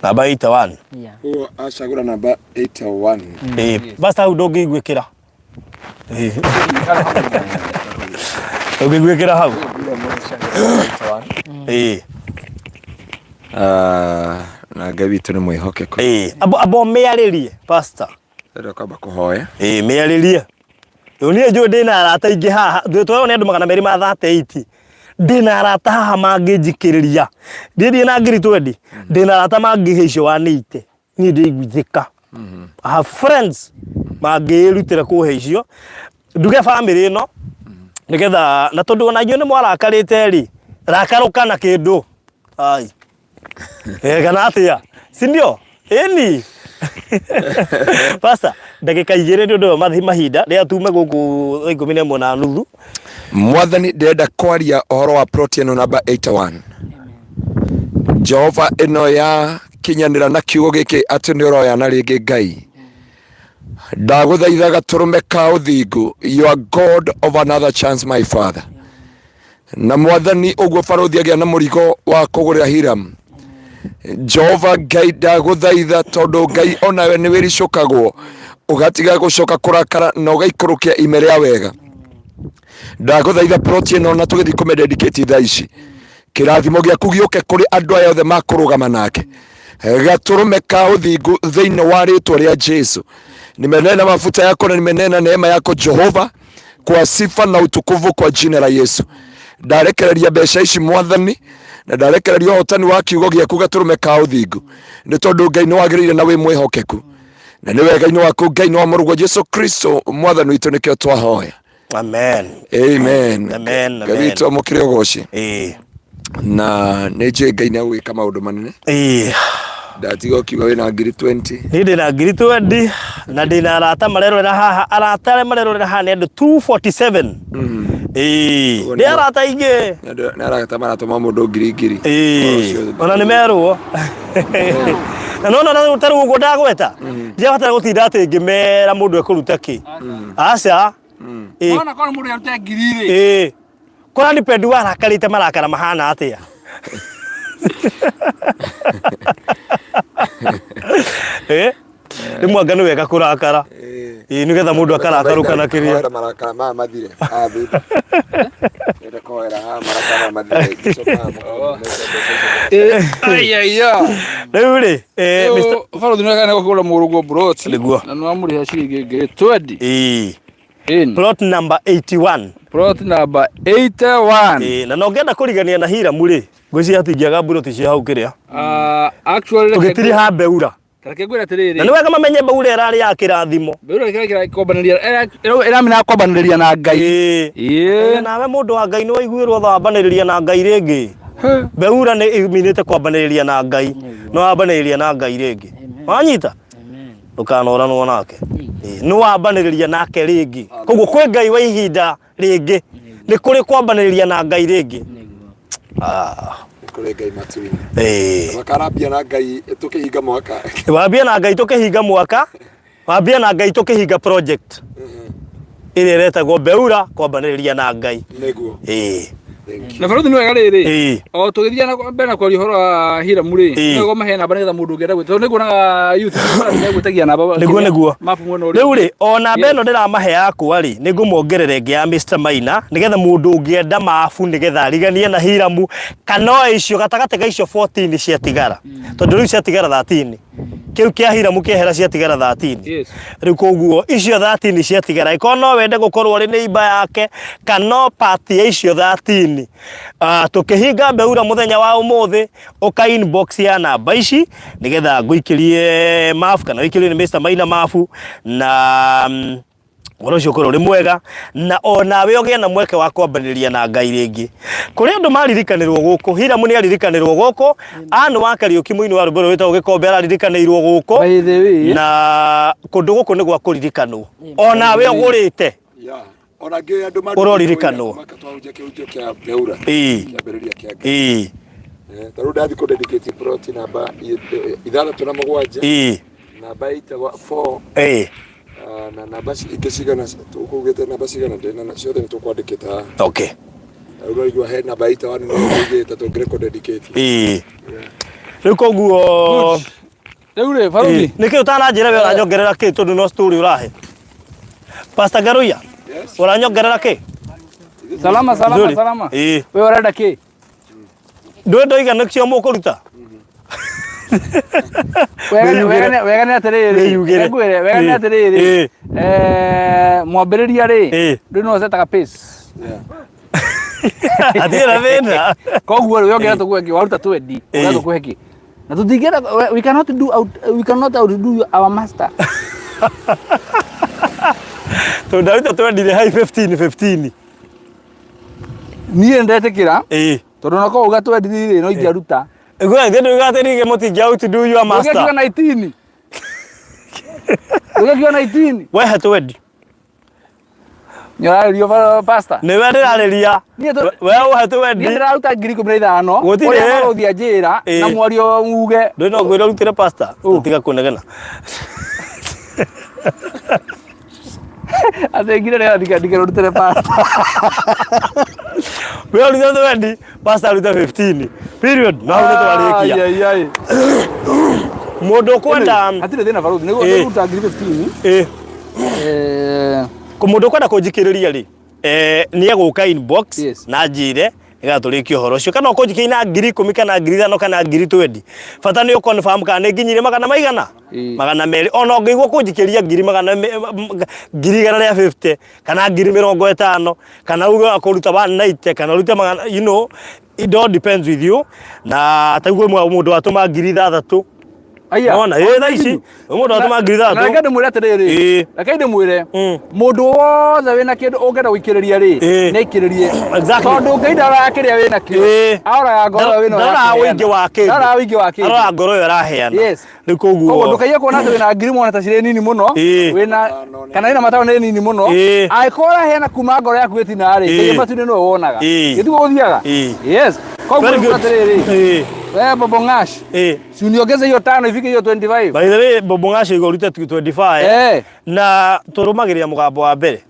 Namba 81. Yeah. Ũguo acagũra namba 81. Ĩĩ, basta hau ndũngĩiguĩkĩra. Ĩĩ. Ndũngĩiguĩkĩra hau. Ĩĩ. Na Ngai witũ nĩ mwĩhokeku. Ĩĩ. Amba amba ũmĩarĩrie pastor. Ndĩrenda kwamba kũhoya. Ĩĩ mĩarĩrie. Rĩu niĩ njũĩ ndĩna arata aingĩ haha, twerwo nĩ andũ 238. Ndĩna arata haha mangĩnjikĩrĩria. Niĩ ndirĩ na ngiri twendi, ndĩna arata mangĩhe icio wanĩite. Niĩ ndĩiguithĩka. I have friends mangĩrutĩra kũhe icio. Nduge bamĩrĩ ĩno, nĩgetha na tondũ ona inyuĩ nĩ mwarakarĩte rĩ, rakarũka na kĩndũ. Ai. Kana atia? Si ndio? Ĩni. Pastor, ndagĩka igĩrĩ nĩ ũndũ wa mahinda rĩrĩa tume gũkũ thaa 11:30. Mwathani ndĩrenda kwaria ũhoro wa plot ĩno namba 81. Jehova ĩno ya kinyanĩra na kiugo gĩkĩ atĩ nĩ ũroya na rĩngĩ Ngai. Ndagũthaitha gatũrũme ka ũthingu. You are God of another chance my father. Na mwathani ũguo barũthi agĩa na mũrigo wa kũgũrĩra Hiram. Jehova Ngai ndagũthaitha tondũ Ngai onawe nĩ wĩricũkagwo ũgatiga gũcoka kũrakara na ũgaikũrũkia ime rĩa wega. Ndagũthaitha plot ĩno na tũgĩthiĩ kũmĩdedicate thaa ici. Kĩrathimo gĩaku gĩũke kũrĩ andũ aya othe makũrũgama nake. Gatũrũme ka ũthingu thĩinĩ wa rĩtwa rĩa Jesu. Nimenena mafuta yako na nimenena neema yako Jehova kwa sifa na utukufu kwa jina la Yesu. Ndarekereria mbeca ici mwathani na ndarekereria ũhotani wa kiugo gĩaku gatũrũme ka ũthingu nĩ tondũ Ngai nĩ wagĩrĩire na wĩ mwĩhokeku na nĩ wega-inĩ waku Ngai nĩ wa mũrũguo Jesu Kristo mwathani witũ nĩkĩo twahoya. Amen. Amen. Amen, Ngai amen. witũ amũkĩre ũgoci Ĩĩ. na nĩ njũĩ Ngai nĩ agwĩka maũndũ manene. Ĩĩ. Ndatiga ũkiuga wĩna ngiri 20. Niĩ ndĩna ngiri 20 na ndĩna arata marerorera haha arata arĩa marerorera haha nĩ andũ 247. Ĩĩ. Ũguo Nĩ nĩguo. arata aingĩ. Nĩ arata maratũma mũndũ ngiri ngiri. Ĩĩ. Ona nĩ merwo. Na nona ta rĩu ũguo ndagweta. Ndiabatara gũtinda atĩ ngĩmera mũndũ ekũruta kĩ. Aca. Ĩĩ. Ona korwo mũndũ arute ngiri rĩ. Ĩĩ. Kũra depend warakarĩte marakara mahana atĩa. Ĩĩ. Rĩmwe anga nĩ wega kũrakara. Ĩĩ nĩgetha mũndũ akarakarũka na kĩrĩa. Marakara maya mathire. Ah, thutha. Ndĩrenda Makoera haha marakana mathire gĩcoka Ai ai ya. Rĩu rĩ, eh, Mr. Barothi nĩ kana gũkũra mũrũguo broti. Nĩguo. Na nĩ wamũrĩha ciringi ngiri 20. Ĩĩ. Ĩni. Plot number 81. Plot number 81. Ĩĩ, na no ngenda kũrigania na Hiramu rĩ, ngwĩciria hatingĩaga mburoti cia hau kĩrĩa. Ah, actually reke Tũgĩtiriha mbeura. Reke ngwĩre atĩrĩrĩ. Na nĩ wega mamenye mbeura ĩrarĩ ya kĩrathimo. Mbeura kĩrĩa kĩrakombanĩria ĩramenya kwambanĩrĩria na Ngai. Ĩĩ. Ĩĩ. Nawe mũndũ wa Ngai nĩ waiguĩrwo tha wambanĩrĩria na Ngai rĩngĩ. Mbeura nĩ ĩminĩte kwambanĩrĩria na Ngai. No wambanĩrĩria na Ngai rĩngĩ. Wanyita? Ndũkanoranwo nake. Ĩĩ, Nĩ wambanĩrĩria nake rĩngĩ. Koguo kwĩ Ngai wa ihinda rĩngĩ. Nĩ kũrĩ kwambanĩrĩria na Ngai rĩngĩ. Ah. Kũrĩ Ngai matu-inĩ. Ĩĩ. Makarambia na Ngai tũkĩhinga mwaka. Wambia na Ngai tũkĩhinga mwaka, wambia na Ngai tũkĩhinga project ĩrĩa ĩretagwo Beura kwambanĩrĩria na Ngai. Nĩguo. Ĩĩ. Thank you. Na barothi nĩ wega rĩrĩ. Ĩĩ. O tũgĩthiĩ na mbere na kwaria ũhoro wa Hiramu rĩ, Ĩĩ. nĩ wega mahe namba nĩgetha mũndũ ũngĩenda gwĩta. Tondũ nĩnguonaga youth nĩgwĩtagia namba. Nĩguo, nĩguo. Mapu mwena ũrĩa. Rĩu rĩ, o namba ĩno ndĩramahe yakwa rĩ, nĩ ngũmongerera ĩngĩ ya Mr Maina, nĩgetha mũndũ ũngĩenda mabu nĩgetha ariganie na Hiramu, kana o icio gatagatĩ ga icio 14 ciatigara. Tondũ rĩu ciatigara 13. Kĩu kĩa Hiramu kĩehera ciatigara 13. Yes. Rĩu koguo icio 13 ciatigara, ĩkorwo no wende gũkorwo ũrĩ neighbor yake, kana o part ya icio 13. Ah, tũkĩhinga mbeura mũthenya wa ũmũthĩ, ũka inbox ya namba ici nĩgetha ngũikĩrie mabu kana ũikĩrio nĩ Mr Maina mabu na ũhoro ũcio ũkorwo ũrĩ mwega na onawe ũgĩe na mweke wa kwambanĩria na Ngai rĩngĩ. Kũrĩ andũ maririkanĩrwo gũkũ, Hiramu nĩ aririkanĩrwo gũkũ, Ann wa Kariũki mũini wa rwĩmbo rũrũ wĩtagwo Gĩkombe araririkanĩirwo gũkũ By the way, na kũndũ gũkũ nĩ gwa kũririkanwo. Onawe ũgũrĩte Yeah. Ona ngĩ andũ ma Ũroririkanwo. Makatwahunjia kĩhunjio kĩa Beura. Ĩĩ. Kĩambĩrĩria kĩa Ngai. Ĩĩ. Eh, ta rĩu ndathiĩ kũ dedicate plot namba 67 Ĩĩ. namba ĩtagwo 4 Ĩĩ. ah, na namba ingĩ cigana tũkugĩte namba cigana ndĩna na ciothe nĩ tũkwandĩkĩte haha. Okay. Na rĩu ũraigua he namba 81 no tũigĩte tũngĩrĩ kũ dedicate. Ĩĩ. Rĩu koguo Rĩu rĩ, barothi. Nĩ kĩ ũtananjĩra we ũranyongerera kĩ tondũ no story ũrahe? Pastor Ngaruiya, Yes. ũranyongerera kĩ? Salama salama Nzuri. salama. Ĩĩ. We ũrenda kĩ? Ndũĩ ndoiga nĩkĩo mũkũruta? Wega Wĩyugĩre. wega nĩ- wega nĩ atĩrĩrĩ. Wĩyugĩre. Ngwĩre, wega nĩ Ĩĩ. atĩrĩrĩ. Ĩĩ. Eh, mwambĩrĩria rĩ, Ĩĩ. ndũĩ no ũcetaga pace. Yeah. Hatirĩ na thĩna. Koguo rĩ, we ũngĩenda tũkũhe kĩ? Waruta twendi, ũngĩenda Ĩĩ. tũkũhe kĩ? Na tũtingĩenda we cannot do out, we cannot outdo our master. Tondũ ndaruta twendire hai 15 15. Niĩ ndetĩkĩra Ĩĩ. tondũ onakorwo uga twendi rĩ no ingĩaruta. Ĩguo ithe nduga atĩ ningĩ mũtingĩ outdo your master. Ndũngĩkiuga 19. Ndũngĩkiuga 19. Wehe twendi. Nĩũrarĩrio pastor. Nĩwe ndĩrarĩria. Niĩ tũ- We ũhe twendi. Niĩ ndĩraruta 15,000. Gũtirĩ. Ũrĩa barũthi anjĩra Ĩĩ. na mwario uge. Ndũĩ no ngwĩre ũrutĩre pastor. Ũ. Tiga kũnegena. Atĩ ngire rĩo ndikĩrutĩre pastor. We ũrute twendi, pastor arute 15. Period. Na hau nĩ twarĩkia. Ai, ai, ai. Mũndũ ũkwenda Hatirĩ thĩna barũthi. Nĩguo Ĩĩ. ndĩruta 15,000. ĩĩ. Eh, Mũndũ ũkwenda kũnjikĩrĩria rĩ eh, nĩ egũka inbox Yes. na njĩre nĩgetha tũrĩkie ũhoro ũcio kana ũkũnjikĩria na 10,000 kana 5,000 kana 20,000 bata nĩ ũconfirm kana nĩ nginyire magana maigana Ĩĩ. 200 ona ũngĩigua kũnjikĩria ngiri magana 150,000 kana 50,000 kana uge wa kũruta 190 kana ũrute magana you know it all depends with you na taguo mũndũ watũma 6,000 Aya. Nona, ĩ thaa ici mũndũ atũma ngiri Na ithathatũ reke ndĩmwĩre atĩrĩrĩ Ĩĩ. reke ndĩmwĩre mũndũ wothe wĩna kĩndũ ũngĩenda gũikĩrĩria rĩ Ĩĩ. nĩ aikĩrĩrie Exactly. tondũ Ngai ndaroraga kĩrĩa wĩna kĩo Ĩĩ. aroraga ngoro ĩyo wĩna Ndaroraga ũingĩ wa kĩndũ ndaroraga ũingĩ wa kĩndũ aroraga ngoro ĩyo ĩraheana Yes. rĩu koguo koguo ndũkaiye kuona atĩ wĩna ngiri mona ta cirĩ nini mũno Ĩĩ. wĩna kana wĩna matano nĩ nini mũno Ĩĩ. angĩkorwo ũraheana kuma ngoro yaku ĩtina rĩ Ĩĩ. Ngai matu-inĩ nĩwe wonaga Ĩĩ. gĩtiguo gũthiaga Ĩĩ. yes koguo Very rĩu good. atĩrĩrĩ Ĩĩ. we Bobo Ng'ash Ĩĩ. si uniongeze hiyo tano ifike hiyo 25 By the way, Bobo Ng'ash igå rute 25 eh na tũrũmagĩrĩra mũgambo wa mbere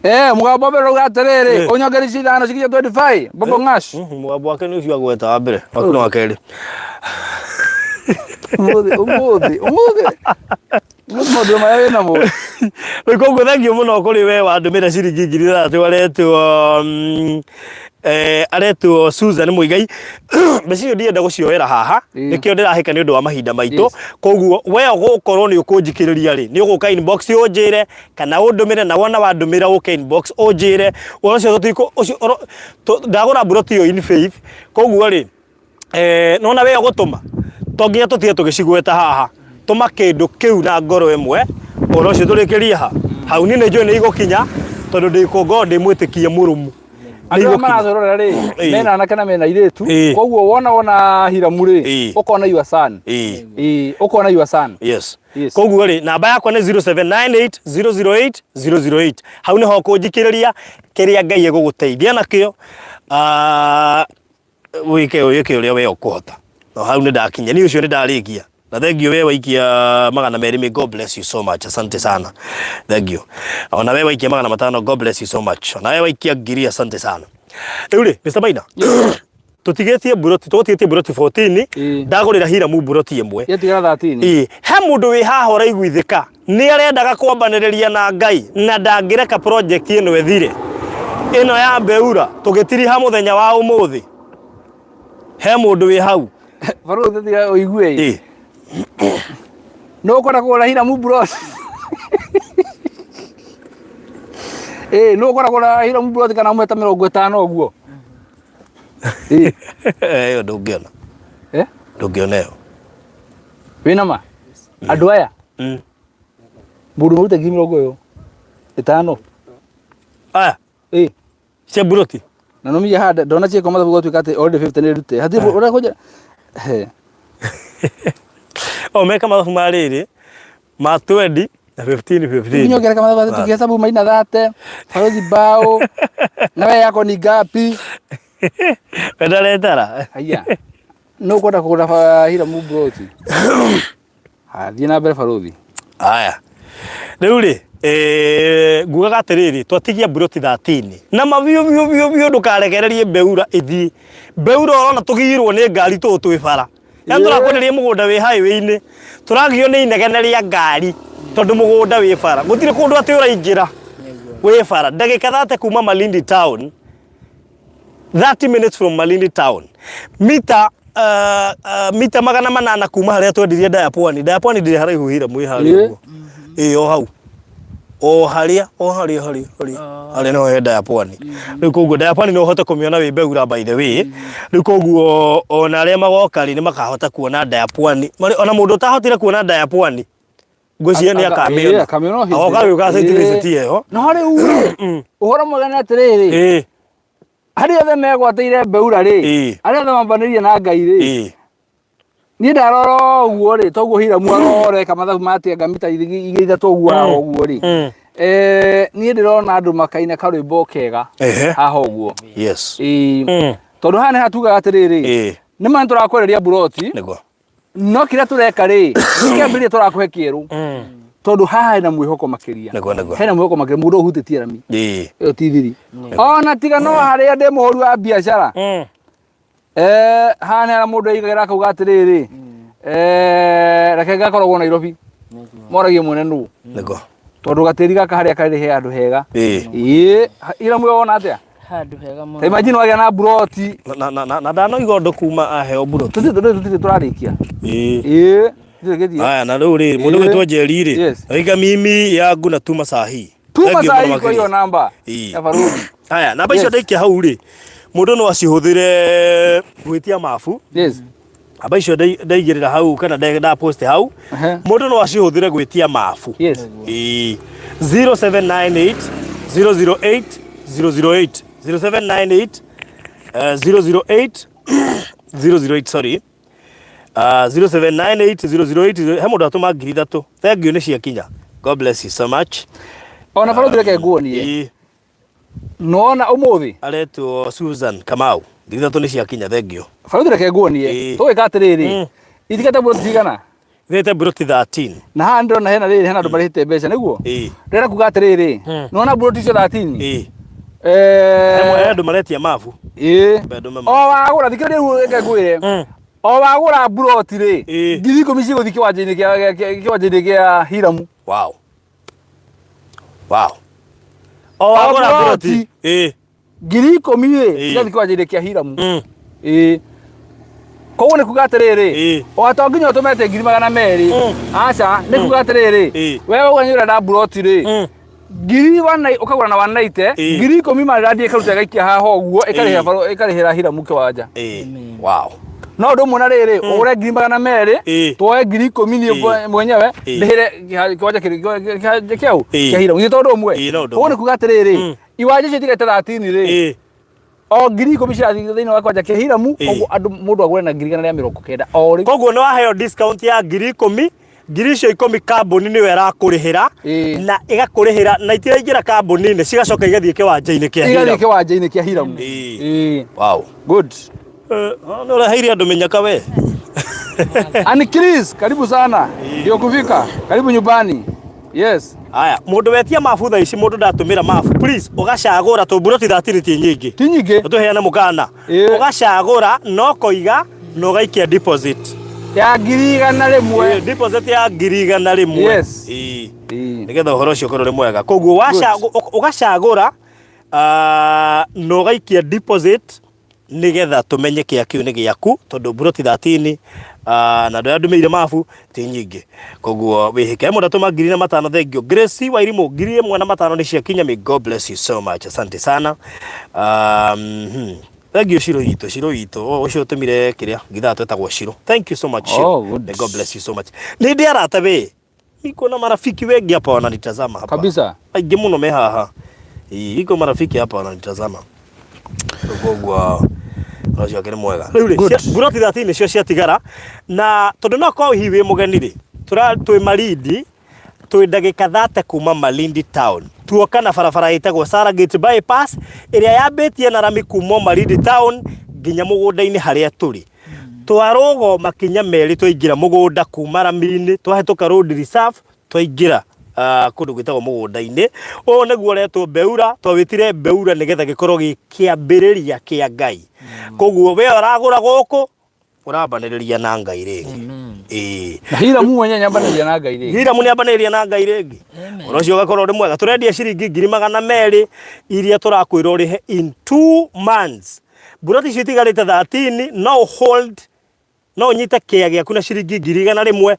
eh mũgambo wa mbere ũrauga atĩrĩrĩ Eh. ũnyongerie ici ithano cikinye 25 Bobo Ng'ash Mũgambo wake nĩ ũcio agweta wa mbere waku nĩ wa kerĩ ũmũthĩ ũmũthĩ ũmũthĩ Maũndũ marĩa wĩ namo. Rĩu koguo thengiũ mũno kũrĩ we wandũmĩra ciringi 3000 aretwo aretwo Susan Muigai. Mbeca icio ndienda gũcioera haha, nĩkĩo ndĩrahĩka nĩ ũndũ wa mahinda maitũ. Koguo we ũgũkorwo nĩ ũkũnjikĩrĩria rĩ, nĩ ũgũka inbox ũnjĩre kana ũndũmĩre, na wona wandũmĩra ũke inbox ũnjĩre ũhoro ũcio tũtikũ ũcio ndagũra mburoti ĩyo in faith. Koguo rĩ, nona we ũgũtũma to nginya tũtige tũgĩcigweta haha, tũma kĩndũ kĩu na ngoro ĩmwe, ũhoro ũcio tũrĩkĩrie ha hau. Niĩ nĩ njũĩ nĩ igũkinya tondũ ndĩ ngorwo ndĩ mwĩtĩkia mũrũmu. Nĩ Andũ arĩa igũkinya. maratũrorera rĩ, mena anake na mena airĩtu. Koguo wona Hiramu rĩ, ũkona your son. Ĩĩ, ũkona your son. Yes. Koguo rĩ, namba yakwa nĩ 0798 008 008. Hau nĩho ũkũnjikĩrĩria kĩrĩa Ngai egũgũteithia nakĩo. Ah, wĩke wĩke ũrĩa we ũkũhota. No hau nĩ ndakinya, niĩ ũcio nĩ ndarĩkia. Na thank you we waikia 200, may God bless you so much. Asante sana. Thank you. Ona we waikia 500, God bless you so much. Ona we waikia 1000, asante sana. Rĩu rĩ, Mr. Maina, tũtigĩtie mburoti, tũtigĩtie mburoti 14, ndagũrĩra Hiramu mburoti ĩmwe. Yatigara 13. Ĩĩ, he mũndũ wĩ haha ũraiguithĩka nĩ arendaga kwambanĩrĩria na Ngai na ndangĩreka project ĩno ĩthire, ĩno ya Mbeura tũgĩtiriha mũthenya wa ũmũthĩ. He mũndũ wĩ hau? Barũthi, tiga ũigue. Nũ ũkwenda kũgũra Hiramu Bros? Ĩĩ, nũ ũkwenda kũgũra Hiramu Bros kana ũmwe ta 50 ũguo? Ĩĩ. Ĩyo ndũngĩona. Eh? Ndũngĩona ĩyo. Wĩna ma? Andũ aya? Mũndũ marute 50,000. Aya. Ĩĩ. Cia mburoti. Na no mija hada ndona ciĩko mathabu gwatuĩka atĩ already 50 nĩ rute. Hatirĩ ũrĩa kũnja. He. O meka mathabu ma rĩrĩ ma 20 na 15 15. Nyongereka mathabu atĩ tũkĩhesabu maina thate, barothi bao. Na we yako ni ngapi? We ndaretara. Haiya. No ũkwenda kũgũra Hiramu mburoti. Thiĩ na mbere barothi. Aya. Rĩu rĩ, ngugaga atĩrĩrĩ, twatigia mburoti 13. Na ma biũ biũ biũ biũ ndũkarekererie Mbeura ĩthiĩ. Mbeura ũrona tũgiirwo nĩ ngari tũũ twĩ bara. Yaani tũrakwenderia mũgũnda wĩ highway-inĩ, tũragio nĩ inegene rĩa ngari tondũ mũgũnda wĩ bara. Gũtirĩ kũndũ atĩ ũraingĩra wĩ bara. Ndagĩka 30 kuma Malindi town, 30 minutes from Malindi town. Mita 800 kuma harĩa twendirie Daya Pwani. Daya Pwani ndĩrĩ haraihu hira mwĩ harĩa ũguo. Ĩĩ, o hau. O harĩa, o harĩa, harĩa, harĩa. Harĩa nĩho he Daya Pwani. Rĩu koguo Daya Pwani no ũhote kũmĩona wĩ Mbeura by the way. Rĩu koguo ona arĩa magoka rĩ nĩ makahota kuona Daya Pwani. Ona mũndũ ũtahotire kuona Daya Pwani, ngwĩciria nĩ akamĩona. Akamĩona o hĩndĩ. Agoka gĩũka site visit ĩyo. No rĩu rĩ, ũhoro mwega nĩ atĩrĩrĩ, arĩa othe megwatĩire Mbeura rĩ, arĩa othe mambanĩrie na Ngai rĩ, niĩ ndarora ũguo rĩ, toguo Hiramu aroreka mathabu ma atĩ anga mita igĩrĩ ithatũ ũguo haha ũguo rĩ, niĩ ndĩrona andũ makaina karwĩmbo kega haha ũguo. Yes. Tondũ haha nĩ hatugaga atĩrĩrĩ, nĩ ma nĩtũrakwereria mburoti, Nĩguo. no kĩrĩa tũreka rĩ, nĩ kĩambĩrĩria tũrakũhe kĩerũ, tondũ haha hena mwĩhoko makĩria. Nĩguo, nĩguo. Hena mwĩhoko makĩria, mũndũ ũhutĩtie rami. Ĩyo ti thiri. Ona tiga no harĩa ndĩ mũhũri wa biacara. Haha nĩ harĩa mũndũ aigagĩra akauga atĩrĩrĩ, reke ngakoragwo Nairobi. Moragie mwene nũ. Nĩguo. Tondũ gatĩri gaka harĩa karĩ he handũ hega. Ĩĩ, ira muoyo wona atĩa? Handũ hega mũno. Ta imagine wagĩa na mburoti. Na ndanoiga ũndũ kuma aheo mburoti. Tũtirĩ tũrarĩkia. Ĩĩ, tũtirĩkĩtie. Haya, na rĩu rĩ, mũndũ gwĩtwo Njeri rĩ, oiga mimi yangu na tuma sahi. Tuma sahi kwa hiyo namba ya barudi. Haya, namba icio ndaikia hau rĩ, mũndũ no acihũthĩre gwĩtia mabu. Yes. Namba icio ndaigĩrĩra hau kana nda post hau, mũndũ no acihũthĩre gwĩtia mabu. Yes. Ĩĩ. 0798 008 008 0798 008 008 sorry. 0798 008 he mũndũ atũma 3000. Thank you nĩ ciakinya. God bless you so much. Ona barũthi reke nguonie. Nona ũmũthĩ. Aretwo Susan Kamau. 3000 nĩ ciakinya, thank you. Barũthi reke nguonie. Tũgwĩka atĩrĩrĩ. Itigĩte mburoti cigana? Thĩte mburoti 13. Na haha ndĩrona hena rĩrĩ, hena andũ marĩhĩte mbeca nĩguo? Ĩĩ. Ndĩrenda kuga atĩrĩrĩ, nĩwona mburoti icio 13? Ĩĩ. He andũ maretia mabu. Ĩĩ. O wagũra, thikĩrĩria rĩu reke ngwĩre. O wagũra mburoti rĩ, Ĩĩ. 10,000 cigũthiĩ kĩwanja-inĩ kĩa kĩa- kĩwanja-inĩ kĩa Hiramu. Wow. Wow. O wagũra O mburoti. mburoti. Ĩĩ. 10,000 rĩ, Ĩĩ. cigathiĩ kĩwanja-inĩ kĩa Hiramu. Ĩĩ. Koguo nĩ kuga atĩrĩrĩ, Ĩĩ. o to nginya ũtũmete 200,000. Aca, nĩ kuga atĩrĩrĩ, Ĩĩ. we wauga nĩ ũrenda mburoti rĩ, ngiri one ũkagũra na 190, Ĩĩ. 10,000 marĩrathiĩ ĩkaruta ĩgaikia haha ũguo, ĩkarĩhĩra Ĩĩ. ĩkarĩhĩra Hiramu kĩwanja. Ĩĩ. Wow. No ũndũ ũmwe na rĩrĩ, ũgũre 200,000, Ĩĩ. tuoe 10,000 niĩ Ĩĩ. mwenyewe, Ĩĩ. ndĩhĩre kĩwanja kĩrĩ kĩau Ĩĩ. kĩa Hiramu. Githĩ to ũndũ ũmwe? Ĩĩ, no ũndũ Koguo ũmwe. nĩ kuga atĩrĩrĩ, iwanja icio itigaite 13 rĩ, Ĩĩ. o 10,000 cirathiĩ thĩinĩ wa kĩwanja kĩa Hiramu, Ĩĩ. koguo andũ mũndũ agũre na 190,000 o rĩu. Koguo nĩ waheo discount ya 10,000, 10,000 kambuni nĩyo ĩrakũrĩhĩra Ĩĩ. na ĩgakũrĩhĩra na itiraingĩra kambuni-inĩ cigacoka igathiĩ kĩwanja-inĩ kĩa Igathiĩ Hiramu. kĩwanja-inĩ kĩa Hiramu. Ĩĩ. Ĩĩ. Wow. Good. Eh, nĩ ũreheire andũ mĩnyaka we. Ani Chris, karibu sana. Ndio kufika. Karibu nyumbani. Yes. Aya, mũndũ wetia mabu thaa ici mũndũ ndatũmĩra mabu please ũgacagũra tũ mburoti 13 ti nyingĩ. Ti nyingĩ. Tũheane mũkana. Ĩĩ. Ũgacagũra na ũkoiga na ũgaikia deposit. Ya 100,000. Ĩĩ, deposit ya 100,000. Yes. Ĩĩ. Ĩĩ. Nĩgetha ũhoro ũcio ũkorwo ũrĩ mwega. Koguo ũgacagũra na ũgaikia deposit nĩgetha tũmenye kĩa kĩu nĩ gĩaku tondũ mburoti 13 na andũ arĩa ndũmĩire mabu ti nyingĩ koguo wĩhĩke mũndũ atũma 1,500 thank you Grace Wairimũ 1,500 nĩ ciakinya may God bless you so much asante sana thank you Shiro witũ Shiro witũ ũcio ũtũmire kĩrĩa githaa twetagwo Shiro thank you so much Shiro Oh, good. May God bless you so much nĩ ndĩ arata we niko na marafiki wengi hapa wananitazama hapa Kabisa. aingĩ mũno me haha Ĩĩ, iko marafiki hapa wananitazama koguo ũcio akĩrĩ mwega rĩu rĩ Good. mburoti 13 nĩcio ciatigara na tondũ no korwo hihi wĩ mũgeni rĩ twĩ Malindi twĩ ndagĩka 30 kuma Malindi town tuoka na barabara ĩtagwo Saragate bypass ĩrĩa yambĩtie na rami kuma Malindi town nginya mũgũnda-inĩ harĩa tũrĩ twarũgo makinya merĩ twaingĩra mũgũnda kuma rami-inĩ twahĩtũka road reserve twaingĩra kũndũ gwĩtagwo mũgũnda-inĩ ũyũ nĩguo ũretwo Beura twawĩtire Beura nĩgetha gĩkorwo gĩ kĩambĩrĩria kĩa Ngai koguo we ũragũra gũkũ ũrambanĩrĩria na Ngai rĩngĩ ĩĩ Na Hiramu mwenyewe nyambanĩria na Ngai rĩngĩ. Hiramu nĩambanĩrĩria na Ngai rĩngĩ ũhoro ũcio ũgakorwo ũrĩ mwega tũrendia ciringi 200,000 iria tũrakwĩra ũrĩhe in 2 months mburoti icio itigarĩte 13 no hold no ũnyite kĩa gĩaku na ciringi 100,000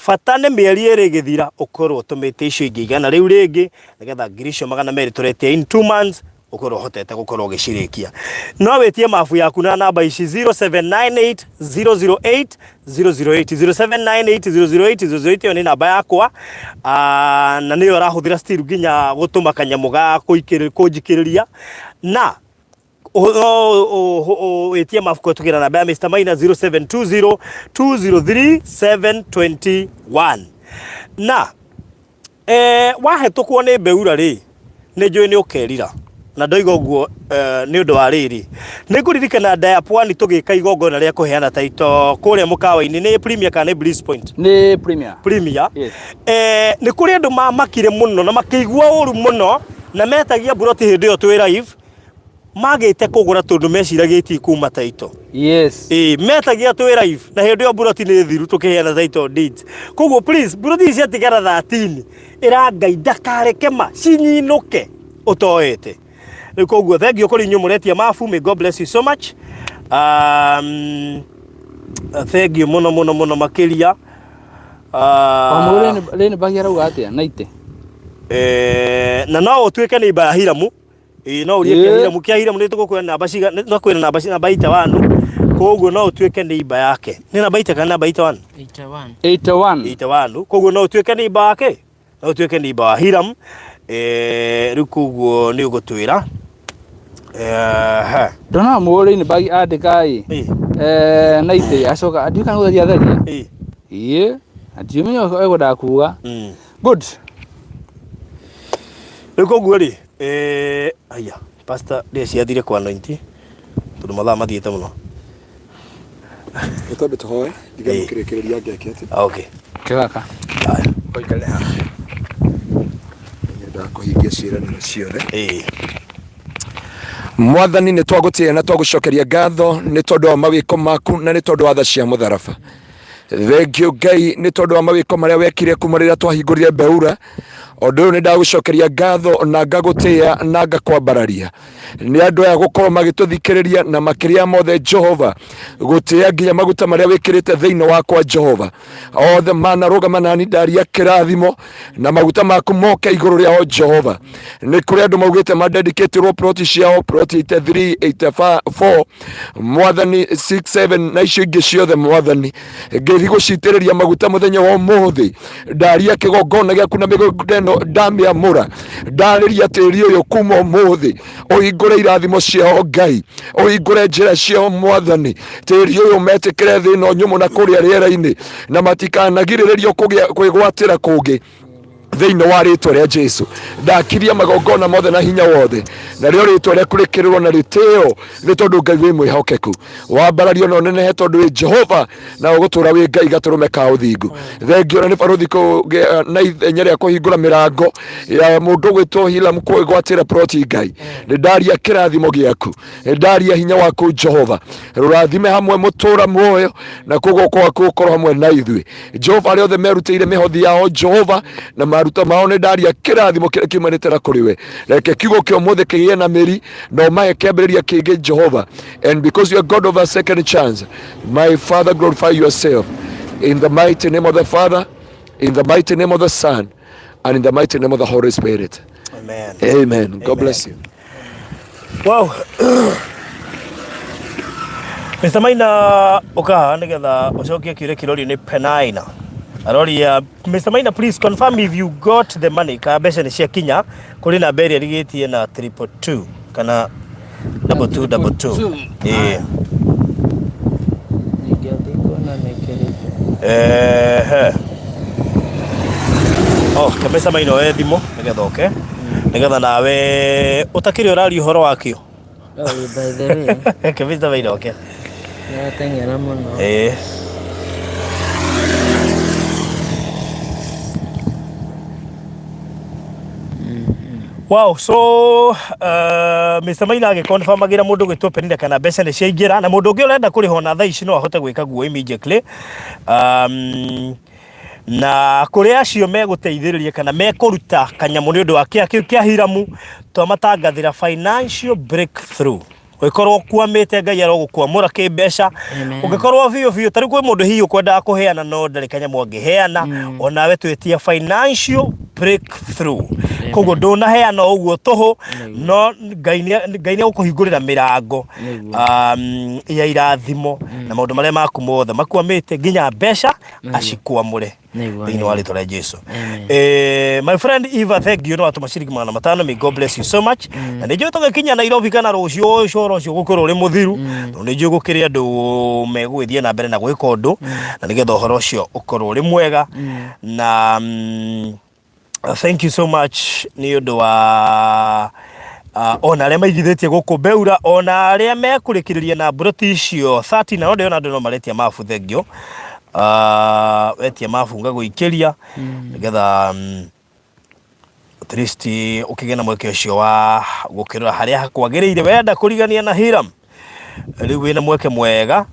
bata nĩ mĩeri ĩrĩ ĩgĩthira ũkorwo ũtũmĩte icio ingĩ 100 rĩu rĩngĩ nĩgetha 200,000 tũretia in 2 months ũkorwo ũhotete gũkorwo ũgĩcirĩkia no wĩtie mabu yaku na namba ici 0798 008 008 0798 008 008 ĩyo nĩ namba yakwa na nĩyo ũrahũthĩra still nginya gũtũma kanyamũ ga kũnjikĩrĩria na wĩtie mabu kũhetũkĩra namba ya Mr. Maina 0720 203 721 na wahetũkwo nĩ Beura rĩ nĩ njũĩ nĩ ũkerira na ndoiga ũguo nĩ ũndũ wa rĩrĩ nĩ ngũririkana nda ya pwani tũgĩka igongona rĩa kũheana taito kũrĩa mũkawa-inĩ nĩ Premier kana nĩ Bliss Point Nĩ Premier. Premier Yes. Nĩ kũrĩ andũ mamakire mũno na makĩigua ũru mũno na metagia mburoti hĩndĩ ĩyo twĩ live magĩte kũgũra tondũ meciragia itikuma taito Yes. Ĩĩ, metagia twĩ live na hĩndĩ ĩyo mburoti nĩ thiru tũkĩheana title deeds koguo please mburoti ici ciatigara 13 ĩra Ngai ndakareke ma cinyinũke ũtoete rĩu koguo thank you kũrĩ inyuĩ mũretia mabu may God bless you so much thank you mũno mũno mũno makĩria Wamũrũ Lane Bagi arauga atĩa? Naite. Na no ũtuĩke nĩ imba ya Hiramu Ĩĩ no ũrie kĩa Hiramu kĩa Hiramu nĩ tũgũkwĩra namba ciga no kwĩra namba namba 81 koguo no ũtuĩke nĩ imba yake nĩ namba 8 kana namba 81 81 81 81 koguo no ũtuĩke nĩ imba wake no ũtuĩke nĩ imba wa Hiramu rĩu koguo nĩ ũgũtwĩra Ndona mũrĩ nĩ bagi andĩka ĩ naite acoka ndiũĩ kana gũtheria atheria ĩĩ ndiũmenya egwendaga kuga good Rĩu koguo rĩ aya pastor ndĩĩ ciathire kwa anointi tondũ mathaa mathiĩte mũno Twambe tũhoe ndiga mũkĩrĩkĩrĩria ngeke atĩ Okay. Kĩgaka. Haya. Ũikare haha. Nyendaga kũhingia ciĩranĩro ciothe. Mwathani nĩ twagũtĩĩa na twagũcokeria ngatho nĩ tondũ wa mawĩko maku na nĩ tondũ wa tha cia mũtharaba. Thengiũ Ngai nĩ tondũ wa mawĩko marĩa wekire kuma rĩrĩa twahingũrire Beura. Ũndũ ũyũ nĩ ndagũcokeria ngatho na ngagũtĩĩa na ngakwambararia nĩ andũ aya gũkorwo magĩtũthikĩrĩria na makĩria mothe Jehova gũtĩĩa nginya maguta marĩa wĩkĩrĩte thĩinĩ wakwa Jehova othe manarũgama nani ndaria kĩrathimo na maguta maku moke igũrũ rĩao Jehova nĩ kũrĩ andũ maugĩte mandedikĩtĩrwo ploti ciao ploti 83 84 mwathani 6 7 na icio ingĩ ciothe mwathani ngĩthi gũcitĩrĩria maguta mũthenya wa ũmũthĩ ndaria kĩgongona gĩaku na mĩgũnda ĩno ndamĩamũra ndarĩria tĩri ũyũ kuma ũmũthĩ ũhingũre irathimo ciao ngai ũhingũre njĩra ciao mwathani tĩri ũyũ metĩkĩre thĩ ĩno nyũmũ na kũrĩa rĩera-inĩ na matikanagirĩrĩrio kwĩgwatĩra kũngĩ thĩinĩ wa rĩtwa rĩa jesu ndakiria magongona mothe na hinya wothe narĩo rĩtwa rĩaku rĩkĩrĩrwo na rĩtĩo nĩ tondũ ngai wĩ mwĩhokeku wambarario na ũnenehe tondũ wĩ jehova na ũgũtũra wĩ ngai gatũrũme ka ũthingu thengio na nĩ barũthi kũgĩa na ithenya rĩa kũhingũra mĩrango ya mũndũ ũgwĩtwo Hilam kwĩgwatĩra ploti ngai nĩ ndaria kĩrathimo gĩaku nĩ ndaria hinya waku jehova rũrathime hamwe mũtũra muoyo na koguo gwaku gũkorwo hamwe na ithuĩ jehova arĩa othe merutĩire mĩhothi yao jehova na maruta mao nĩ ndaria kĩrathimo kĩrĩa kiumanĩte na kũrĩ we reke kiugo kĩa ũmũthĩ kĩgĩe na mĩri na ũmahe kĩambĩrĩria kĩngĩ jehova and because you are god of a second chance my father glorify yourself in the mighty name of the father in the mighty name of the son and in the mighty name of the holy spirit Amen. amen god bless you Wow. Mr. Maina ũkaha nĩgetha ũcokie kĩũria kĩrorio nĩ Penaina. Aroria Mr. Maina please confirm if you got the money ka mbeca nĩ ciakinya kũrĩ namba ĩrĩa ĩrigĩtie na 222 kana 2222. Ĩĩ. Ingĩathiĩ kuona mekĩrĩte. Ehe. Oh, Mr. Maina oe thimũ nĩgetha oke nĩgetha nawe ũtakĩrĩ ũraria ũhoro wakĩo. Oh, by the way, Reke Mr. Maina oke. nĩrateng'era mũno. Ĩĩ. Wow, so Mr. Maina agĩkonfirmagĩra mũndũ gwĩtwo Penina kana mbeca nĩ ciaingĩra na mũndũ ũngĩ ũrenda kũrĩhwo na thaa ici no ahote gwĩka guo immediately. Na kũrĩ acio megũteithĩrĩria kana mekũruta kanyamũ nĩ ũndũ wa kĩa kĩu kĩa Hiramu twamatangathĩra financial breakthrough ũngĩkorwo ũkwamĩte Ngai arogũkwamũra kĩmbeca Amen. ũngĩkorwo biũ biũ tarĩu kwĩ mũndũ hihi ũkwendaga kũheana no ndarĩ kanyamũ angĩheana onawe twĩtia financial breakthrough koguo ndũnaheana o ũguo tũhũ no Ngai nĩ egũkũhingũrĩra mĩrango ya irathimo na maũndũ marĩa maku mothe makwamĩte nginya mbeca acikwamũre Nĩguo, thĩinĩ wa rĩtwa rĩa Jesu. Amen. My friend Eva, thank you no atũma ciringi 500. May God bless you so much. Na nĩ njũĩ tũgĩkinya Nairobi kana rũciũ ũhoro ũcio gũkorwo ũrĩ mũthiru tondũ nĩ njũĩ gũkĩrĩ andũ megũgĩthiĩ na mbere na gwĩka ũndũ na nĩgetha ũhoro ũcio ũkorwo ũrĩ mwega na thank you so much nĩ ũndũ wa ona arĩa maigithĩtie gũkũ Beura ona arĩa mekũrĩkĩrĩria na mburoti icio 30 na ndĩrona andũ no maretia mabu thengio wetia mabu ngagũikĩria nĩgetha at least ũkĩgĩe na mweke ũcio wa gũkĩrora harĩa hakwagĩrĩire wenda kũrigania na Hiram rĩu wĩna mweke mwega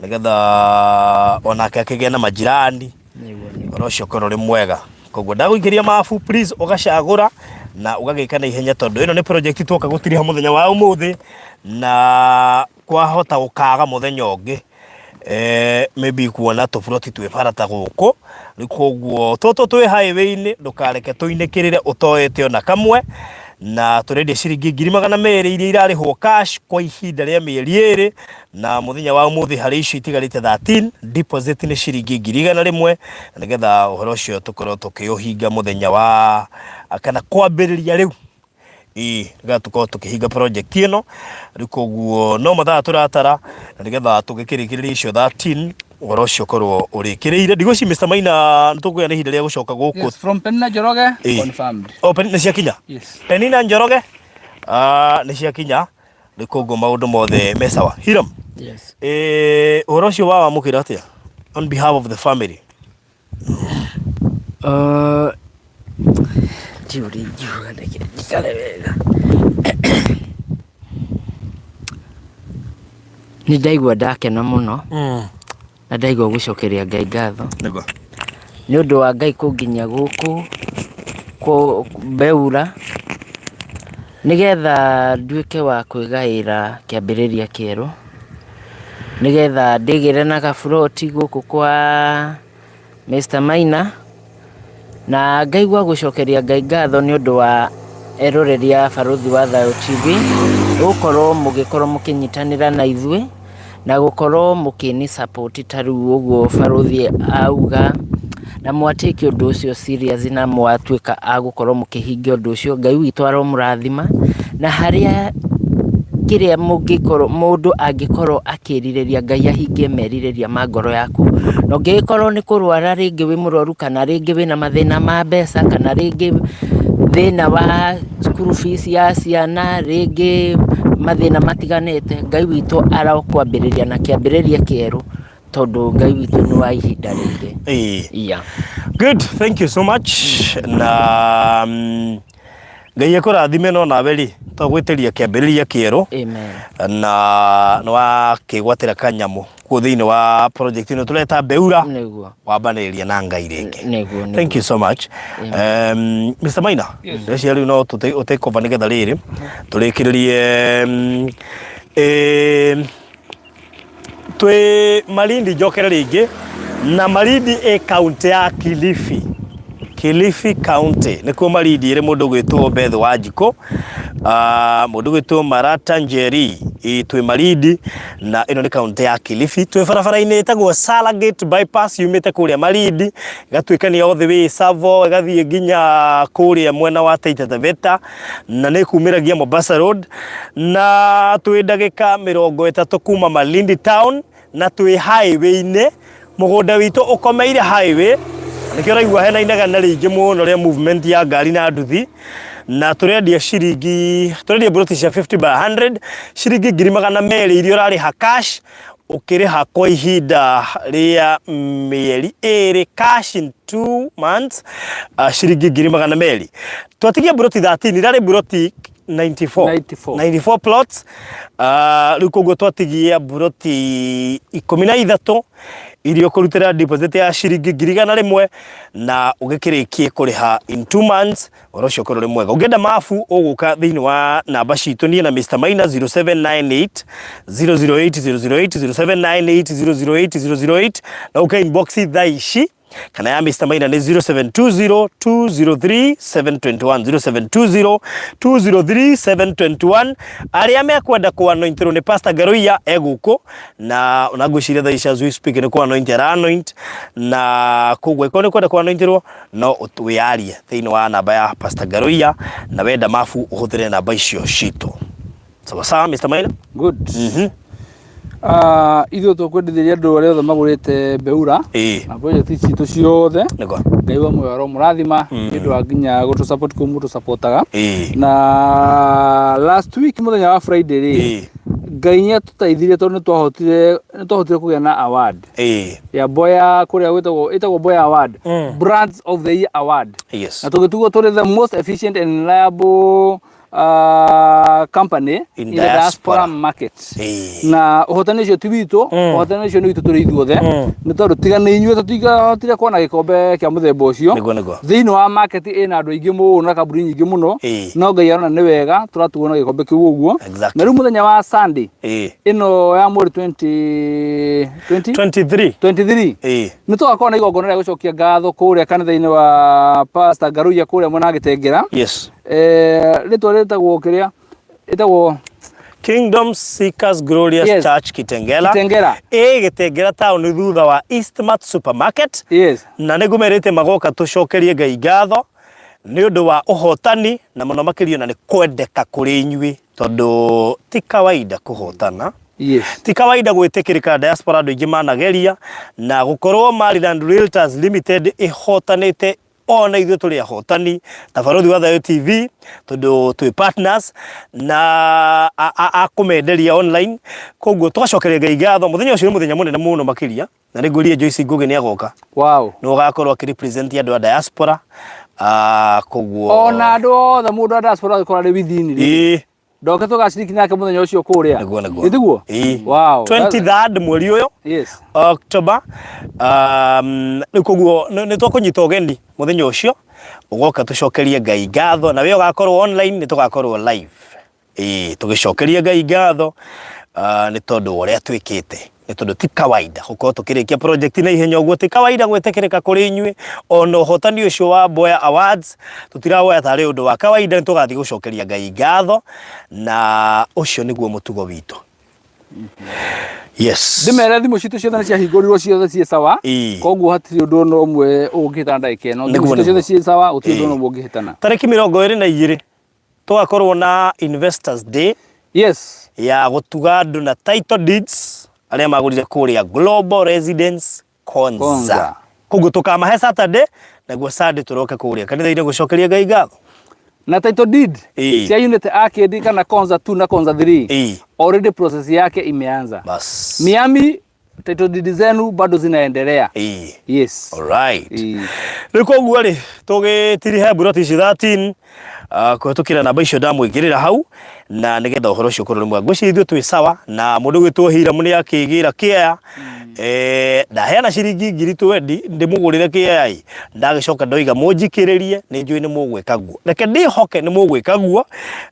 nĩgetha onake akĩgĩe na majirani ũhoro ũcio ũkorwo ũrĩ mwega koguo ndagũikĩria mabu please ũgacagũra na ũgagĩka na ihenya tondũ ĩno nĩ project twoka gũtiriha mũthenya wa ũmũthĩ na kwahota gũkaga mũthenya ũngĩ maybe kuona tũburoti twĩ bara ta gũkũ rĩu koguo tũtũ twĩ highway-inĩ ndũkareke tũinĩkĩrĩre ũtoete ona kamwe na tũrendia ciringi 200,000 iria irarĩhwo cash kwa ihinda rĩa mĩeri ĩrĩ na mũthenya wa ũmũthĩ harĩ icio itigarĩte 13 deposit nĩ ciringi 100,000 na nĩgetha ũhoro ũcio tũkorwo tũkĩũhinga mũthenya wa kana kwambĩrĩria rĩu ĩĩ nĩgetha tũkorwo tũkĩhinga project ĩno rĩu koguo no mathaa tũratara na nĩgetha tũgĩkĩrĩkĩrĩria icio 13 ũhoro ũcio ũkorwo ũrĩkĩrĩire ndigwĩciria Mr. Maina nĩ tũkũgĩa na ihinda rĩa gũcoka gũkũ Yes, from Penina Njoroge, Ĩĩ. confirmed. Oh, Penina nĩ ciakinya Yes. Penina Njoroge nĩ ciakinya rĩu koguo maũndũ mothe me sawa Hiram Yes. Ũhoro ũcio wa wamũkĩra atĩa on behalf of the family Ndiũĩ ũrĩa ingiuga reke njikare wega. Nĩ ndaigua ndakena mũno na ndaigua gũcokeria Ngai ngatho Nĩguo. nĩ ũndũ wa Ngai kũnginyia gũkũ kũ Beura nĩgetha nduĩke wa kwĩgaĩra kĩambĩrĩria kĩerũ, nĩgetha ndĩgĩre na gaburoti gũkũ kwa Mister Maina, na ngaigua gũcokeria Ngai ngatho nĩ ũndũ wa eroreri a Barũthi wa Thayũ TV, gũkorwo mũgĩkorwo mũkĩnyitanĩra na ithuĩ, na gũkorwo mũkĩni support ta rĩu ũguo barũthi auga, na mwa take ũndũ ũcio serious na mwatuĩka a gũkorwo mũkĩhingia ũndũ ũcio, Ngai witũ aromũrathima, na harĩa kĩrĩa mũngĩkorwo mũndũ angĩkorwo akĩrirĩria Ngai ahingie merirĩria ma ngoro yaku, na ũngĩgĩkorwo nĩ kũrwara rĩngĩ wĩ mũrwaru kana rĩngĩ wĩna mathĩna ma mbeca kana rĩngĩ thĩna wa school fees ya ciana, rĩngĩ mathĩna matiganĩte, Ngai witũ arokwambĩrĩria na kĩambĩrĩria kĩerũ tondũ Ngai witũ nĩ wa ihinda rĩngĩ. Ĩĩ. Yeah. Good, thank you so much. Na Ngai akũrathime no nawe rĩ to gwĩtĩria kĩambĩrĩria kĩerũ Amen. na nĩ wakĩgwatĩra kanyamũ kuo thĩinĩ wa project ĩno tũreta Beura Nĩguo. wambanĩrĩria na Ngai rĩngĩ. Nĩguo, nĩguo. Thank you so much. Mr. Maina, ndĩreciria rĩu no tũ take over nĩgetha rĩrĩ tũrĩkĩrĩrie twĩ Malindi njokere rĩngĩ na Malindi ĩ kaunti ya Kilifi Kilifi County nĩkuo Malindi ĩrĩ mũndũ gwĩtwo Beth Wanjikũ mũndũ gwĩtwo Marata Njeri ĩ twĩ Malindi na ĩno nĩ kaunti ya Kilifi twĩ barabara-inĩ ĩtagwo Salagate Bypass yumĩte kũrĩa Malindi ĩgatuĩkania all the way Tsavo ĩgathiĩ nginya kũrĩa mwena wa Taita Taveta na nĩ kumĩragia Mombasa Road na twĩ ndagĩka 30 kuma Malindi Town na twĩ highway-inĩ mũgũnda witũ ũkomeire highway nĩkĩo ũraigua hena inegene rĩingĩ mũno rĩa movement ya ngari na nduthi na tũrendia ciringi tũrendia mburoti cia 50 by 100 ciringi 200,000 iria ũrarĩha cash ũkĩrĩha kwa ihinda rĩa mĩeri ĩrĩ cash in 2 months ciringi 200,000 twatigia mburoti 13 irarĩ mburoti 94 94. 94 plots rĩu koguo twatigia mburoti 13 iria ũkũrutĩra deposit ya ciringi 100,000 na ũgĩkĩrĩkie kũrĩha in 2 months ũhoro ũcio ũkorwo ũrĩ mwega ũngĩenda mabu ũgũka thĩinĩ wa namba citũ niĩ na Mr Maina 0798 008 008 0798 008 008 na ũke inbox thaa ici kana ya Mr Maina nĩ 0720 203 721 0720 203 721 arĩa mekwenda kũanointirwo nĩ Pastor Ngaruiya egũkũ na ona ngwĩciria thaa ici as we speak nĩ kũanoint ara anoint na koguo ĩkorwo nĩ kwenda kũanointirwo no wĩyarie thĩinĩ wa namba ya Pastor Ngaruiya na wenda mabu ũhũthĩre namba icio citũ sawa sawa Mr Maina. Good. Ithuĩ tũkwendithĩria andũ arĩa othe magũrĩte Beura na project citũ ciothe Nĩguo. Ngai wa muoyo aromũrathima nĩ ũndũ wa nginya gũtũ support kũu mũtũsupportaga na last week mũthenya wa Friday rĩ Ngai nĩ atũteithirie tondũ nĩ twahotire kũgĩa na award ya Boya kũrĩa gwĩtagwo ĩtagwo Boya Award Brands of the Year Award na tũgĩtugwo tũrĩ the most efficient and reliable company In in the diaspora diaspora. market na ũhotani ũcio ti witũ ũhotani ũcio nĩ witũ tũrĩ ithuothe nĩ tondũ tiga nĩ inyuĩ tũtingĩahotire kuona gĩkombe kĩa mũthemba ũcio Nĩguo, nĩguo. thĩinĩ wa market ĩna andũ aingĩ mũno na kambuni nyingĩ mũno no Ngai arona nĩ wega tũratuo na gĩkombe kĩu ũguo na rĩu mũthenya wa Sunday ĩno ya mweri 20 20 23 23 nĩ tũgakorwo na igongona rĩa gũcokia ngatho kũrĩa kanitha-inĩ wa Pastor Ngaruiya kũrĩa mwena wa Gĩtengera rĩtwa rĩtagwo kĩrĩa ĩtagwo Kingdom Seekers Glorious Church Kitengela. Kitengela. Ĩ Gĩtengera town thutha wa Eastmart Supermarket. Na nĩ ngũmerĩte magoka tũcokerie Ngai ngatho nĩ ũndũ wa ũhotani na mũno makĩria na nĩ kwendeka kũrĩ inyuĩ tondũ ti kawaida kũhotana. Ti kawaida gwĩtĩkĩrĩka diaspora andũ aingĩ manageria na gũkorwo Maryland Realtors Limited ĩhotanĩte ona ithuĩ tũrĩ ahotani ta Barũthi wa Thayũ TV tondũ twĩ partners na a kũmenderia online koguo tũgacokeria Ngai ngatho mũthenya ũcio nĩ mũthenya mũnene mũno makĩria na nĩ ngwĩrire Joyce Ngugi nĩ agoka nĩ ũgakorwo akĩ represent andũ a diaspora koguo ona andũ othe mũndũ wa diaspora angĩkorwo arĩ within rĩ Ndoke tũgaciriki nake mũthenya ũcio kũrĩa. Nĩguo nĩguo. Nĩtiguo? Ĩĩ. Wow. 23rd mweri ũyũ. Yes. October. Rĩu koguo nĩ twakũnyita ũgeni mũthenya ũcio ũgoka tũcokerie Ngai ngatho na we ũgakorwo online nĩ tũgakorwo live. Ĩĩ tũgĩcokeria Ngai ngatho nĩ tondũ wa ũrĩa twĩkĩte nĩ tondũ ti kawaida gũkorwo tũkĩrĩkia project na ihenya ũguo ti kawaida gwĩtĩkĩrĩka kũrĩ inyuĩ ona ũhotani ũcio wa Boya Awards tũtirawoya tarĩ ũndũ wa kawaida nĩ tũgathiĩ gũcokeria Ngai ngatho na ũcio nĩguo mũtugo witũ. Yes. Ndĩmere thimũ citũ ciothe nĩ ciahingũrirwo ciothe ciĩ sawa. Ĩĩ. Koguo hatirĩ ũndũ ona ũmwe ũngĩhĩtana ndagĩka ĩno. Thimũ Nĩguo, citũ ciothe nĩguo. ciĩ sawa, gũtirĩ ũndũ Ĩĩ. ona ũmwe ũngĩhĩtana. Tarĩki 22 tũgakorwo na Investors Day Yes. ya gũtuga andũ na title deeds arĩa magũrire kũrĩa Global Residence Konza. Konza. Koguo tũkamahe Saturday naguo Sunday tũroke kũrĩa kanitha-inĩ gũcokeria Ngai ngatho. Na title deed Ĩĩ. cia unit Arcade kana Konza 2 na Konza 3 Ĩĩ. already process yake imeanza. Bas. Miami title deed zenu bado zinaendelea. Ĩĩ. Yes. Alright. Ĩĩ. Rĩu koguo rĩ tũgĩtirihe mburoti ici 13 kũhetũkĩra namba icio ndamwĩkĩrĩra hau na nĩgetha ũhoro ũcio ũkorwo ũrĩ mwega. Ngwĩciria ithuĩ twĩ sawa na mũndũ ũgwĩtwo Hiram nĩ akĩgĩra kĩea ndaheana ciringi ngiri twendi ndĩmũgũrĩre kĩea ĩ ndagĩcoka ndoiga mũnjikĩrĩrie nĩ njũĩ nĩ mũgwĩka guo. Reke ndĩhoke nĩ mũgwĩka guo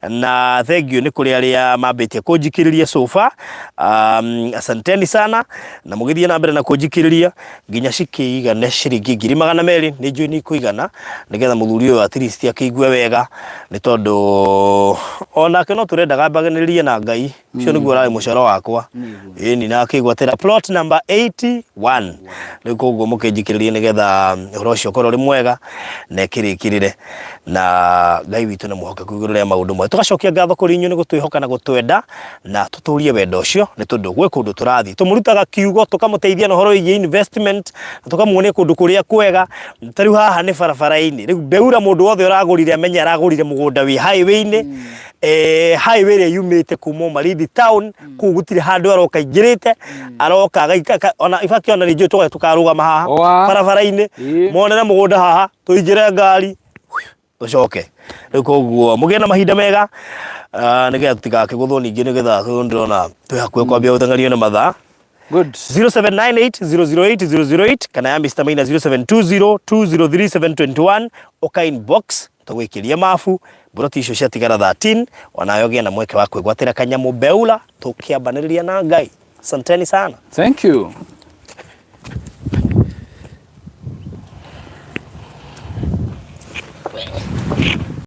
na thengiũ nĩ kũrĩ arĩa mambĩtie kũnjikĩrĩria so far. Asanteni sana na mũgĩthiĩ na mbere na kũnjikĩrĩria nginya cikĩigane ciringi 200,000 nĩ njũĩ nĩ ikũigana nĩgetha mũthuri ũyũ at least akĩigue wega nĩ tondũ onake no tũrendaga mbaganĩrĩrie na Ngai ũcio nĩguo ũrarĩ mũcoro wakwa ĩni na akĩgwatĩra plot number 81 rĩu koguo mũkĩnjikĩrĩrie nĩgetha ũhoro ũcio ũkorwo ũrĩ mwega na ĩkĩrĩkĩrĩre na Ngai witũ nĩ mwĩhokeku igũrũ rĩa maũndũ mothe tũgacokia ngatho kũrĩ inyuĩ nĩ gũtwĩhoka na gũtwenda na tũtũrie wendo ũcio nĩ tondũ gwĩ kũndũ tũrathiĩ tũmũrutaga kiugo tũkamũteithia na ũhoro wĩgiĩ investment na tũkamuonia kũndũ kũrĩa kwega ta rĩu haha nĩ barabara-inĩ rĩu Beura mũndũ wothe ũragũrire amenye aragũrire mũgũnda wĩ highway-inĩ highway ĩrĩa yumĩte kuma Malindi town kũu gũtirĩ handũ aroka aingĩrĩte aroka agaika ona in fact ona nĩ njũĩ tũgathiĩ tũkarũgama haha Oa. barabara-inĩ Ĩĩ. monere mũgũnda haha tũingĩre ngari tũcoke rĩu koguo mũgĩe na mahinda mega nĩgetha tũtigakĩgũthwo ningĩ nĩgetha tondũ ndĩrona twĩ hakuhĩ kwambia gũteng'erio nĩ mathaa. Good. 0798 008 008 kana ya Mr. Maina 0720 203 721 ũka inbox tũgũikĩrie mabu mburoti icio ciatigara 13 onawe ũgĩe na mweke wa kwĩgwatĩra kanyamũ Beula tũkĩambanĩrĩria na Ngai. Asanteni sana. Thank you.